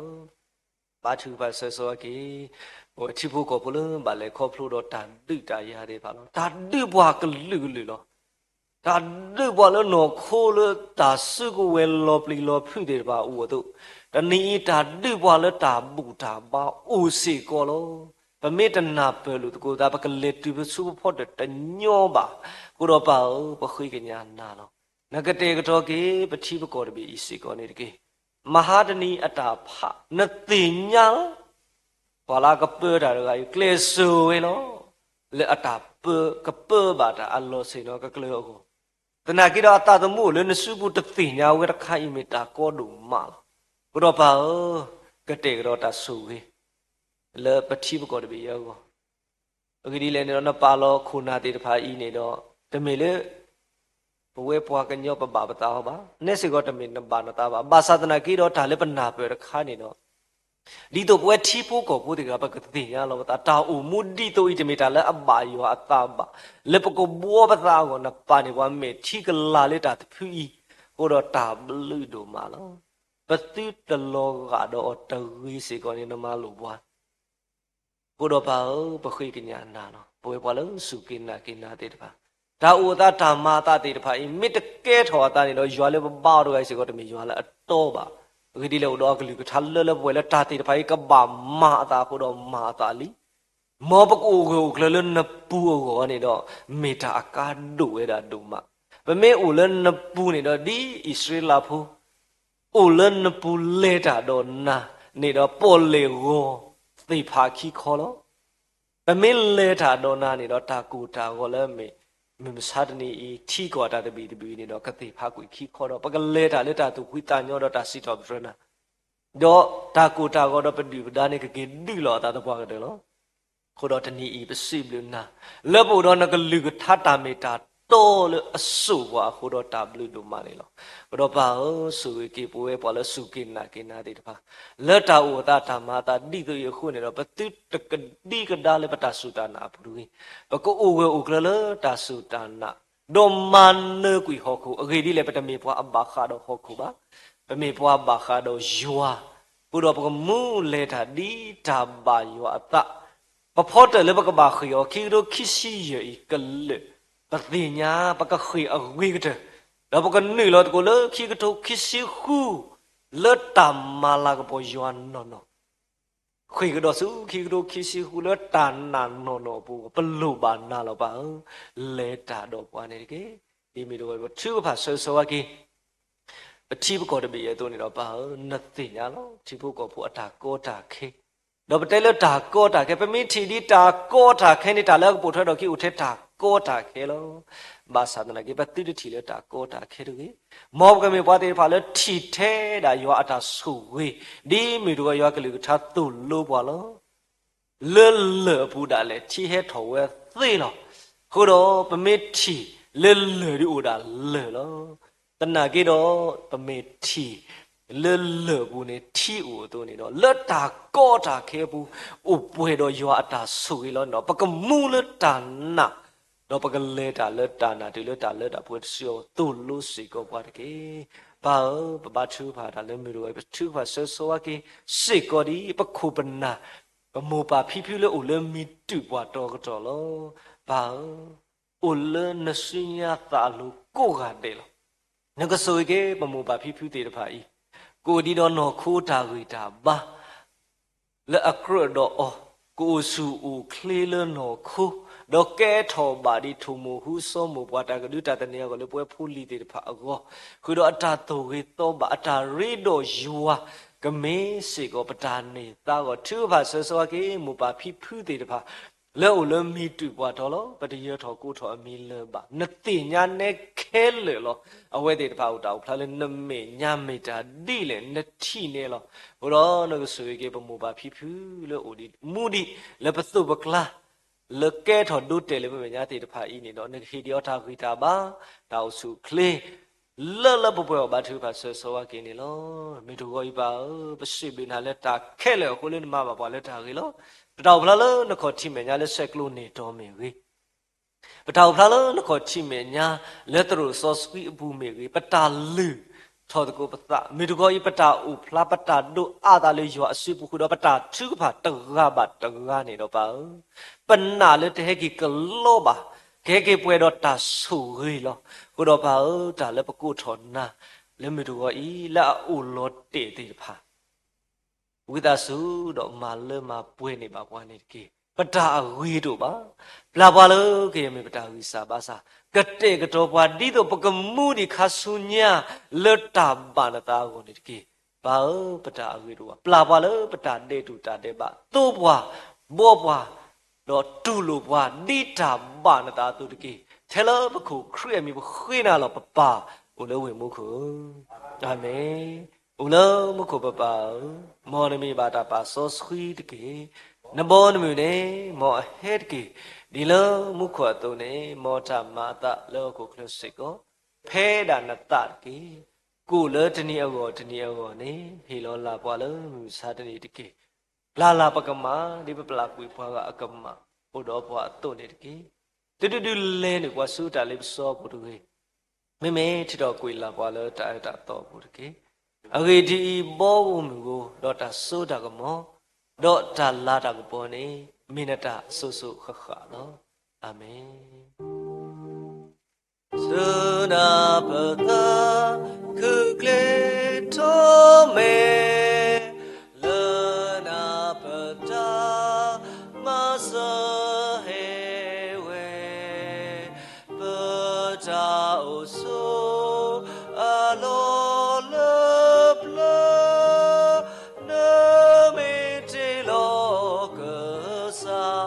ဘါထုကဖၣ်ဆၢဂ့ၤဆၢဝါက့ၤ ပဝဲထံဖိကီၢ်ဖိလၢဘၣ်လဲၤခီဖျိဒီးတၢ်ဒုးတၢ်ယၤသ့ၣ်တဖၣ်လီၤ. တၢ်ဒုးပှၤကလုာ်ကလုာ်လီၤ. တၢ်ဒုးပှၤလၢနီၢ်ခိလၢတၢ်စုကဝဲၤလီၤပျံၤလီၤဖုးသ့ၣ်တဖၣ်အအိၣ်အသိး, တနံၤအံၤတၢ်ဒုးပှၤလၢတၢ်ဘူၣ်တၢ်ဘါအိၣ်စ့ၢ်ကီးလီၤ. ပမ့ၢ်တနၢ်ပၢၢ်လိာ်သကိးသး ပကလဲၤတုၤပဆူပဖီတၢၣ်တညီဘၣ်. အဃိဒီးပၢ်ဧၢ, ပဃ့ကညးနၤလီၤ. နကတဲာ်ကတီၤက့ၤ ပထံပကီၢ်တဘ့ၣ်အံၤစ့ၢ်ကီးန့ၣ်တက့ၢ်. မဟါတနံၤအတၢ်ဖး နသ့ၣ်ညါလီၤ. ပှၤလၢအကပၢတၢ်တဂၤအံၤ ကျဲးစၢးဝဲလီၤ. လၢအတၢ်ပၢ ကပၢဘၣ်တၢ်အလီၢ်ဆ့ၣ်နီၤကကျၢၤအဂီၢ်, သနာ်က့ဒီးအသးသမူအိၣ်လၢနစုပူၤတသ့ၣ်ညါဝဲတခါအံၤ မ့ၢ်တၢ်ကီဒိၣ်မးလီၤ. အဃိဒီးပၢ်ဧၢ, ကတဲာ်ကတီၤတၢ်ဆိၣ်ဂ့ၤ လၢပထံပကီၢ်တဘ့ၣ်အံၤအဂီၢ်, အဂ့ၢ်ဒ်လဲၣ်န့ၣ်ဒီး နပာ်လီၤခိၣ်နၢ်သ့ၣ်တဖၣ်အံၤန့ၣ်ဒီး တမ့ၢ်လၢ ပဝဲပှၤကညီပဘၣ်ပသးအီၤဘၣ်, နဲစ့ၢ်ကီးတမ့ၢ်နဘၣ်နသးဘၣ်. ဘၣ်ဆၣ်သနာ်က့ဒီး တၢ်လၢပနၢ်ပၢၢ်တခါန့ၣ်ဒီး ဒ်သိးပဝဲထံဖိကီၢ်ဖိသ့ၣ်တဖၣ် ပကသ့ၣ်ညါလီၤပသး တၢ်အိၣ်မူဒ်သိးအံၤ တမ့ၢ်တၢ်လၢအဘၣ်ယွၤအသးဘၣ်. လၢပကဘှီပသးအဂီၢ် နပာ်န့ၢ်ပှၤမဲာ်ထံကလၤလၢတၢ်တဖုအံၤ, အဃိဒီးတၢ်ဘျုးဒိၣ်မးလီၤ. ပသုတလီၤဂာ်ဒီးအီၤတဂ့ၤစ့ၢ်ကီးန့ၣ် နမၤလိာ်ပှၤ အဃိဒီးပၢ်ဧၢ, ပဃ့ကညးနၤလီၤ. ပဝဲပှၤလၢစူၢ်က့ၤနာ်က့ၤနၤသ့ၣ်တဖၣ်, တၢ်အိၣ်အသးတၢ်မၤအသးသ့ၣ်တဖၣ်အံၤ မ့ၢ်တကဲထီၣ်အသးန့ၣ်ဒီး ယွၤလၢပဘါအီၤတဂၤအံၤစ့ၢ်ကီး တမ့ၢ်ယွၤလၢအတီဘၣ်. အဂ့ၢ်ဒ်လဲၣ် အိၣ်ဒီးအကလုၢ်ကထါလၢလၢပှဲၤပှဲၤလၢတၢ်သ့ၣ်တဖၣ်အံၤ ကဘၣ်မၤအသးအဃိဒီးမၤအသးလံ. မ်ပကအိၣ်ဂၢၢ်အိၣ်ကျၢၤလၢနပူၤအဂီၢ်န့ၣ်ဒီး မ့ၢ်တၢ်အကါဒိၣ်ဝဲဒၣ်ဒိၣ်မး. ပမ့ၢ်အိၣ်လၢနပူၤန့ၣ်ဒီး ဒ်အံၣ်စရ့လးဖိ အိၣ်လၢနပူၤလဲၤတၢ်ဒီးနၤန့ၣ်ဒီး ပီၣ်လဲၣ်ဂီၤသ့ၣ်ဖးခံခီလီၤ. ပမ့ၢ်လဲၤတၢ်ဒီးနၤန့ၣ်ဒီး တၢ်ကိၢ်တၢ်ဂီၤလၢမ့ၢ် မုၢ်မဆါတနံၤအံၤ ထံကီၢ်တၢ်သဘံၣ်သဘုၣ်အံၤန့ၣ်ဒီး ကသ့ၣ်ဖးကွံာ်ခံခီဒီး ပကလဲၤတၢ်လၢတၢ်သူၣ်ဖှံသးညီဒီးတၢ်စံးထီၣ်ပတြၢၤနၤ ဒီးတၢ်ကိၢ်တၢ်ဂီၤဒီးပဒုၣ်ပဒါန့ၣ် ကက့ၤဒုးလီၤအသးသပှၢ်ကတၢၢ်လီၤ. အဃိဒီးတနံၤအံၤပစံးဘျုးနၤ လၢပအိၣ်ဒီးနကလုၢ်ကထါတၢ်မ့ၢ်တၢ်တီလၢအစိာ်ပှၤအဃိဒီးတၢ်ဘျုးဒိၣ်မးန့ၣ်လီၤ. အဃိဒီးပၢ်ဧၢ, ဆိၣ်ဂ့ၤက့ၤပဝဲပှၤလၢစူၢ်က့ၤနာ်က့ၤနၤသ့ၣ်တဖၣ် လၢတၢ်အိၣ်အသးတၢ်မၤအသးဒ်သိးအံၤအဃိန့ၣ်ဒီး ပသုတကဒံကဒါလၢပတၢ်စူၢ်တၢ်နာ်အပူၤတဂ့ၤ. ပကအိၣ်ဂၢၢ်အိၣ်ကျၢၤလၢတၢ်စူၢ်တၢ်နာ် ဒီးမၤနၢၤကွံာ်ဟီၣ်ခိၣ် အဂ့ၢ်ဒ်လဲၣ် ပတမ့ၢ်ပှၤအဘၣ်ဃးဒီးဟီၣ်ခိၣ်ဘၣ်, ပမ့ၢ်ပှၤဘၣ်ဃးဒီးယွၤ, အဃိဒီးပကမူလဲၤတၢ်ဒ်တၢ်ဘၣ်ယွၤအသး, ပဖီတၢၣ်လၢပကဘၣ်ဃ့ၢ်အီၤ ခံကထိခံဆံယဲၢ်အံၤကလၢာ်, ပသ့ၣ်ညါပကဃ့ၢ်အဂ့ၤကတၢၢ်, ဒီးပကနုာ်လီၤသကိးလၢခံကထိခံဆံဃု လၢတၢ်မၤလၤကပီၤယွၤနီၢ်နီၢ် ဃ့ၢ်ကဒီးဆူခံကထိခံဆံဃုလၢတၢ်နာ်နီၢ်နီၢ်အပူၤ ပလိၣ်ဘၣ်နၤလီၤပၢ်ဧၢ, လဲၤတၢ်ဒီးပှၤန့ၣ်တက့ၢ်. ဒ်မ့ၢ်တဝဲပထုကဖၣ်ဆၢဂ့ၤဆၢဝါက့ၤ ပထံပကီၢ်တဘ့ၣ်အံၤအသိးန့ၣ်ဒီးပၢ်ဧၢ, နသ့ၣ်ညါလီၤ ထံဖိကီၢ်ဖိအတၢ်ကီတၢ်ခဲ, ဒီးပတဲလၢတၢ်ကီတၢ်ခဲ ပမ့ၢ်ထံၣ်ဒ်တၢ်ကီတၢ်ခဲန့ၣ် တၢ်လၢအကပိာ်ထွဲထီၣ်အခံအိၣ်ထဲတၢ်ကီတၢ်ခဲလီၤ. ဘၣ်ဆၣ်သနာ်က့ ပသုတထံၣ်လၢတၢ်ကီတၢ်ခဲတဂ့ၤ. မ်ပကမ့ၢ်ပှၤသ့ၣ်တဖၣ်လၢထံၣ်ထဲဒၣ်ယွၤအတၢ်ဆိၣ်ဂ့ၤ, ဒ်မ့ၢ်တဝဲယွၤကလုၢ်ကထါသိၣ်လိပှၤလီၤ. လၢလၢၢ်အပူၤဒၣ်လဲာ် ထံဟဲထီၣ်ဝဲသ့လီၤ. အဃိဒီးပမ့ၢ်ထံၣ်လၢလၢၢ်ဒ်အိၣ်ဒၣ်လၢၢ်လီၤ. သနာ်က့ဒီး ပမ့ၢ်ထံၣ်လၢလၢၢ်အပူၤန့ၣ် ထံအိၣ်အသိးန့ၣ်ဒီး လၢတၢ်ကီတၢ်ခဲအပူၤ အိၣ်ပှဲၤဒီးယွၤအတၢ်ဆိၣ်ဂ့ၤလီၤန့ၣ်ဒီး ပကမူလၢတၢ်နာ်, ဒီးပကလဲၤတၢ်လၢတၢ်နာ်တုၤလၢတၢ်လၢတၢ်ပှဲၤတစုအသိးလိစ့ၢ်ကီးပှၤတက့ၢ်. ပၢ်ဧၢ, ပဘါထုကဖၣ်တၢ်လၢမုၢ်တဂီၤ ပထုကဖၣ်ဆၢဂ့ၤဆၢဝါက့ၤ စ့ၢ်ကီးဒ်ပခိၣ်ပနၢ် ပမိၢ်ပၢ်ဖံဖုလၢအိၣ်လၢမံၤတုၢ်ပှၢ်တီၤကတီၢ်လီၤ. ပၢ်ဧၢ, အိၣ်လၢနစုညါသးအလိၤကိးဂၤဒဲးလီၤ. နကဆိၣ်ဂ့ၤက့ၤ ပမိၢ်ပၢ်ဖံဖုသ့ၣ်တဖၣ်အံၤ ကအိၣ်ဒံးဒီးနီၢ်ခိတၢ်ဂံၢ်တၢ်ဘါ လၢအကြၢးဒီးအီၤ, ကအိၣ်ဆူၣ်အိၣ်ချ့လၢနီၢ်ခိ, ဒီးကဲထီၣ်ဘၣ်ဒ်ထိၣ်မိၢ်ဟူစီၤမိၢ်ပှၢ်တၢ်ကဒုတၢ်သန့ၤအဂီၢ်လၢပဝဲဖိလံၤသ့ၣ်တဖၣ်အဂီၢ်, ဃုာ်ဒီးအတၢ်သိၣ်ဂ့ၤသီဘၣ် အတၢ်ရ့ဒီးယွၤ, ကမ့ၢ်စ့ၢ်ကီးပတၢ်န့ၢ်သါအဂီၢ်, ထုကဖၣ်ဆၢဂ့ၤဆၢဝါက့ၤ မိၢ်ပၢ်ဖံဖုသ့ၣ်တဖၣ် လၢအိၣ်လၢမံၤတုၢ်ပှၢ်တီၤလီၤ. ပတယၢၤထီၣ်ကိးထီၣ်အမံၤလၢၤဘၣ်. နသ့ၣ်ညါနဲခဲလၢာ်လီၤ. အဝဲသ့ၣ်တဖၣ်အိၣ်တၢ်အိၣ်ဖျါလၢနမဲာ်ညါမ့ၢ်တၢ်ဒ်လဲၣ် နထံၣ်န့ၢ်လီၤ. အဃိဒီးနကဆိၣ်ဂ့ၤက့ၤပမိၢ်ပၢ်ဖံဖုလၢအိၣ်ဒံးမူဒံး လၢပသိးပကျါ လၢကဲထီၣ်ဒိတဲာ်လၢပမဲာ်ညါသ့ၣ်တဖၣ်အံၤန့ၣ်ဒီး နကဟ့ၣ်ဒံးအီၤတၢ်ဂံၢ်တၢ်ဘါ, တၢ်အိၣ်ဆူၣ်အိၣ်ချ့, လၢလၢပှဲၤပှဲၤအီၤဘါထုကဖၣ်ဆၢဂ့ၤဆၢဝါက့ၤန့ၣ်လီၤ. မ့ၢ်တဂီၤအံၤပၢ်ဧၢ, ပစံးဘျုးနၤလၢတၢ်ခဲလၢာ်အဃိလၢနမၤဘၣ်ပှၤလၢတၢ်ဂ့ၤလီၤ. ပတၢ်အိၣ်ဖျါလၢနခီၣ်ထံးမဲာ်ညါလၢဆဲးကျိးန့ၢ်တီၤမ့ၢ်ဂ့ၤ, ပတၢ်အိၣ်ဖျါလၢနခီၣ်ထံးမဲာ်ညါလၢသရိာ်စီဆှံအပူၤမ့ၢ်ဂ့ၤ, ပတၢ်လုၢ်ထီၣ်သကိးပသး, မ့ၢ်တဂီၤအံၤ ပတၢ်အိၣ်ဖျါ ပတၢ်ဒိးအါသးလၢယွၤအစုပူၤဃုာ်ဒီး ပတၢ်ထုကဖၣ်တဂၤဘၣ်တဂၤန့ၣ်ဒီးပၢ်ဧၢ, ပနာ်လၢတဟဲက့ၤကလီဘၣ်, ကဟဲက့ၤပှဲၤဒီးတၢ်ဆိၣ်ဂ့ၤလီၤ. ဃုာ်ဒီးပၢ်ဧၢ, တၢ်လၢပကိးထီၣ်နၤ လၢမုၢ်တဂီၤအံၤ လၢအအိၣ်လီၤတဲာ်သ့ၣ်တဖၣ် ဝံသးစူၤဒီးမၤလၢမၤပှဲၤန့ၢ်ဘၣ်ပှၤန့ၣ်တက့ၢ်. ပတၢ်အဂ့ၤတအိၣ်ဘၣ်. ပျၢ်ပှၤလၢကယဲၢ်မ့ၢ်ပတၢ်ဂံၢ်စၢ်ဘါစၢ်, ကတဲာ်ကတီၤပှၤဒ်သိးပကမူဒံးခါဆူညါလၢတၢ်ဘၣ်နသးအဂီၢ်န့ၣ်တက့ၢ်. ပၢ်ဧၢ, ပတၢ်အဂ့ၤတအိၣ်ဘၣ်. ပျၢ်ပှၤလၢပတၢ်ဒဲးတူၢ်တၢ်ဒဲးဘး, သိပှၤ, ဘှီပှၤ, ဒီးတူၢ်လိာ်ပှၤ ဒ်တၢ်ဘၣ်နသးအသိးတက့ၢ်. ထဲလၢပခိၣ်ခရံာ်အမံၤပဃ့နၤလီၤ ပပၢ်အိၣ်လၢဝ့ၢ်မူခိၣ်ဧၢ, အၤမ့ၣ်. အိၣ်လၢမူခိၣ်ပပၢ်ဧၢ, မ်နမံၤဘၣ်တၢ်ပာ်စီဆှံတက့ၢ်. နဘီနမုၢ်န့ၣ် မ်အဟဲတက့ၢ်. ဒ်လၢမူခိၣ်အသိးန့ၣ် မ်တၢ်မၤအသးလၢဟီၣ်ခိၣ်ချၢစ့ၢ်ကီး ဖဲဒၣ်နသးတက့ၢ်. ကိၣ်လၢတနံၤအဂီၢ်တနံၤအဂီၢ်န့ၣ် ဟ့ၣ်လီၤလၢ်ပှၤလၢမုၢ်မဆါတနံၤတက့ၢ်. ပျၢ်လၢ်ပကမၣ် ဒ်ပပျၢ်ကွံာ်ပှၤဂၤအကမၣ် အိၣ်ဒီးပှၤအသိးန့ၣ်တက့ၢ်. သုတဒုးလဲၤနုာ်ပှၤဆူတၢ်လ့ပစီအပူၤတဂ့ၤ. မ့မ့ၢ်ထံၣ်ထီၣ်ကွံာ်လၢ်ပှၤလၢတၢ်အၢတၢ်သီအပူၤတက့ၢ်. အဂ့ၢ်ဒ်အံၤ, ဘီဧိၤမုၢ်ဧိၤ, ဒီးတၢ်စိတၢ်ကမီၤ, ဒီးတၢ်လၤတၢ်ကပီၤန့ၣ် မ့ၢ်နတၢ်အစိၤစိၤဃၣ်ဃၣ်လီၤ. အၤမ့ၣ်. ဆူနၢ်ပသး ခုၣ်ကျ့ထီၣ်မဲာ် လၢနၢ်ပတၢ်မၤစၢၤဟဲဝဲ, ပတၢ်အိၣ်ဆိး အလီၢ်လၢပျၢၤ, နမ့ၢ်တ့လီၤကစၢ်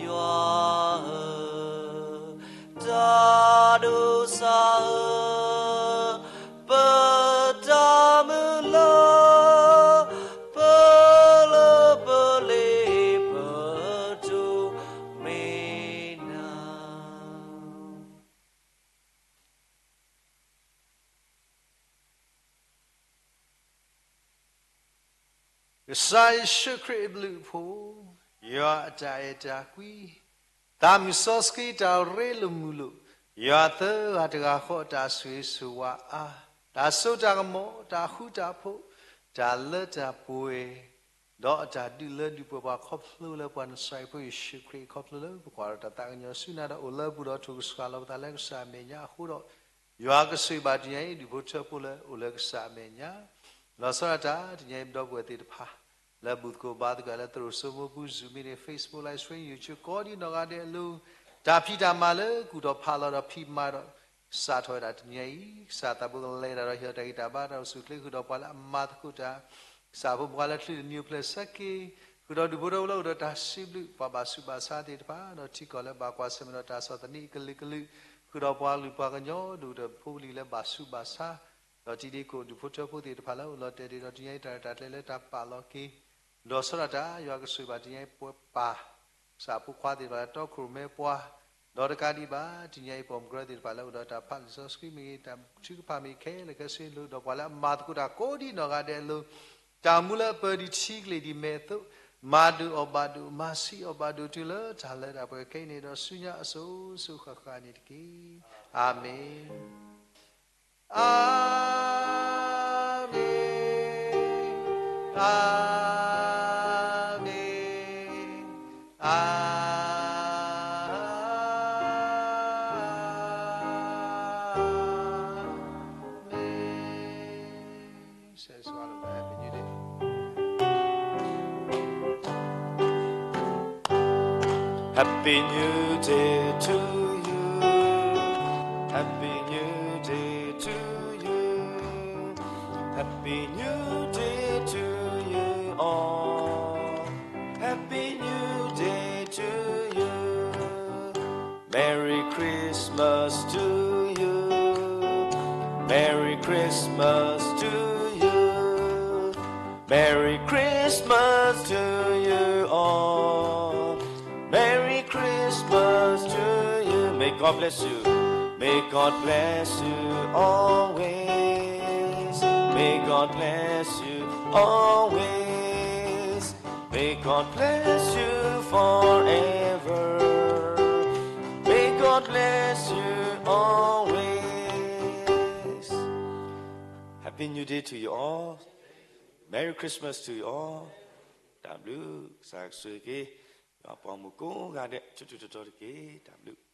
ယွၤဧၢ, တၢ်ဒိးစၢ်ဧၢ, ပတၢ်မုၢ်လၢ်, ပလၢပလ့ပတိၢ်မ့ၢ်နၤ. ကစၢ်ယ့ၣ်ၡူးခရံာ်အဘျုးအဖှိၣ်, ယွၤအတၢ်အဲၣ်တၢ်ကွံ, သးမုၢ်စီဆှံတၢ်ရ့လိာ်မုာ်လိာ်, ယွၤသၢဂၤတဂၤဃီအတၢ်ဆိၣ်ဂ့ၤဆိၣ်ဝါအါ, တၢ်စိတၢ်ကမီၤ, တၢ်ဃူတၢ်ဖိး, တၢ်လၢတၢ်ပှဲၤ, ဒီးအတၢ်ဒုးလၢဒုးပှဲၤပှၤခီဖျိလၢပှၤနစၢ်အဖိယ့ၣ်ၡူးခရံာ်ခီဖျိလၢပကွၢ်ဒီးတၢ်သးကညီၤဆူနၤဒီးအိၣ်လၢပူၤဒီးထိၣ်ကစှၤလီၤပသးလၢကစၢ်အမဲာ်ညါအဃိဒီး ယွၤကဆိၣ်ဂ့ၤဘၣ်တနံၤအံၤ ဒူၣ်ဖိထၢဖိလၢအိၣ်လၢကစၢ်အမဲာ်ညါ, လီၤဆီဒၣ်တၢ် တနံၤအံၤပဒီပုၢ်ဝဲၢ်သ့ၣ်တဖၣ် လၢဘူၣ်သကိးဘါသကိးလၢသရိာ်စိမိၢ်ပူၤ Zoom meeting, Facebook Live Stream, YouTube ကိးဒံနီၢ်ဂၤဒဲးအလိၤ, တၢ်ဖံးတၢ်မၤလၢကူၣ်ထီၣ်ဖးလီၤဒီးဖံးမၤဒီး စးထီၣ်ဝဲဒၣ်တနံၤအံၤ, ကစၢ်သးဖိကလဲၤတၢ်ဒီးဟ့ၣ်တၢ်ဂံၢ်တၢ်ဘါတၢ်အိၣ်ဆူၣ်အိၣ်ချ့ဃုာ်ဒီးပှၤလၢအမၤသကိးတၢ်, ကစၢ်ဖိမုၣ်ပှၤလၢချုးတနံၤအိၣ်ဖျဲၣ်ဆၢက့ၤ, ဃုာ်ဒီးဒူၣ်ဖိထၢဖိလၢအိၣ်ဒီးတၢ်စံးဘျုး ပှၤဘၣ်ဆူးဘၣ်ဆါသ့ၣ်တဖၣ် ဒီးထံကီၢ်လၢဘၣ်ကွၢ်ဆၢၣ်မဲာ်ဒီးတၢ်ဆီၣ်သနံးအကလုာ်ကလုာ်, ဃုာ်ဒီးပှၤကလုာ်ပှၤကညီ ဒိၣ်ကတၢၢ်ဖိလံၤလၢဘၣ်ဆူးဘၣ်ဆါ, ဒီးတံၤသကိးဒူၣ်ဖိထၢဖိသ့ၣ်တဖၣ်လၢအိၣ်လီၤတဲာ်ဒံးဒီးတနံၤအံၤတၢ်ရဲၣ်တၢ်ကျဲၤလၢတၢ်ပာ်လီၤက့ၤ, ဒီးဆီဒၣ်တၢ် ယွၤကဆိၣ်ဂ့ၤဘၣ်တနံၤအံၤပှၤပၢ် ကစၢ်ဖိခွါသ့ၣ်တဖၣ်လၢတီခိၣ်ရိၣ်မဲပှၤ, ဒီးတကးဒံးဘၣ် တနံၤအံၤပိာ်မုၣ်ကရၢသ့ၣ်တဖၣ်လၢအိၣ်ဒီးတၢ်ဖးလံာ်စီဆှံမ့ၢ်ဂ့ၤ တၢ်ထုကဖၣ်မ့ၢ်ဂ့ၤခဲလၢာ်ခဲဆ့လၢဒီးပှၤလၢအမၤသကိးတၢ်ကိးဒံနီၢ်ဂၤဒဲးအလိၤ, တၢ်မူလၢအပၢၤဒံးထံကလ့ၢ်ဒံးမဲာ်အသိး, မၤဒုးအီၣ်ဘၣ်ဒိး မၤဆံးအီၣ်ဘၣ်ဒိးတုၤလၢတၢ်လၢတၢ်ပှဲၤခဲအံၤန့ၣ်ဒီးဆူညါအစိၤစိၤဃၣ်ဃၣ်န့ၣ်တက့ၢ်. အၤမ့ၣ်. အၤမ့ၣ်, အၤမ့ၣ်, အၤမ့ၣ်. ဆဲးစဝါလၢ Happy New Day. Happy New Day to you. Happy New Day to you. Happy New Day to you all. Happy New Day to you. Merry Christmas to you. Merry Christmas to you. Merry Christmas to you all. Merry Christmas to you. May God bless you. May God bless you always. May God bless you always. May God bless you forever. May God bless you always. Happy New Year to you all. Merry Christmas to you all. တၢ်ဘျုး, ကစၢ်ယွၤဆိၣ်ဂ့ၤက့ၤ ယွၤအပှၤမုၣ်ကိးဂၤဒဲး ဆူထူးထူးတီၤတီၤတက့ၢ်. တၢ်ဘျုး.